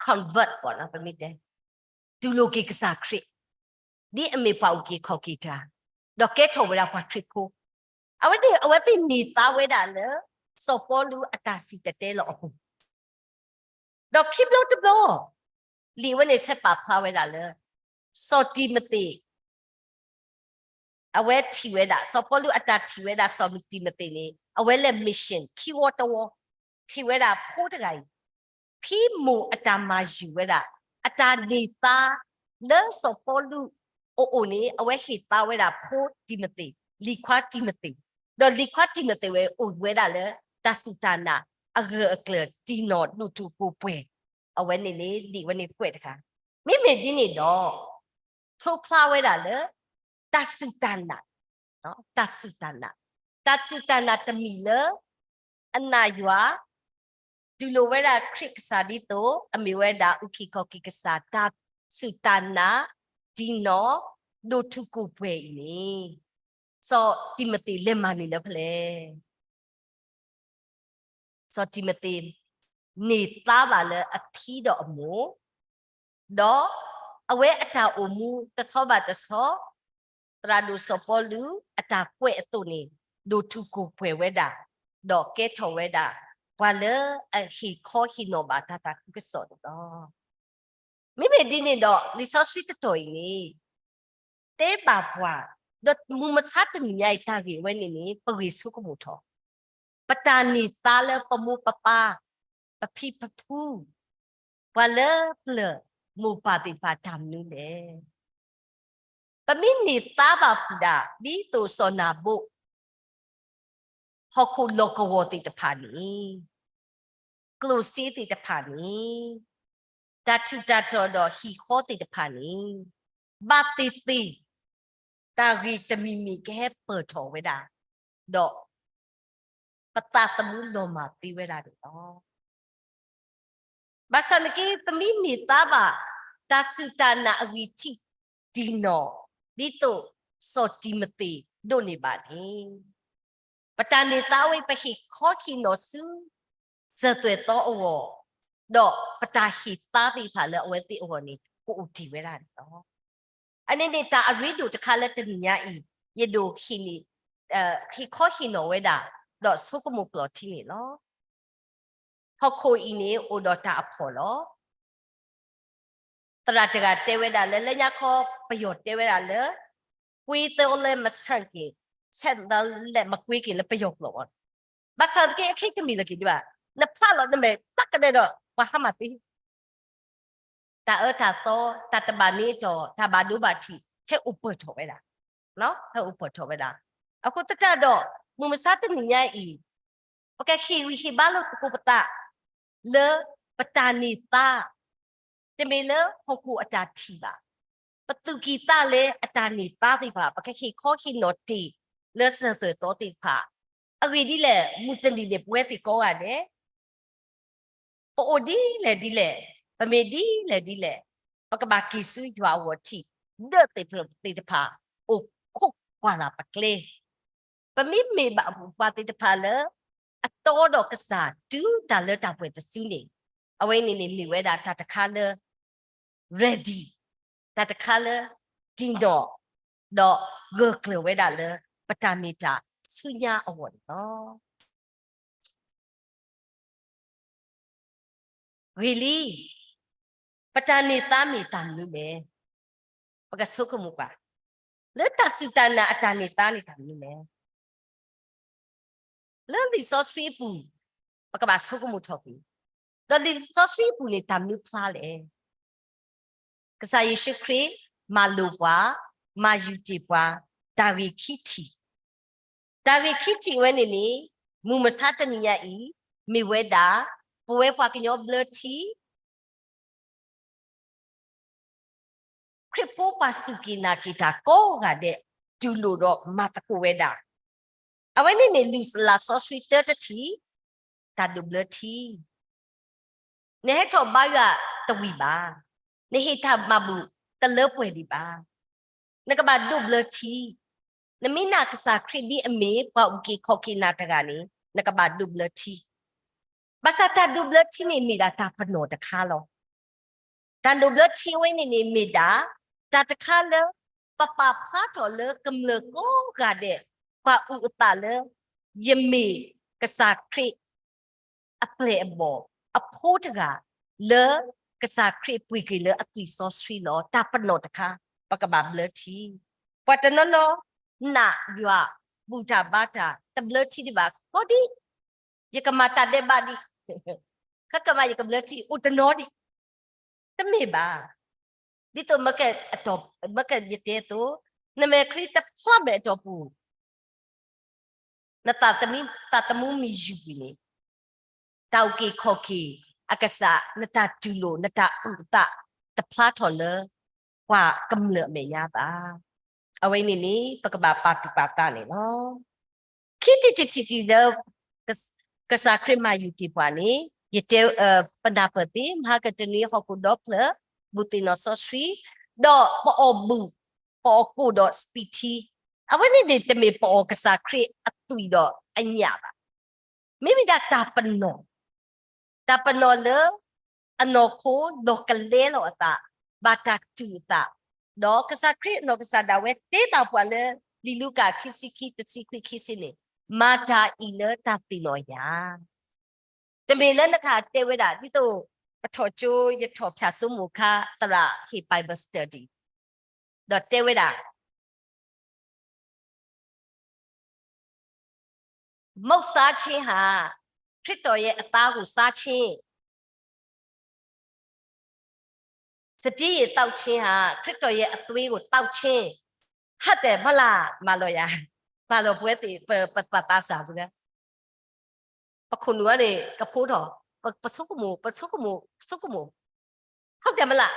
convert ပမ့ၢ်တဲ တူၢ်လိာ်က့ၤကစၢ်ခရံာ် ဒ်အမ့ၢ်ပှၤအုၣ်က့ၤခီၣ်က့ၤတၢ်, ဒီးကဲထီၣ်ဝဲဒၣ်ပှၤခရံာ်ဖိ, အဝဲသ့ၣ် အဝဲသ့ၣ်န့ၢ်သါဝဲဒၣ်လၢ စီၤပီလူးအတၢ်စံၣ်တဲၤတဲလီၤအပူၤ, ဒီးခံဘျီတဘျီ လံာ်ဝဲန့ၣ်ဆဲးပာ်ဖျါဝဲဒၣ်လၢ စီၤတံၤမသ့း အဝဲထံၣ်ဝဲဒၣ် စီၤပီလူးအတၢ်ထံၣ်ဝဲဒၣ် စီၤတံၤမသ့းန့ၣ် အဝဲလဲၤ mission ခံဝီတဝီ, ထံၣ်ဝဲဒၣ်ဖိတဂၤအံၤ ဖံမိၢ်အတၢ်မၤယုၤဝဲဒၣ် အတၢ်န့ၢ်သါ လၢစီၤပီလူးအအိၣ်န့ၣ် အဝဲဟ့ၣ်သါဝဲဒၣ်ဖိတံၤမသ့း, လံၤခွါတံၤမသ့း, ဒီးလံၤခွါတံၤမသ့းဝဲအိၣ်ဝဲဒၣ်လၢ တၢ်စူၢ်တၢ်နာ်အဂၢၢ်အကျၢၤ တံၢ်နီၢ်ဒိၣ်ထူၣ်ကိၢ်ပှဲၤ, အဝဲန့ၣ်န့ၣ် လံာ်ဝဲန့ၣ်ကွဲးတခါ, မ့မ့ၢ်ဒ်န့ၣ်ဒီး ဖျိဖျါဝဲဒၣ်လၢ တၢ်စူၢ်တၢ်နာ်, တၢ်စူၢ်တၢ်နာ်, တၢ်စူၢ်တၢ်နာ်တမံၤလၢ အနာ်ယွၤ တူၢ်လိာ်ဝဲဒၣ်ခရံာ်ကစၢ်ဒ်သိး အမ့ၢ်ဝဲဒၣ်အုၣ်က့ၤခီၣ်က့ၤကစၢ် တၢ်စူၢ်တၢ်နာ် တံၢ်နီၢ် ဒိၣ်ထူၣ်ကိၢ်ပှဲၤအံၤန့ၣ် စီၤတံၤမသ့းလဲၤမၤန့ၢ်လၢဖဲလဲၣ်. စီၤတံၤမသ့း န့ၢ်သါဘၣ်လၢအဖံဒီးအမိၢ်, ဒီးအဝဲအတၢ်အိၣ်မူတဆီဘၣ်တဆီ, သရၣ်ဒိၣ်စီၤပီလူးအတၢ်ကွဲးအသိးန့ၣ် ဒိၣ်ထူၣ်ကိၢ်ပှဲၤဝဲဒၣ်, ဒီးကဲထီၣ်ဝဲဒၣ် ပှၤလၢအဟ့ၣ်ခီဟ့ၣ်နီၤဘၣ်တၢ်သးခုကစီၣ်န့ၣ်လီၤ. မ့မ့ၢ်ဒ်န့ၣ်ဒီး လံာ်စီဆှံတတီၢ်အံၤန့ၣ် တဲဘၣ်ပှၤ, ဒီးမုၢ်မဆါတနံၤညါအံၤ တၢ်ဂ့ၢ်ဝဲန့ၣ်န့ၣ် ပဂ့ၢ်ဆိကမိၣ်ထီၣ်, ပတၢ်န့ၢ်သါလၢပမိၢ်ပပၢ်, ပဖံပဖု, ပှၤလၢပျၢၤမိၢ်ပၢ်သ့ၣ်တဖၣ်တၢ်မနုၤလဲၣ်. ပမ့ၢ်န့ၢ်သါဘၣ်ဖုၣ်ဒၣ် ဒ်သိးစီၤနၤဘိၣ် ဟီၣ်ခိၣ်လီၢ်ကဝီၤသ့ၣ်တဖၣ်န့ၣ်, ကျိၣ်စ့သ့ၣ်တဖၣ်န့ၣ်, တၢ်ထူးတၢ်တီၤဒီးဟံၣ်ဃီသ့ၣ်တဖၣ်န့ၣ်, ဘၣ်သ့ၣ်သ့ၣ် တၢ်ဂ့ၢ်တမံၤမံၤကဟဲပၢၢ်ထီၣ်ဝဲဒၣ်, ဒီး ပသးသမူလီၤမၢ်သ့ဝဲဒၣ်န့ၣ်လီၤ. ဘၣ်ဆၣ်သနာ်က့ ပမ့ၢ်န့ၢ်သါဘၣ် တၢ်စူၢ်တၢ်နာ်အဂံၢ်ထံးတံၢ်နီၢ် ဒ်သိးစီၤတံၤမသ့းဒိးန့ၢ်ဘၣ်န့ၣ်, ပတၢ်န့ၢ်သါဝဲ ပဟ့ၣ်ခီဟ့ၣ်နီၤဆူ စၢၤသွဲၣ်သီအဂီၢ်, ဒီးပတၢ်ဟ့ၣ်သါသ့ၣ်တဖၣ်လၢအဝဲသ့ၣ်အဂီၢ်န့ၣ် ကအိၣ်တ့ၢ်ဝဲဒၣ်န့ၣ်လီၤ. အန့ၣ်န့ၣ် တၢ်အရ့ဒိၣ်တခါလၢတနံၤညါအံၤ ယဒိးဟ့ၣ်န့ၣ်, ဟ့ၣ်ခီဟ့ၣ်နီၤဝဲဒၣ်, ဒီးဆိကမိၣ်ကျိာ်ထံန့ၣ်လီၤ. ဟီၣ်ခိၣ်အံၤန့ၣ် အိၣ်ဒီးတၢ်အဖှီၣ်လီၤ. သရၣ်တဂၤတဲဝဲဒၣ်လၢ လၢညါခီ ပယီၤတဲဝဲဒၣ်လၢ ကွ့သလဲမဆန့်ကျင် ဆက်လက်မကွေးက့ၤ လၢပယီၤကျိာ်အီၤ, ဘၣ်ဆၣ်သနာ်က့ အခဲအံၤတမ့ၢ်လၢၤက့ၤဒံးဘၣ်, နဖျါလီၤ နမဲာ်တၢ်ကဒဲးဒီး ပှၤဟါမၢ်သ့ တၢ်အၢတၢ်သီ, တၢ်တဘၣ်န့ၢ်အတီၢ်, တၢ်ဘၣ်ဒိဘၣ်ထံး ဟဲအိၣ်ပၢၢ်ထီၣ်ဝဲဒၣ်, ဟဲအိၣ်ပၢၢ်ထီၣ်ဝဲဒၣ်. အဃိသတးဒီး မုၢ်မဆါတနံၤညါအံၤ ပကဟ့ၣ်ဂံၢ်ဟ့ၣ်ဘါလိာ်သကိးပသး လၢပတၢ်န့ၢ်သါ, တမ့ၢ်လၢဟီၣ်ခိၣ်အတၢ်ထံၣ်ဘၣ်, ပသူၣ်ကံၢ်သးလဲအတၢ်န့ၢ်သါသ့ၣ်တဖၣ် ပကဟ့ၣ်ခီဟ့ၣ်နီၤတ့ၢ်လၢစၢၤသွဲၣ်သီသ့ၣ်တဖၣ်, အဂ့ၢ်ဒ်လဲၣ်, မုၢ်တနံၤန့ၣ် ပဝဲသ့ၣ်ကိးဂၤဒဲး ပအိၣ်ဒ်လဲၣ်ဒ်လဲၣ်, ပမ့ၢ်ဒ်လဲၣ်ဒ်လဲၣ်, ပကဘၣ်က့ၤဆူယွၤအဂီၢ်ထံး, ဒၢးသ့ၣ်ဖျၢၣ်သ့ၣ်တဖၣ် အိၣ်ခိးကွၢ်လၢ်ပကျဲ, ပမ့မ့ၢ်ဘၣ်ပှၤသ့ၣ်တဖၣ်လၢ အတီဒီးကစၢ်တုၤတၢ်လၢတၢ်ပှဲၤတစုန့ၣ်, အဝဲန့ၣ်န့ၣ်မ့ၢ်ဝဲဒၣ်တၢ်တခါလၢ ready, တၢ်တခါလၢ တံၢ်နီၢ်, ဒီးဂၢၢ်ကျၢၤဝဲဒၣ်လၢ ပတၢ်မ့ၢ်တၢ်ဆူညါအဂီၢ်န့ၣ်လီၤ. ဂ့ၤလံ, ပတၢ်န့ၢ်သါမ့ၢ်တၢ်မနုၤလဲၣ်. ပကဆိကမိၣ်ကွၢ်, လၢတၢ်စူၢ်တၢ်နာ်အတၢ်န့ၢ်သါန့ၣ်တၢ်မနုၤလဲၣ်. လၢလံာ်စီဆှံအပူၤ ပကဘၣ်ဆိကမိၣ်ထီၣ်က့ၤ, ဒီးလံာ်စီဆှံအပူၤန့ၣ် တၢ်မနုၤဖျါလဲၣ်. ကစၢ်ယ့ၣ်ၡူးခရံာ်မၤလိာ်ပှၤ, မၤယုၤတ့ၢ်ပှၤ, တၢ်ဂ့ၢ်ခံထံၣ်, တၢ်ဂ့ၢ်ခံထံၣ်ဝဲန့ၣ်န့ၣ် မုၢ်မဆါတနံၤညါအံၤ မ့ၢ်ဝဲဒၣ် ပဝဲပှၤကညီဘျၢထံ ခရံာ်ဖိပှၤစူၢ်က့ၤနာ်က့ၤတၢ်ကိးဂၤဒဲး တူၢ်လိာ်ဒီးမၤသကိးဝဲဒၣ် အဝဲန့ၣ်န့ၣ် လုၢ်လၢ်စီဆှံတၢတထံၣ်, တၢ်ဒိးဘျၢထံ. နဟဲထီၣ်ဘါယွၤတဝံၤဘၣ်. နဟ့ၣ်တၢ်မၤဘူၣ်တလၢပှဲၤဒံးဘၣ်. နကဘၣ်ဒိးဘျၢထံ. နမ့ၢ်နာ်ကစၢ်ခရံာ်ဒ်အမ့ၢ်ပှၤအုၣ်က့ၤခီၣ်က့ၤနၤတဂၤန့ၣ် နကဘၣ်ဒိးဘျၢထံ. ဘၣ်ဆၣ်တၢ်ဒိးဘျၢထံန့ၣ်မ့ၢ်ဒၣ်တၢ်ပနီၣ်တခါလီၤ. တၢ်ဒိးဘျၢထံအဝဲန့ၣ်န့ၣ်မ့ၢ်ဒၣ် တၢ်တခါလၢ ပပာ်ဖျါထီၣ်လၢကမျၢၢ်ကိးဂၤဒဲး ပှၤအုၣ်အသးလၢ ယမ့ၢ်ကစၢ်ခရံာ် အပျဲၢ်အဘီၣ် အဖိတဂၤ လၢကစၢ်ခရံာ်ပှ့ၤက့ၤလၢအသွံၣ်စီဆှံလီၤ. တၢ်ပနီၣ်တခါ ပကဘၣ်ဘျၢထံ. ပှၤတနီၤနီၤ နာ်ယွၤ ဘူၣ်တၢ်ဘါတၢ် တဘျၢထံဒံးဘၣ် ကိးဒံး ယကမၤတၢ်ဒဲးဘးဒံး ခဲကမၤယကဘျၢထံ အိၣ်တနီၤဒံး တမ့ၢ်ဘၣ်. ဒ်သိး မ့ၢ်ကယတဲအသိး နမဲာ်ချံတဖျါမဲာ်အတီၢ်ပူၤ နသးသမူမံၤယုၢ်ကွံာ်န့ၣ် တၢ်အုၣ်က့ၤခီၣ်က့ၤအကစၢ် နတၢ်တူၢ်လိာ် နတၢ်အုၣ်အသး တဖျါထီၣ်လၢ ပှၤကမျၢၢ်အမဲာ်ညါဘၣ်. အဝဲန့ၣ်န့ၣ် ပကဘၣ်ပာ်သူၣ်ပာ်သးန့ၣ်လီၤ. ခံထံၣ်တထံၣ်လၢ ကစၢ်ခရံာ်မၤယုၢ်တ့ၢ်ပှၤန့ၣ် ယတဲ ပနၢ်ပၢၢ်သ့ မဟါကတနွံ ဟီၣ်ခိၣ်ဒီဖျၢၣ် ဘူၣ်သ့ၣ်နီၣ်စီဆှံ ဒီးပအီၣ်ဘူၣ် ပအီၣ်ကိၣ်ဒီးစပံးထံ အဝဲန့ၣ်န့ၣ် တမ့ၢ်ပအီၣ်ကစၢ်ခရံာ်အသွံၣ်ဒီးအညၣ်ဘၣ်. မ့မ့ၢ်ဒၣ်တၢ်ပနီၣ် တၢ်ပနီၣ်လၢ အနီၢ်ခိလီၤကလဲလီၤအသး ဘၣ်တၢ်တူၢ်အသး, ဒီးကစၢ်ခရံာ်အနီၢ်ကစၢ်ဒၣ်ဝဲတဲဘၣ်ပှၤလၢ လံာ်လူၤကၣ် ခံဆံခံ တဆံခွံ ခံဆံန့ၣ်, မၤတၢ်အံၤလၢတၢ်သ့ၣ်နီၣ်ယၤ. တမ့ၢ်လၢနကတဲဝဲဒၣ် ဒ်သိး ပထီၣ်ကၠိ ယထီၣ်ဖၠၣ်စိမိၤခါ သရၣ်ဟ့ၣ် Bible study ဒီးတဲဝဲဒၣ် မုန့်စားခြင်းဟာ ခရစ်တော်ရဲ့အသားကိုစားခြင်း စပျစ်ရည်သောက်ခြင်းဟာ ခရစ်တော်ရဲ့အသွေးကိုသောက်ခြင်း ဟုတ်တယ်မလား မၤလီၤယၤ မၤလီၤပဝဲသ့ၣ် ပပသးစၢ်ပူၤလၢ ပခိၣ်နူာ်အီၤန့ၣ် ကဖိထီၣ် ပဆိကမိၣ် ပဆိကမိၣ် ပဆိကမိၣ် ဟုတ်တယ်မလား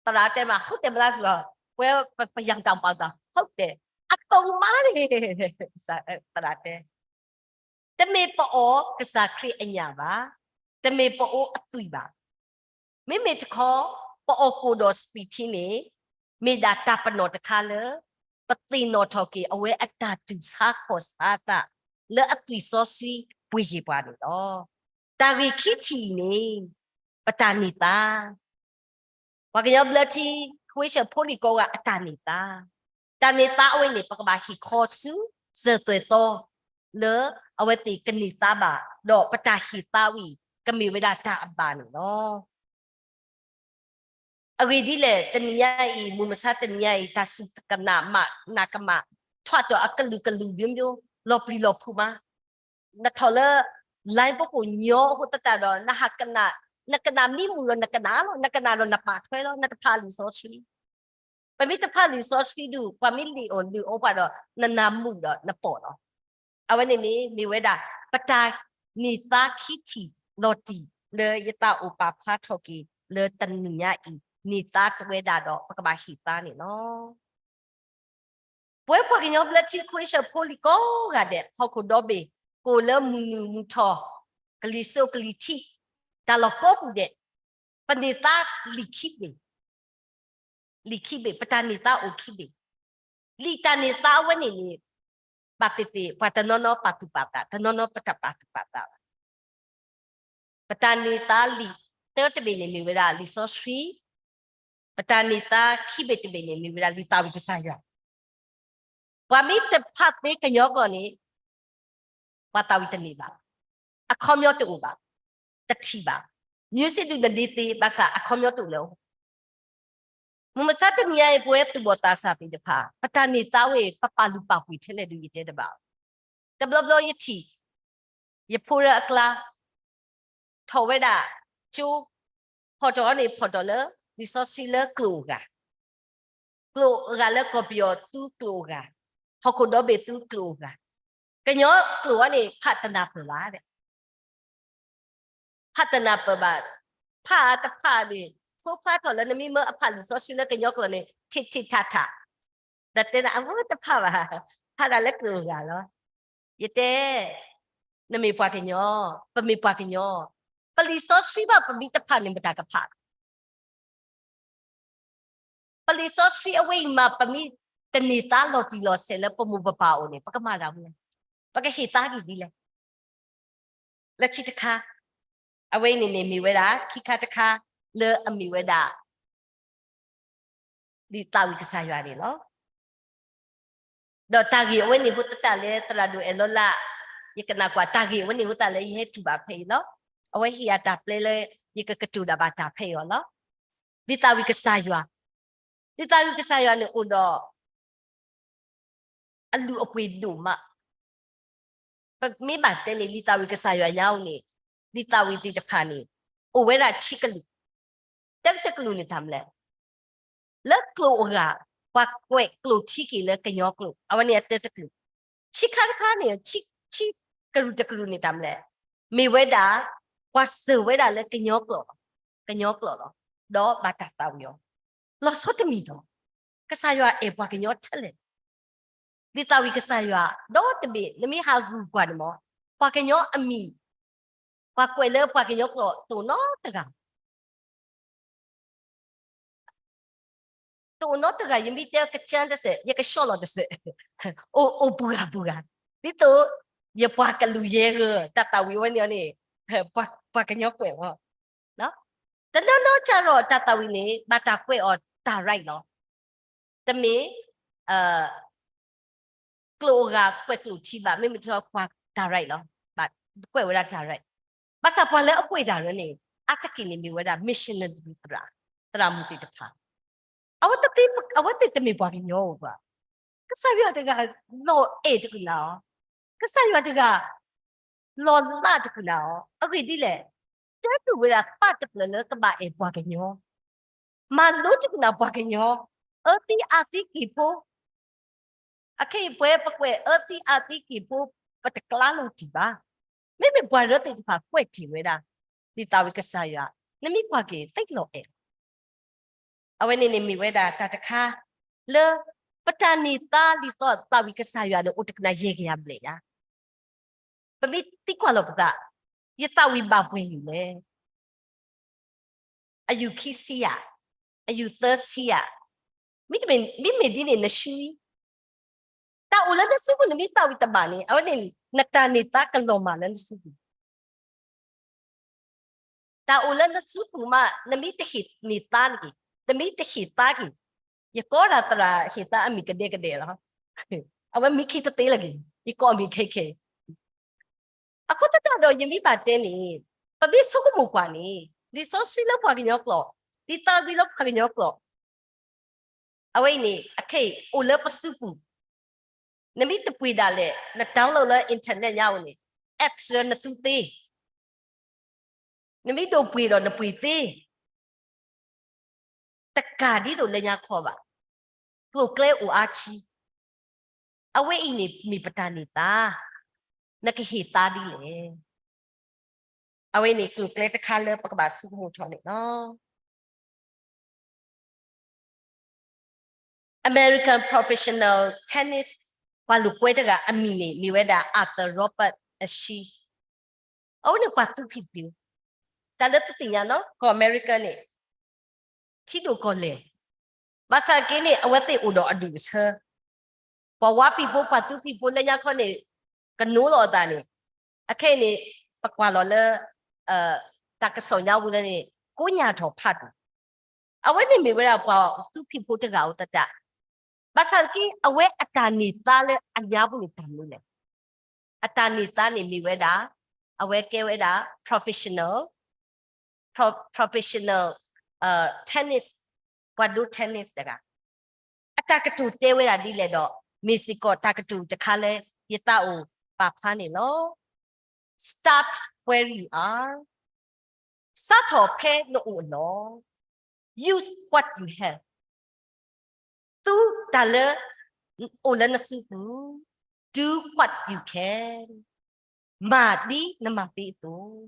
သရၣ်တဲမး ဟုတ်တယ်မလားဆိုတော့ ပဝဲပယံာ်တၢ်ပာ်တၢ် ဟုတ်တယ် အကုန်ပါလေ သရၣ်တဲ တမ့ၢ်ပအီၣ်ကစၢ်ခရံာ်အညၣ်ဘၣ်, တမ့ၢ်ပအီၣ်အသွံၣ်ဘၣ်. မ့မ့ၢ်တခီ ပအီၣ်ကိၣ်ဒီးစပံးထံန့ၣ် မ့ၢ်ဒၣ်တၢ်ပနီၣ်တခါလၢ ပသ့ၣ်နီၣ်ထီၣ်က့ၤအဝဲအတၢ်တူၢ်ဆါခီၣ်ဆါသး လၢအသွံၣ်စီဆှံပှ့ၤက့ၤပှၤန့ၣ်လီၤ. တၢ်ဂ့ၢ်ခံထံၣ်အံၤန့ၣ် ပတၢ်န့ၢ်သါ ပှၤကညီဘျၢထံ ခွံဆၢဖိလံၤကိးဂၤအတၢ်န့ၢ်သါ, တၢ်န့ၢ်သါအဝဲန့ၣ် ပကဘၣ်ဟ့ၣ်ခီဆူ စၢၤသွဲၣ်သီ လၢအဝဲသ့ၣ်ကန့ၢ်သါဘၣ်, ဒီးပတၢ်ဟ့ၣ်သါဝဲအံၤ ကမ့ၢ်ဝဲဒၣ်တၢ်အဘၣ်န့ၣ်လီၤ. အဂ့ၢ်ဒ်လဲၣ် တနံၤညါအံၤ မုၢ်မဆါတနံၤညါအံၤ တၢ်စူၢ်ကနၣ်မး နၢ်ကမၣ် ထွးတီၢ်အကလုာ်ကလုာ်မျိုးမျိုး လီၤပျံၤလီၤဖုးမး နထီၣ်လၢ line ပူၤကိးညီအဃိသတးဒီး နဟးကနၣ် နကနၣ်မံမုာ်ဒီးနကနၣ်လီၤ, နကနၣ်ဒီးနပာ်ထွဲလီၤ, နတဖးလံာ်စီဆှံ, ပမ့ၢ်တဖးလံာ်စီဆှံဒုး ပှၤမ့ၢ်လံၣ်အီၣ်လုၢ်အီပှၤဒီး နနၢ်မုာ်ဒီးနပိာ်လီၤ. အဝဲန့ၣ်န့ၣ် မ့ၢ်ဝဲဒၣ် ပတၢ်န့ၢ်သါခံထံၣ်လီၤတံၢ် လၢယသးအိၣ်ပာ်ဖျါထီၣ်က့ၤ လၢတနံၤညါအံၤ န့ၢ်သါတဝဲဒၣ်ဒီး ပကဘၣ်ဟ့ၣ်သါန့ၣ်လီၤ. ပဝဲပှၤကညီဘျၢထံ ခွံဆၢဖိလံၤကိးဂၤဒဲး ဟီၣ်ခိၣ်ဒီဘ့ၣ် ကိၣ်လၢမုၢ်နုာ်မုၢ်ထီၣ် ကလံၤစိးကလံၤထံး တၢ်လီၢ်ကိးပူၤဒဲး ပန့ၢ်သါလံာ်ခံဘ့ၣ်, လံာ်ခံဘ့ၣ် ပတၢ်န့ၢ်သါအိၣ်ခံဘ့ၣ်, လံာ်တၢ်န့ၢ်သါအဝဲန့ၣ်န့ၣ် ဘၣ်သ့ၣ်သ့ၣ် ပှၤတနီၤနီၤပာ်သူၣ်ပာ်သး တနီၤနီၤပတပာ်သူၣ်ပာ်သးဘၣ်. ပတၢ်န့ၢ်သါလံာ်တၢတဘ့ၣ်န့ၣ် မ့ၢ်ဝဲဒၣ်လံာ်စီဆှံ, ပတၢ်န့ၢ်သါခံဘ့ၣ်တဘ့ၣ်န့ၣ် မ့ၢ်ဝဲဒၣ်လံာ်သးဝံၣ်ကစၢ်ယွၤ, ပှၤမ့ၢ်တဖးသ့ကညီကျိာ်န့ၣ် ပှၤသးဝံၣ်တန့ၢ်ဘၣ်, အခီပညီတအိၣ်ဘၣ်, တထံၣ်ဘၣ်, မျိုးစေ့ဒုးနဒ့သ့ ဘၣ်ဆၣ်အခီပညီတအိၣ်လၢ မုၢ်မဆါတနံၤညါအံၤ ပဝဲသူၣ်ဘီၣ်သးစၢ်သ့ၣ်တဖၣ် ပတၢ်န့ၢ်သါဝဲ ပပာ်လုၢ်ပာ်ပှ့ၤထဲလဲၣ်ဒုးယတဲတဘၣ်. တဘျီဘျီယထံၣ် ယဖိလၢအကျါ ထီၣ်ဝဲဒၣ်ကၠိ, ဖီၣ်တီၢ်အီၤန့ၣ် ဖီၣ်တီၢ်လၢ လံာ်စီဆှံလၢကျိာ်အဂၤ, ကျိာ်အဂၤလၢကီၢ်ပယီၤသူကျိာ်အဂၤ, ဟီၣ်ခိၣ်ဒီဘ့ၣ်သူကျိာ်အဂၤ, ကညီကျိာ်အီၤန့ၣ် ဖးတနၢ်ပၢၢ်ဘၣ် ဖးတနၢ်ပၢၢ်ဘၣ်, ဖးတဖးန့ၣ် ဖိဖးထီၣ်လၢနမ့ၢ်မၢအဖးလံာ်စီဆှံလၢကညီကျိာ်န့ၣ် ထံးထံးထးထး, ဒီးတဲဒၣ်အဝဲတဖးဘၣ်, ဖးဒၣ်လၢကျိာ်အဂၤလီၤ. ယတဲ, နမ့ၢ်ပှၤကညီ, ပမ့ၢ်ပှၤကညီ, ပလံာ်စီဆှံဘၣ်ပမ့ၢ်တဖးန့ၣ် မတၤကဖးလဲၣ်. ပလံာ်စီဆှံအဝဲအံၤမး ပမ့ၢ်တန့ၢ်သါလီၤတံၢ်လီၤဆဲးလၢပမိၢ်ပပၢ်အအိၣ်န့ၣ် ပကမၤတၢ်မနုၤလဲၣ်, ပကဟ့ၣ်သါက့ၤဒ်လဲၣ်. လၢခံတခါ, အဝဲအံၤန့ၣ်န့ၣ်မ့ၢ်ဝဲဒၣ် ခံခါတခါ လၢအမ့ၢ်ဝဲဒၣ် ဒ်သးဝံၣ်ကစၢ်ယွၤန့ၣ်လီၤ. ဒီးတၢ်ဂ့ၢ်အဝဲန့ၣ်အဃိသတးလၢသရၣ်ဒိၣ်အဲၣ်လီၤလၢ်, ယကနၣ်ကွၢ်တၢ်ဂ့ၢ်အဝဲန့ၣ်အဃိသတးလၢယဟဲတူၢ်ဘၣ်ဖဲအံၤလီၤ. အဝဲဟ့ၣ်ယၤတၢ်ပျဲလၢ ယကကတိၤတၢ်ဘၣ်တၢ်ဖဲအံၤအီၤလီၤ. ဒ်သးဝံၣ်ကစၢ်ယွၤ, ဒ်သးဝံၣ်ကစၢ်ယွၤန့ၣ်အိၣ်ဒီး အလုၢ်အပှ့ၤဒိၣ်မး. ပမ့ၢ်ဘၣ်တဲန့ၣ် ဒ်သးဝံၣ်ကစၢ်ယွၤညါအိၣ်န့ၣ်, ဒ်သးဝံၣ်သ့ၣ်တဖၣ်န့ၣ် အိၣ်ဝဲဒၣ်ဆံကလုာ်, တၢတကလုာ်န့ၣ်တၢ်မနုၤလဲၣ်, လၢကျိာ်အဂၤ ပှၤကွဲးကျိာ်ထံက့ၤလၢကညီကျိာ်, အဝဲန့ၣ်အတၢတကလုာ်, ဆံခါတခါန့ၣ် ဆံ, ဆံကလုာ်တကလုာ်န့ၣ်တၢ်မနုၤလဲၣ်, မ့ၢ်ဝဲဒၣ် ပှၤစၢၤဝဲဒၣ်လၢကညီကျိာ်, ကညီကျိာ်လီၤ. ဒီးဘၣ်တၢ်သးဝံၣ်အီၤ လီၤဆီတမံၤလီၤ. ကစၢ်ယွၤအဲၣ်ပှၤကညီထဲလဲၣ်. ဒ်သးဝံၣ်ကစၢ်ယွၤ ဒီတဘ့ၣ် နမ့ၢ်ဟးဂုၤကွၢ်န့ၣ်မး, ပှၤကညီအမံၤ, ပှၤကွဲးလၢပှၤကညီကျိာ်တအိၣ်နီတဂၤ တအိၣ်နီတဂၤ, ယမ့ၢ်တဲကစၢ်တစဲး ယကဆှီလီၤတစဲး, အိၣ်ပှၤဂၤပှၤဂၤ, ဒ်သိး ယပှၤကလုာ်ယဲၢ်ဂၤ တၢ်သးဝံၣ်ဝဲန့ၣ်န့ၣ်, ပှၤကညီကွဲးအီၤ, တနီၤနီၤကဒီးတၢ်သးဝံၣ်န့ၣ် ဘၣ်တၢ်ကွဲးအီၤတၢ် right လီၤ. တမ့ၢ် ကျိာ်အဂၤကွဲးကျိာ်ထံဘၣ်, မ့မ့ၢ်တခီပှၤတၢ် right လီၤ. ဘၣ်ကွဲးဝဲဒၣ်တၢ် right. ဘၣ်ဆၣ်ပှၤလၢအကွဲးတၢ်န့ၣ်န့ၣ် အါတက့ၢ်န့ၣ်မ့ၢ်ဝဲဒၣ် missionary သရၣ်, သရၣ်မုၣ်သ့ၣ်တဖၣ်, အဝဲသ့ၣ်တမ့ၢ်ပှၤကညီဧိၤဘၣ်. ကစၢ်ယွၤတဂၤလီၤအဲၣ်တကလုာ်နၤအီၤ, ကစၢ်ယွၤတဂၤ လီၤလးတကလုာ်နၤအီၤ, အဂ့ၢ်ဒ်လဲၣ်, တဲတူၢ်ဝဲဒၣ်သးတဖျၢၣ်လၢကဘၣ်အဲၣ်ပှၤကညီ, မၤလိတကလုာ်နၤပှၤကညီ, အၢသံအါသံက့ၤဖိ, အခဲအံၤပှဲၤပကွဲးအၢသံအါသံက့ၤဖိ, ပတကျါလိာ်တံၢ်ဘၣ်. မ့မ့ၢ်ပှၤရၢသ့ၣ်တဖၣ်ကွဲးတ့ၢ်ဝဲဒၣ် ဒ်သးဝံၣ်ကစၢ်ယွၤ, နမ့ၢ်ကွၢ်က့ၤ သ့ၣ်လီၤအဲၣ်လီၤ. အဝဲန့ၣ်န့ၣ်မ့ၢ်ဝဲဒၣ်တၢ်တခါ လၢ ပတၢ်န့ၢ်သါဒ်သိးသးဝံၣ်ကစၢ်ယွၤန့ၣ် အိၣ်တကနၣ်ယဲၢ်ကယၤဘျဲၣ်ယၤ, ပမ့ၢ်သံကွၢ်လီၤပသး, ယသးဝံၣ်ဘၣ်ပှဲၤယံာ်လဲၣ်. အယူၢ်ခံဆံယၤ, အယူၢ်သၢဆံယၤ, မ့မ့ၢ်ဒ်န့ၣ်နဆူ, တၢ်အိၣ်လၢနစုပူၤ နမ့ၢ်သးဝံၣ်တဘၣ်န့ၣ် အဝဲန့ၣ် နတၢ်န့ၢ်သါကလီၤမၢ်လၢနစုပူၤ, တၢ်အိၣ်လၢနစုပူၤမး နမ့ၢ်တဟ့ၣ်န့ၢ်သါန့ၣ်, နမ့ၢ်တဟ့ၣ်သါက့ၤ, ယကိးဒၣ်သရၣ်ဟ့ၣ်သါအမံၤကဒဲကဒဲလီၤ. အဝဲမံခံတသ့လၢၤက့ၤ, ယကိးအမံၤခဲခဲ အဃိသတးဒီး ယမ့ၢ်ဘၣ်တဲန့ၣ်, ပမ့ၢ်ဆိကမိၣ်ကွၢ်န့ၣ် လံာ်စီဆှံလၢပှၤကညီကျိာ်, လံာ်သးဝံၣ်လၢပှၤကညီကျိာ်, အဝဲအံၤန့ၣ် အခဲအံၤအိၣ်လၢပစုပူၤ, နမ့ၢ်တပှ့ၤဒၣ်လဲာ် န download လၢ internet ညါအိၣ်န့ၣ် apps လၢနသူသ့ နမ့ၢ်ဒိးပှ့ၤဒီးနပှ့ၤသ့, တကးဒ်သိးလၢညါခီဘၣ်, ကျိၤကျဲအိၣ်အါဆံ, အဝဲအံၤန့ၣ်မ့ၢ်ပတၢ်န့ၢ်သါ, နကဟ့ၣ်သါဒ်လဲၣ်. အဝဲန့ၣ်ကျိၤကျဲတခါလၢပကဘၣ်ဆိကမိၣ်ထီၣ်န့ၣ်လီၤ. American professional tennis ပှၤလိာ်ကွဲတဂၤအမံၤန့ၣ် မ့ၢ်ဝဲဒၣ် Arthur Roberts Ashe. အဝဲန့ၣ်ပှၤသူဖံးဖုး, တၢ်လၢသုသ့ၣ်ညါနီၤ ကီၢ်အမဲရကၤန့ၣ် ထံဒိၣ်ကီၢ်လဲၢ်, ဘၣ်ဆၣ်က့န့ၣ် အဝဲသ့ၣ်အိၣ်ဒီးအဒူၣ်အဆၢ, ပှၤဝါဖံးဖိ ပှၤသူဖံးဖိလၢညါခီန့ၣ် ကနိးလီၤအသးန့ၣ်, အခဲအံၤန့ၣ် ပကွၢ်လီၤလၢ တၢ်ကစီၣ်ညါဝံၤလၢန့ၣ် ကိးညါထီၣ်ဖးဒိၣ်, အဝဲန့ၣ်မ့ၢ်ဝဲဒၣ်ပှၤသူဖံးဖိတဂၤအိၣ်သတး, ဘၣ်ဆၣ်က့ အဝဲအတၢ်န့ၢ်သါလၢအညါပူၤန့ၣ်တၢ်မနုၤလဲၣ်. အတၢ်န့ၢ်သါန့ၣ်မ့ၢ်ဝဲဒၣ်, အဝဲကဲဝဲဒၣ် professional, professional tennis, ပှၤဒိ tennis တဂၤ, အတၢ်ကတိၤတဲဝဲဒၣ်ဒ်လဲၣ်ဒီး မ့ၢ်စ့ၢ်ကီးတၢ်ကတိၤတခါလၢ ယသးအိၣ်ပာ်ဖျါန့ၣ်လီၤ. Start where you are, စးထီၣ်ဖဲနအိၣ်အလီၢ်, use what you have, သူတၢ်လၢအိၣ်လၢနစုပူၤ, do what you can, မၤဒ်နမၤသ့အသိး.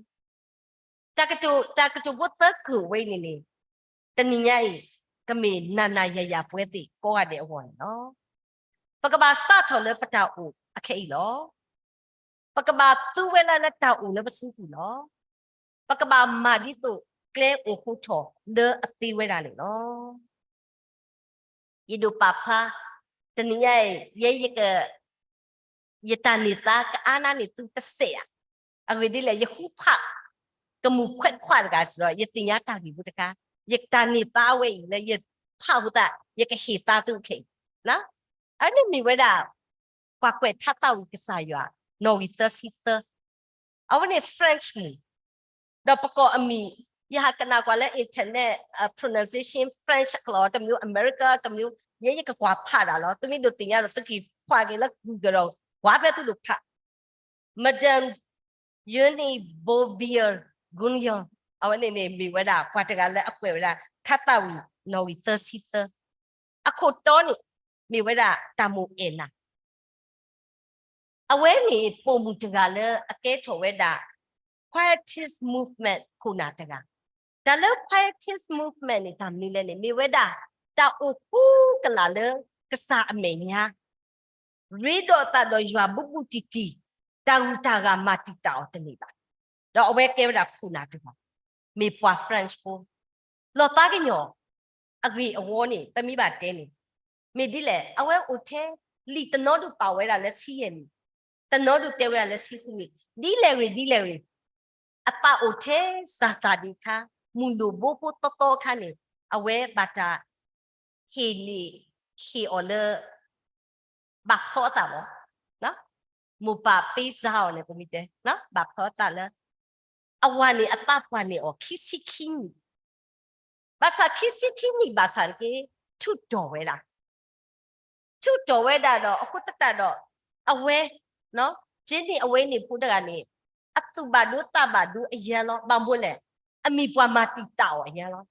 တၢ်ကတိၤ, တၢ်ကတိၤဖိသၢခိၣ်ဝဲအံၤန့ၣ်န့ၣ်, တနံၤညါအံၤ ကမ့ၢ်နၤနၤယၤယၤပဝဲသ့ၣ်ကိးဂၤဒဲးအဂီၢ်န့ၣ်လီၤ. ပကဘၣ်စးထီၣ်လၢပတၢ်အိၣ်အခဲအံၤလီၤ. ပကဘၣ်သူဝဲဒၣ်လၢတၢ်အိၣ်လၢပစုပူၤလီၤ. ပကဘၣ်မၤဒ်သိးကျဲအိၣ်ဃိထီၣ်လၢအသ့ဝဲဒၣ်န့ၣ်လီၤ. ယဒိးပာ်ဖျါ တနံၤညါအံၤ ယဲယက ယတၢ်န့ၢ်သါကအါနါန့ၢ်သုတစဲးဧါ. အဂ့ၢ်ဒ်လဲၣ် ယဃုဖး ကမူၣ်ခွဲးခွါတဂၤစ့ၢ်ဒီး ယသ့ၣ်ညါတၢ်ဂ့ၢ်ဖိတခါ, ယတၢ်န့ၢ်သါဝဲအံၤလၢယဖးအဃိသတး ယကဟ့ၣ်သါသုခဲအံၤ. အဝဲန့ၣ်မ့ၢ်ဝဲဒၣ် ပှၤကွဲးထါသးဝံၣ်ကစၢ်ယွၤ နီၣ်ဂံၢ်သၢဆံသၢ, အဝဲန့ၣ် French မ့ၢ် ဒီးပကိးအမံၤ ယဟးကနၣ်ကွၢ်လၢ internet pronunciation French အကျိာ်တမျိုး America တမျိုး ယဲယကကွၢ်ဖးဒၣ်လီၤ. သုမ့ၢ်ဒိးသ့ၣ်ညါဒီး သုက့ၤဖးက့ၤလၢ Google ဒီး ကွၢ်ဖဲသုဒိးဖး Madame Yoni Beauvoir Gouyon အဝဲန့ၣ်န့ၣ်မ့ၢ်ဝဲဒၣ် ပှၤတဂၤလၢအကွဲးဝဲဒၣ် ထါသးဝံၣ်နီၣ်ဂံၢ်သၢဆံသၢ, အခိၣ်တီန့ၣ် မ့ၢ်ဝဲဒၣ်တၢ်မိၣ်အဲၣ်နၤ အဝဲန့ၣ်ပိာ်မုၣ်တဂၤလၢအကဲထီၣ်ဝဲဒၣ် Quietist Movement ခိၣ်နၢ်တဂၤ, တၢ်လၢ Quietist Movement န့ၣ် တၢ်မနုၤလဲၣ်န့ၣ် မ့ၢ်ဝဲဒၣ် တၢ်အိၣ်ဃူကလာ်လၢကစၢ်အမဲာ်ညါ ရ့ဒီးအသးဒီးယွၤဘူးဘူးတံၢ်တံၢ်, တၢ်ဂုၤတၢ်ဂၤမၤတံာ်တာ်အီၤတန့ၢ်ဘၣ်. ဒီးအဝဲကဲဝဲဒၣ်ခိၣ်နၢ်တဂၤ, မ့ၢ်ပှၤ French ဖိ, လီၤသးကညီၤ အဂ့ၢ်အဝီန့ၣ် ပမ့ၢ်ဘၣ်တဲန့ၣ် မ့ၢ်ဒ်လဲၣ်, အဝဲအိၣ်ထဲ လံာ်တနီၤဒုးပာ်ဝဲဒၣ်လၢဆံယဲၢ်နံၣ်, တနီၤဒုးတဲဝဲဒၣ်လၢဆံဃုနံၣ်, ဒ်လဲၣ်ဂ့ၤဒ်လဲၣ်ဂ့ၤ အသးအိၣ်ထဲစၢ်စၢ်ဒံးအခါ, မုၢ်လိၣ်ဘိဖိသီသီအခါန့ၣ် အဝဲဘၣ်တၢ် ဟ့ၣ်န့ၢ်ဟ့ၣ်အီၤလၢ ဘၣ်ဖျီအသးလီၤ. မိၢ်ပၢ်ပ့စါအီၤန့ၣ် ပမ့ၢ်တဲ ဘၣ်ဖျီအသးလၢ အဝၤန့ၣ် အသးပှၢ်န့ၢ်အီၤခံဆံခံနံၣ်, ဘၣ်ဆၣ်ခံဆံခံနံၣ်ဘၣ်ဆၣ်န့ၣ်က့ ထူးတီၤဝဲဒၣ် ထူးတီၤဝဲဒၣ်ဒီး အဃိသတးဒီး အဝဲ က့န့ၣ် အဝဲန့ၣ်ဖိတဂၤန့ၣ် အသူၣ်ဘၣ်ဒိသးဘၣ်ဒိအယါလီၤ. ဘၣ်မနုၤလဲၣ်, အမံၤပှၢ်မၤတံာ်တာ်အီၤအယါလီ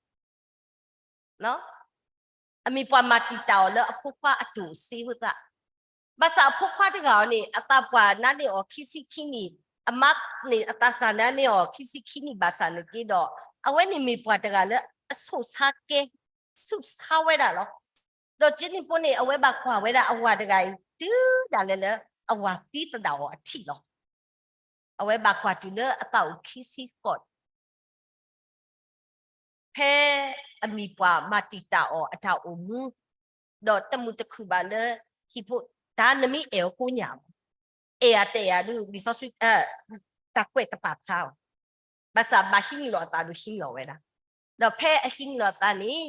ၤ. အမံၤပှၢ်မၤတံာ်တာ်အီၤလၢအဖိခွါအတိၢ်အစ့အဃိသတး, ဘၣ်ဆၣ်အဖိခွါတဂၤအံၤန့ၣ် အသးပှၢ်နါန့ၢ်အီၤခံဆံခံနံၣ်, အမါန့ၣ် အသးစၢ်နါန့ၢ်အီၤခံဆံခံနံၣ်ဘၣ်ဆၣ်န့ၣ်က့ဒီး အဝဲန့ၣ်မ့ၢ်ပှၤတဂၤလၢအဆိၣ်ဆါကဲ ဆူၣ်ဆါဝဲဒၣ်လီၤ. ဒီးက့န့ၣ်ဖိန့ၣ် အဝဲဘၣ်ကွၢ်ဝဲဒၣ်အဝၤတဂၤအံၤ တုၤဒၣ်လဲာ်လၢ အဝၤသံသဒၣ်အီၤအထံးလီၤ. အဝဲဘၣ်ကွၢ်တုၤလၢအသးအိၣ်ခံဆံဃိး ဖဲအမံၤပှၢ်မၤတံာ်တာ်အီၤအတၢ်အိၣ်မူ, ဒီးတမုာ်တခုၣ်ဘၣ်လၢ ဟံၣ်ဖိတၢ်နမ့ၢ်အဲၣ်အီၤကိးညၣ်, အဲၣ်အတအဲၣ်အဒုး လံာ်စီဆှံ တၢ်ကွဲးတပာ်ဖျါအီၤ, ဘၣ်ဆၣ်ဘၣ်ဟံးန့ၢ်လီၤအသးဒီးဟံးန့ၢ်လီၤဝဲဒၣ်, ဒီးဖဲအဟံးန့ၢ်လီၤအသးန့ၣ်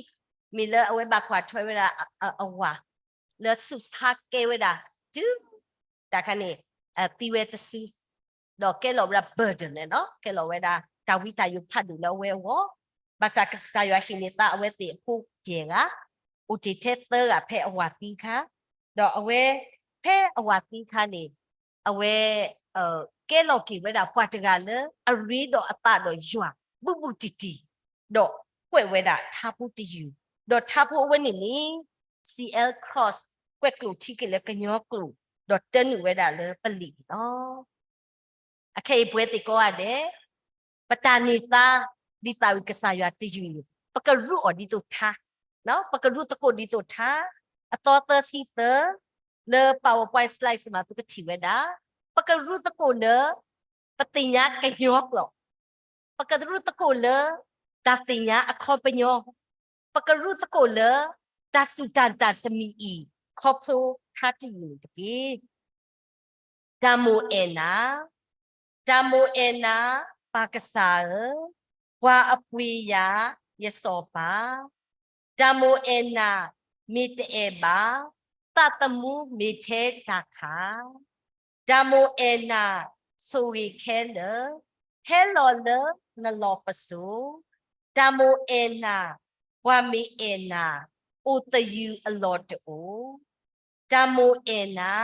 မ့ၢ်လၢအဝဲဘၣ်ကွၢ်ထွဲဝဲဒၣ်အဝၤ လၢဆူၣ်ဆါကဲဝဲဒၣ် တုၤ တၢ်ခါန့ၣ် သံဝဲတစု, ဒီးကဲလီၤဝဲဒၣ် burden န့ၣ်လီၤ, ကဲလီၤဝဲဒၣ် တၢ်ဝံတၢ်ယိးဖးဒိၣ်လၢအဝဲအဂီၢ်, ဘၣ်ဆၣ်ကစၢ်ယွၤဟ့ၣ်န့ၢ်သးအဝဲသ့ၣ်အဖိယဲၢ်ဂၤ, အိၣ်တ့ၢ်ထဲသၢဂၤဖဲအဝၤသံအခါ, ဒီးအဝဲ ဖဲအဝၤသံအခါန့ၣ် အဝဲ ကဲလီၤက့ၤဝဲဒၣ်ပှၤတဂၤလၢအရ့ဒီးအသးဒီးယွၤ ဘူးဘူးတံၢ်တံၢ်, ဒီးကွဲးဝဲဒၣ်ထါဖိတယုၢ်, ဒီးထါဖိအဝဲန့ၣ်န့ၣ် C L Cross ကွဲးကျိာ်ထံက့ၤလၢကညီကျိာ်, ဒီးတၢနုာ်ဝဲဒၣ်လၢပလံာ်န့ၣ်လီၤ. အခဲအံၤပဝဲသ့ၣ်ကိးဂၤဒဲး ပတၢ်န့ၢ်သါ ဒ်သးဝံၣ်ကစၢ်ယွၤတယုၢ်န့ၣ် ပကရူးအီၤဒ်သိးထါ, ပကရူးသကိးဒ်သိးထါ, အသီသၢဆံသၢ လၢ PowerPoint slide မး သုကထံၣ်ဝဲဒၣ်, ပကရူးသကိးလၢ ပသ့ၣ်ညါကညီကျိာ်, ပကရူးသကိးလၢ တၢ်သ့ၣ်ညါအခီပညီ, ပကရူးသကိးလၢ တၢ်စူၢ်တၢ်နာ်တမံၤအံၤ ခီဖျိထါတယုၢ်န့ၣ်တက့ၢ်. တၢ်မိၣ်အဲၣ်နၤ, တၢ်မိၣ်အဲၣ်နၤ, ပၢ်ကစၢ်ဧၢ, ပှၤအပှ့ၤယၤ ယစီၤပၤ, တၢ်မိၣ်အဲၣ်နၤ မ့ၢ်တအဲၣ်ဘၣ်, သးသမူမ့ၢ်ထဲတၢ်ခါ, တၢ်မိၣ်အဲၣ်နၤ ဆိၣ်ဂ့ၤခဲလၢာ်, ဟဲလီၤလၢနလီၢ်ပစိာ်, တၢ်မိၣ်အဲၣ်နၤ ပှၤမ့ၢ်အဲၣ်နၤ အိၣ်သယုၢ်အလီၢ်တအိၣ်, တၢ်မိၣ်အဲၣ်နၤ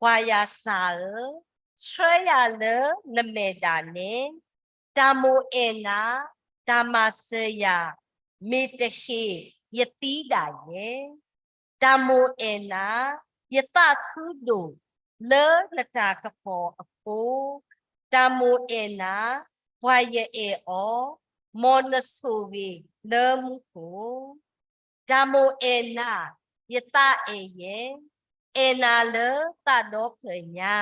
ပှၤယၤစၢ်ဧၢ, ဆှၢယၤလၢနမဲာ်ဒၣ်နဲ, တၢ်မိၣ်အဲၣ်နၤ တၢ်မၤစၢၤယၤ မ့ၢ်တဟ့ၣ်ယသံဒၣ်ယဲ, တၢ်မိၣ်အဲၣ်နၤ ယသးခုဒိၣ်လၢနတၢ်ကပီၤအဃိ, တၢ်မိၣ်အဲၣ်နၤ ပှၤယအဲၣ်အီၤ မ်နဆိၣ်ဂ့ၤလၢမူခိၣ်, တၢ်မိၣ်အဲၣ်နၤ ယသးအဲၣ်ယဲ, အဲၣ်နၤလၢသးဒီဖျၢၣ်ညါ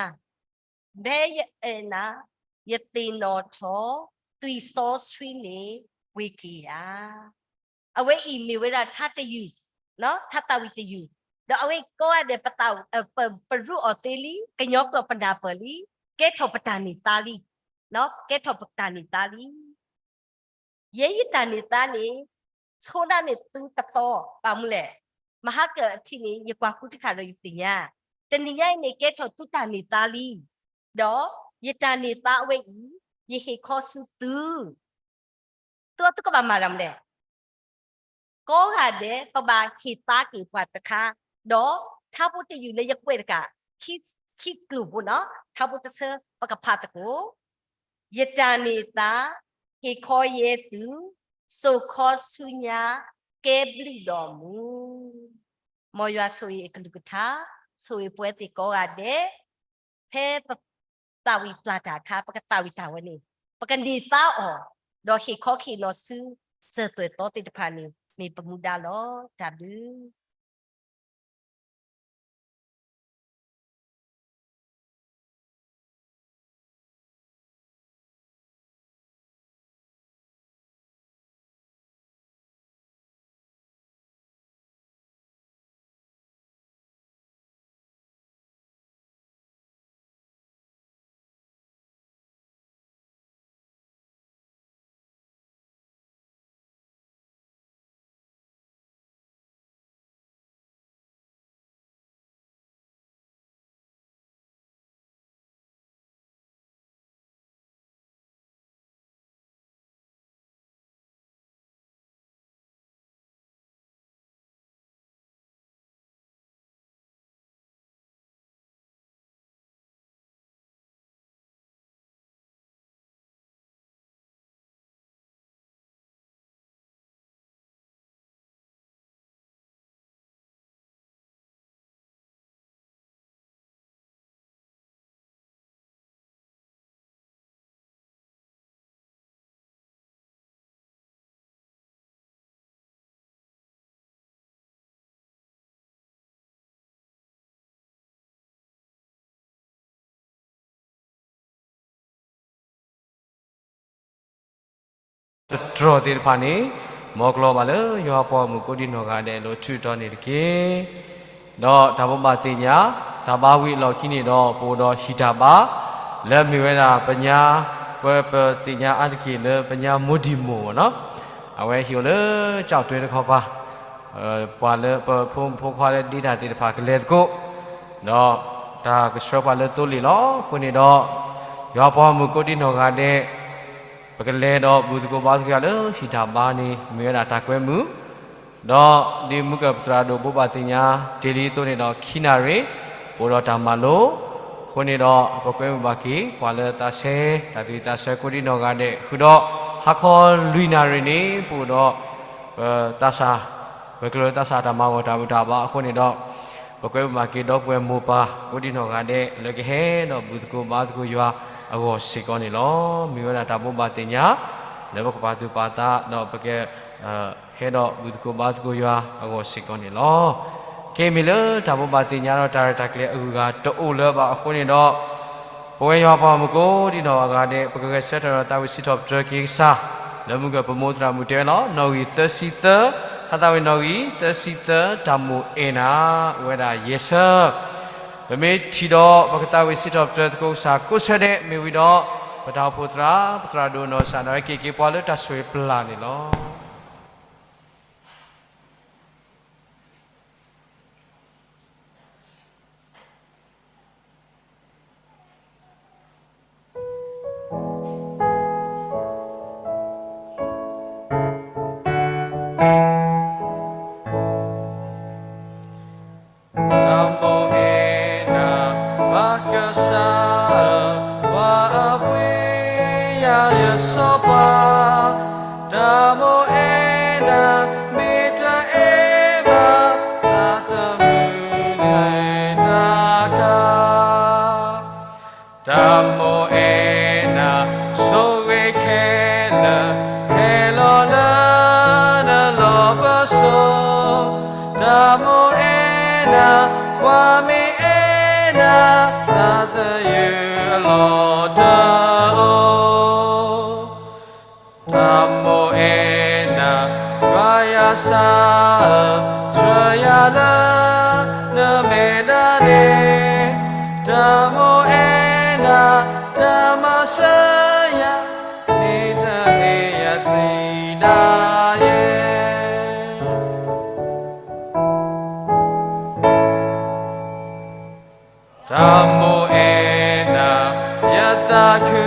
ဖဲယအဲၣ်နၤ, ယသ့ၣ်နီၣ်ထီၣ်, သွံၣ်စီဆှံန့ၣ်ပှ့ၤက့ၤယၤ. အဝဲအံၤမ့ၢ်ဝဲဒၣ်ထါတယုၢ်, ထါသးဝံၣ်တယုၢ်, ဒီးအဝဲကိးဂၤဒဲး ပရူးအီၤသ့လံ, ကညီကျိာ်ပနၢ်ပၢၢ်လံ, ကဲထီၣ်ပတၢ်န့ၢ်သါလံ, ကဲထီၣ်ပတၢ်န့ၢ်သါလံ. ယဲယတၢ်န့ၢ်သါန့ၣ် ဆိဒၣ်န့ၢ်သုတသီဘၣ်မနုၤလဲၣ်. မဟါကၢၣ်အထံးန့ၣ် ယကွၢ်ဃုတခါဒီးယသ့ၣ်ညါ, တနံၤညါအံၤန့ၣ် ကဲထီၣ်သုတၢ်န့ၢ်သါလံ, ဒီးယတၢ်န့ၢ်သါအဝဲအံၤ ယဟ့ၣ်ခီဆူသု သုသုကဘၣ်မၤတၢ်မနုၤလဲၣ်. ကိးဂၤဒဲး ပဘၣ်ဟ့ၣ်သါက့ၤပှၤတခါ, ဒီးထါဖိတယုၢ်လၢယကွဲးတကး ခံကျိာ်ဖိနီၤ, ထါဖိတဆၢ ပကဖးသကိး, ယတၢ်န့ၢ်သါ ဟ့ၣ်ခီယဲသု, စိာ်ခီဆူညါ ကဲဘျုးဒီးမူ. မ်ယွၤဆိၣ်ဂ့ၤအကလုၢ်ကထါ, ဆိၣ်ဂ့ၤပဝဲသ့ၣ်ကိးဂၤဒဲး, ဖဲပသးဝံၣ်ပျၢ်တၢ်အခါ ပကသးဝံၣ်တၢ်ဝဲန့ၣ်, ပကန့ၢ်သါအီၤ, ဒီးဟ့ၣ်ခီဟ့ၣ်နီၤဆူ စၢၤသွဲၣ်သီသ့ၣ်တဖၣ်န့ၣ် မ့ၢ်ပမူဒါလီၤ. တၢ်ဘျုး တတြီၢ်သ့ၣ်တဖၣ်န့ၣ် မ်ကျီဘၣ်လၢယွၤပှၤမုၣ်ကိးဒံနီၢ်ဂၤဒဲး အလိၤထုးတီၤန့ၣ်တက့ၢ်. ဒီးတၢ်ဘိးဘၣ်သ့ၣ်ညါ တၢ်ဘါဝံၤအလီၢ်ခံန့ၣ်ဒီး ပအိၣ်ဒီးဟံၣ်တၢ်ဘါ လၢမ့ၢ်ဝဲဒၣ်ပညါ, ပပသ့ၣ်ညါအါတက့ၢ်လၢပညါမိၢ်ဒံၣ်မိၢ်နီၤ, အဝဲဟံၣ်အိၣ်လၢကၠီၣ်တွဲတခီပၤ, ပှၤလၢပဖိမုၣ်ဖိခွါလၢဒ့တၢ်သ့ၣ်တဖၣ်ကလဲၤသကိး, ဒီးတၢ်ကဆှၢပှၤလၢသိလ့ၣ်လီၤ. အဃိန့ၣ်ဒီး ယွၤပှၤမုၣ်ကိးဒံနီၢ်ဂၤဒဲး ပကလဲၤဒီးဘူၣ်သကိးဘါသကိးယွၤလၢဟံၣ်တၢ်ဘါန့ၣ် မ့ၢ်ဝဲဒၣ်တၢ်ကွဲမုာ်, ဒီးဒ်မုၢ်ကၢၢ်ပသရၣ်ဒိၣ်ဘိးဘၣ်သ့ၣ်ညါတ့ၢ်လံအသိးန့ၣ်ဒီး ခံနၣ်ရံၣ် ပအိၣ်ဒီးတၢ်မၤလိ, အဃိန့ၣ်ဒီး ပကွဲမုာ်ဘၣ်က့ၤ ပှၤလၢသးဆဲ တၢ်သးဝံၣ်သးဆၢကိးဒံနီၢ်ဂၤဒဲး ဃုာ်ဒီးဟါခီလွံၢ်နၣ်ရံၣ်န့ၣ် ပအိၣ်ဒီး ပသးစၢ်, ပကျၢၤသးစၢ်တၢ်မၤဂီၤတၢ်ဘူၣ်တၢ်ဘါအဃိန့ၣ်ဒီး ပကွဲမုာ်ဘၣ်က့ၤဒီပုၢ်ဝဲၢ်မိၢ်ပၢ်ကိးဒံနီၢ်ဂၤဒဲး လၢကဟဲဒီးဘူၣ်သကိးဘါသကိးယွၤအဂီၢ်စ့ၢ်ကီးန့ၣ်လီၤ. မ့ၢ်ဝဲဒၣ်တၢ်ဘိးဘၣ်သ့ၣ်ညါ လၢပကပာ်သူၣ်ပာ်သး ဒီးပက ဟဲဒီးဘူၣ်သကိးဘါသကိးယွၤအဂီၢ်စ့ၢ်ကီးန့ၣ်လီၤ. ကဲမ့ၢ်လၢတၢ်ဘိးဘၣ်သ့ၣ်ညါဒီးတၢ်ရဲၣ်တၢ်ကျဲၤအဂုၤအဂၤတအိၣ်လၢၤဘၣ်အဃိန့ၣ်ဒီး ပဝဲယွၤပှၤမုၣ်ကိးဒံနီၢ်ဂၤဒဲး ပကဂဲၤဆၢထၢၣ်ဒီးသးဝံၣ်စံးထီၣ်ပတြၢၤက့ၤကစၢ် လၢမုၢ်ကၢၢ်ပမိၢ်သရၣ်မုၣ်တဲဝဲလီၤ. နီၣ်ဂံၢ်သၢဆံသၢ, ဟါသးဝံၣ်နီၣ်ဂံၢ်သၢဆံသၢ တၢ်မိၣ်အဲၣ်နၤ အိၣ်ဝဲဒၣ်ယဲၢ်ဆၢ ပမ့ၢ်ထံၣ်ဒီးပကသးဝံၣ်စံးထီၣ်ပတြၢၤသကိးကစၢ်ကိးဆၢဒဲး မ့ၢ်ဝံၤဒီး ပတၢ်အိၣ်ဖှိၣ်သရၣ် ပသရၣ်ဒိၣ်နီၢ်ကစၢ်ဒၣ်ဝဲက့ၤက့ၤပှၤလၢတၢ်ဆိၣ်ဂ့ၤပျၢ်န့ၣ်လီၤ. တၢ်မိၣ်အဲၣ်နၤ ဘၣ်ကစၢ်ဧၢ, ပှၤအဝံယၤယစီၤပၤ, တၢ်မိၣ်အဲၣ်နၤ မ့ၢ်တအဲၣ်ဘၣ် သးသမူန့ၣ်တကး တၢ်မိၣ်အဲၣ်နၤ ဆိၣ်ဂ့ၤခဲလၢာ် ဟဲလီၤလၢနလီၢ်ပစိာ်, တၢ်မိၣ်အဲၣ်နၤ ပှၤမ့ၢ်အဲၣ်နၤ သးသယုၢ်အလီၢ် ကစၢ်ဧၢ, ဆှၢယၤလၢနမဲာ်ညါန့ၣ်, တၢ်မိၣ်အဲၣ်နၤ, တၢ်မၤစၢၤယၤ, မ့ၢ်တဟ့ၣ်ယၤသံဒၣ်ယဲ တၢ်မိၣ်အဲၣ်နၤ, ယသးခု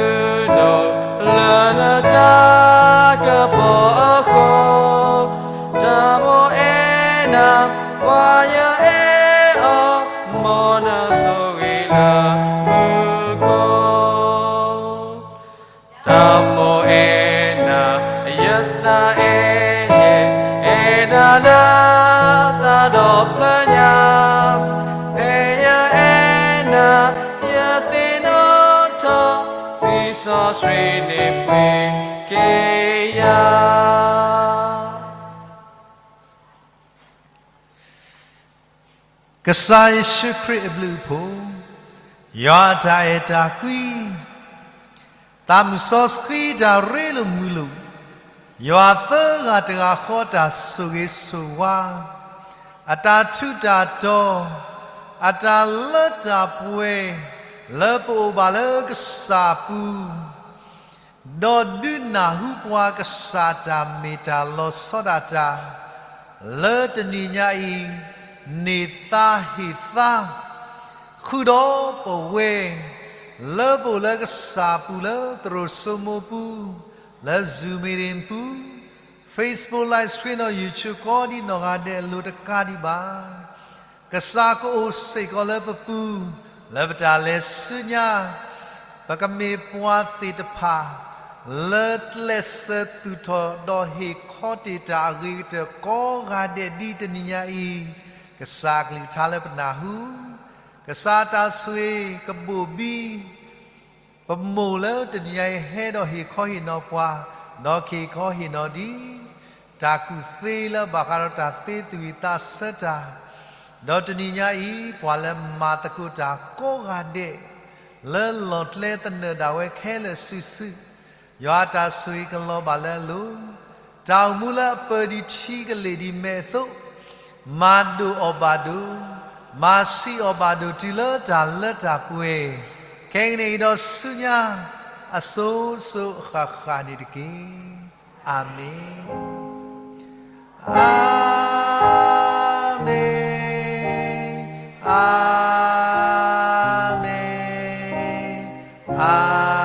ဒိၣ်လၢနတၢ်ကပီၤအဃိ, တၢ်မိၣ်အဲၣ်နၤ, ပှၤယအဲၣ်အီၤ, မ်နဆိၣ်ဂ့ၤလၢမူခိၣ်. တၢ်မိၣ်အဲၣ်နၤ, ယသးအဲၣ်ယဲ, အဲၣ်နၤလၢသးဒီဖျၢၣ်ညါ, ဖဲယအဲၣ်နၤ, ယသ့ၣ်နီၣ်ထီၣ်, သံစီဆှံန့ၣ်ပှ့ၤက့ၤယၤ. ကစၢ်ယ့ၣ်ၡူးခရံာ်အဘျုးအဖှိၣ်, ယွၤအတၢ်အဲၣ်တၢ်ကွံ, သးမုၢ်စီဆှံတၢ်ရ့လိာ်မုာ်လိာ်, ယွၤသၢဂၤတဂၤဃီတၢ်ဆိၣ်ဂ့ၤဆိၣ်ဝါ, အတၢ်ထူးတၢ်တီၤ, အတၢ်လၢတၢ်ပှဲၤ, လၢပအိၣ်ဘၣ်လၢကစၢ်အပူၤ ဒီးဒုးနၢ်ဟူပှၤကစၢ်တၢ်မ့ၢ်တၢ်လီၤဆီဒၣ်တၢ်, လၢတနံၤညါအံၤ, န့ၢ်သါဟ့ၣ်သါ, ဃုာ်ဒီးပဝဲ, လၢပအိၣ်လၢကစၢ်ပူၤလၢသရိာ်စိမိၤပူၤ, လၢ Zoom meeting ပူၤ, Facebook Live Stream ဒီး YouTube ကိးဒံးနီၢ်ဂၤဒဲးအလိၤတကးဒံးဘၣ် ကစၢ်ကအိၣ်စ့ၢ်ကီးလၢပပူၤ, လၢပတၢ်လဲၤဆူညါ, ပကမ့ၢ်ပှၤသ့ၣ်တဖၣ်, လၢကျဲးစၢးသူၣ်ထီၣ်ဒီးဟ့ၣ်ခီတ့ၢ်တၢ်အဂ့ၤကတၢၢ်ကိးဂၤဒဲးဒ်တနံၤညါအံၤ, ကစၢ်အကလုၢ်ကထါလၢပနၢ်ဟူ, ကစၢ်တၢ်ဆိၣ်ဂ့ၤကဘိၣ်ဘံ ပမိၢ်လၢတနံၤညါအံၤဟဲဒီးဟ့ၣ်ခီဟ့ၣ်နီၤပှၤ, ဒီးကဟ့ၣ်ခီဟ့ၣ်နီၤဒ်, တၢ်ကူၣ်သ့လၢဘၣ်ဃးဒီးတၢ်သ့သူၣ်ဝံၣ်သးဆၢတၢ်, ဒီးတနံၤညါအံၤ ပှၤလၢမၤသကိးတၢ်ကိးဂၤဒဲး, လၢလီၢ်ကျဲသနၢၣ်ဒၣ်ဝဲခဲလၢာ်စုာ်စုာ်, ယွၤအတၢ်ဆိၣ်ဂ့ၤကလီၤဘၣ်လၢအလိၤ, တၢ်အိၣ်မူလၢအပၢၢ်ဒံးထံကလ့ၢ်ဒံးမဲးအသိး, မၤဒိၣ်အီၣ်ဘၣ်ဒိၣ်, မၤဆံးအီၣ်ဘၣ်ဒိၣ်တုၤလၢတၢ်လၢတၢ်ပှဲၤ, ခဲကနံၣ်အံၤဒီးဆူညါ, အစိၤစိၤအဃၣ်ဃၣ်န့ၣ်တက့ၢ်. အၤမ့ၣ်, အၤမ့ၣ်, အၤမ့ၣ်, အၤမ့ၣ်.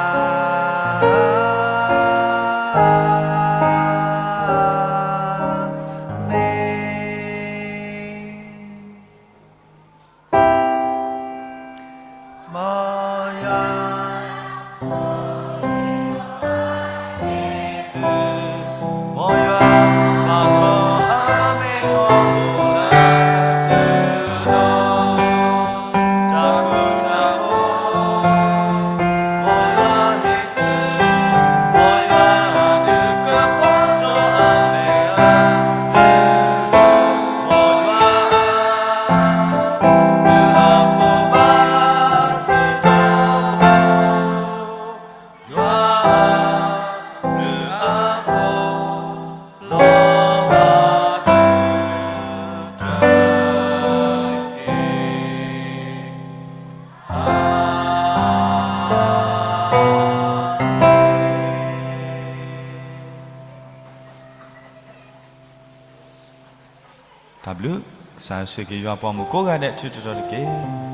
တၢ်ဘျုး, ကစၢ်ဆိၣ်ဂ့ၤယွၤပှၤမုၣ်ကိးဂၤဒဲးထူးထူးတီၤတီၤတက့ၢ်.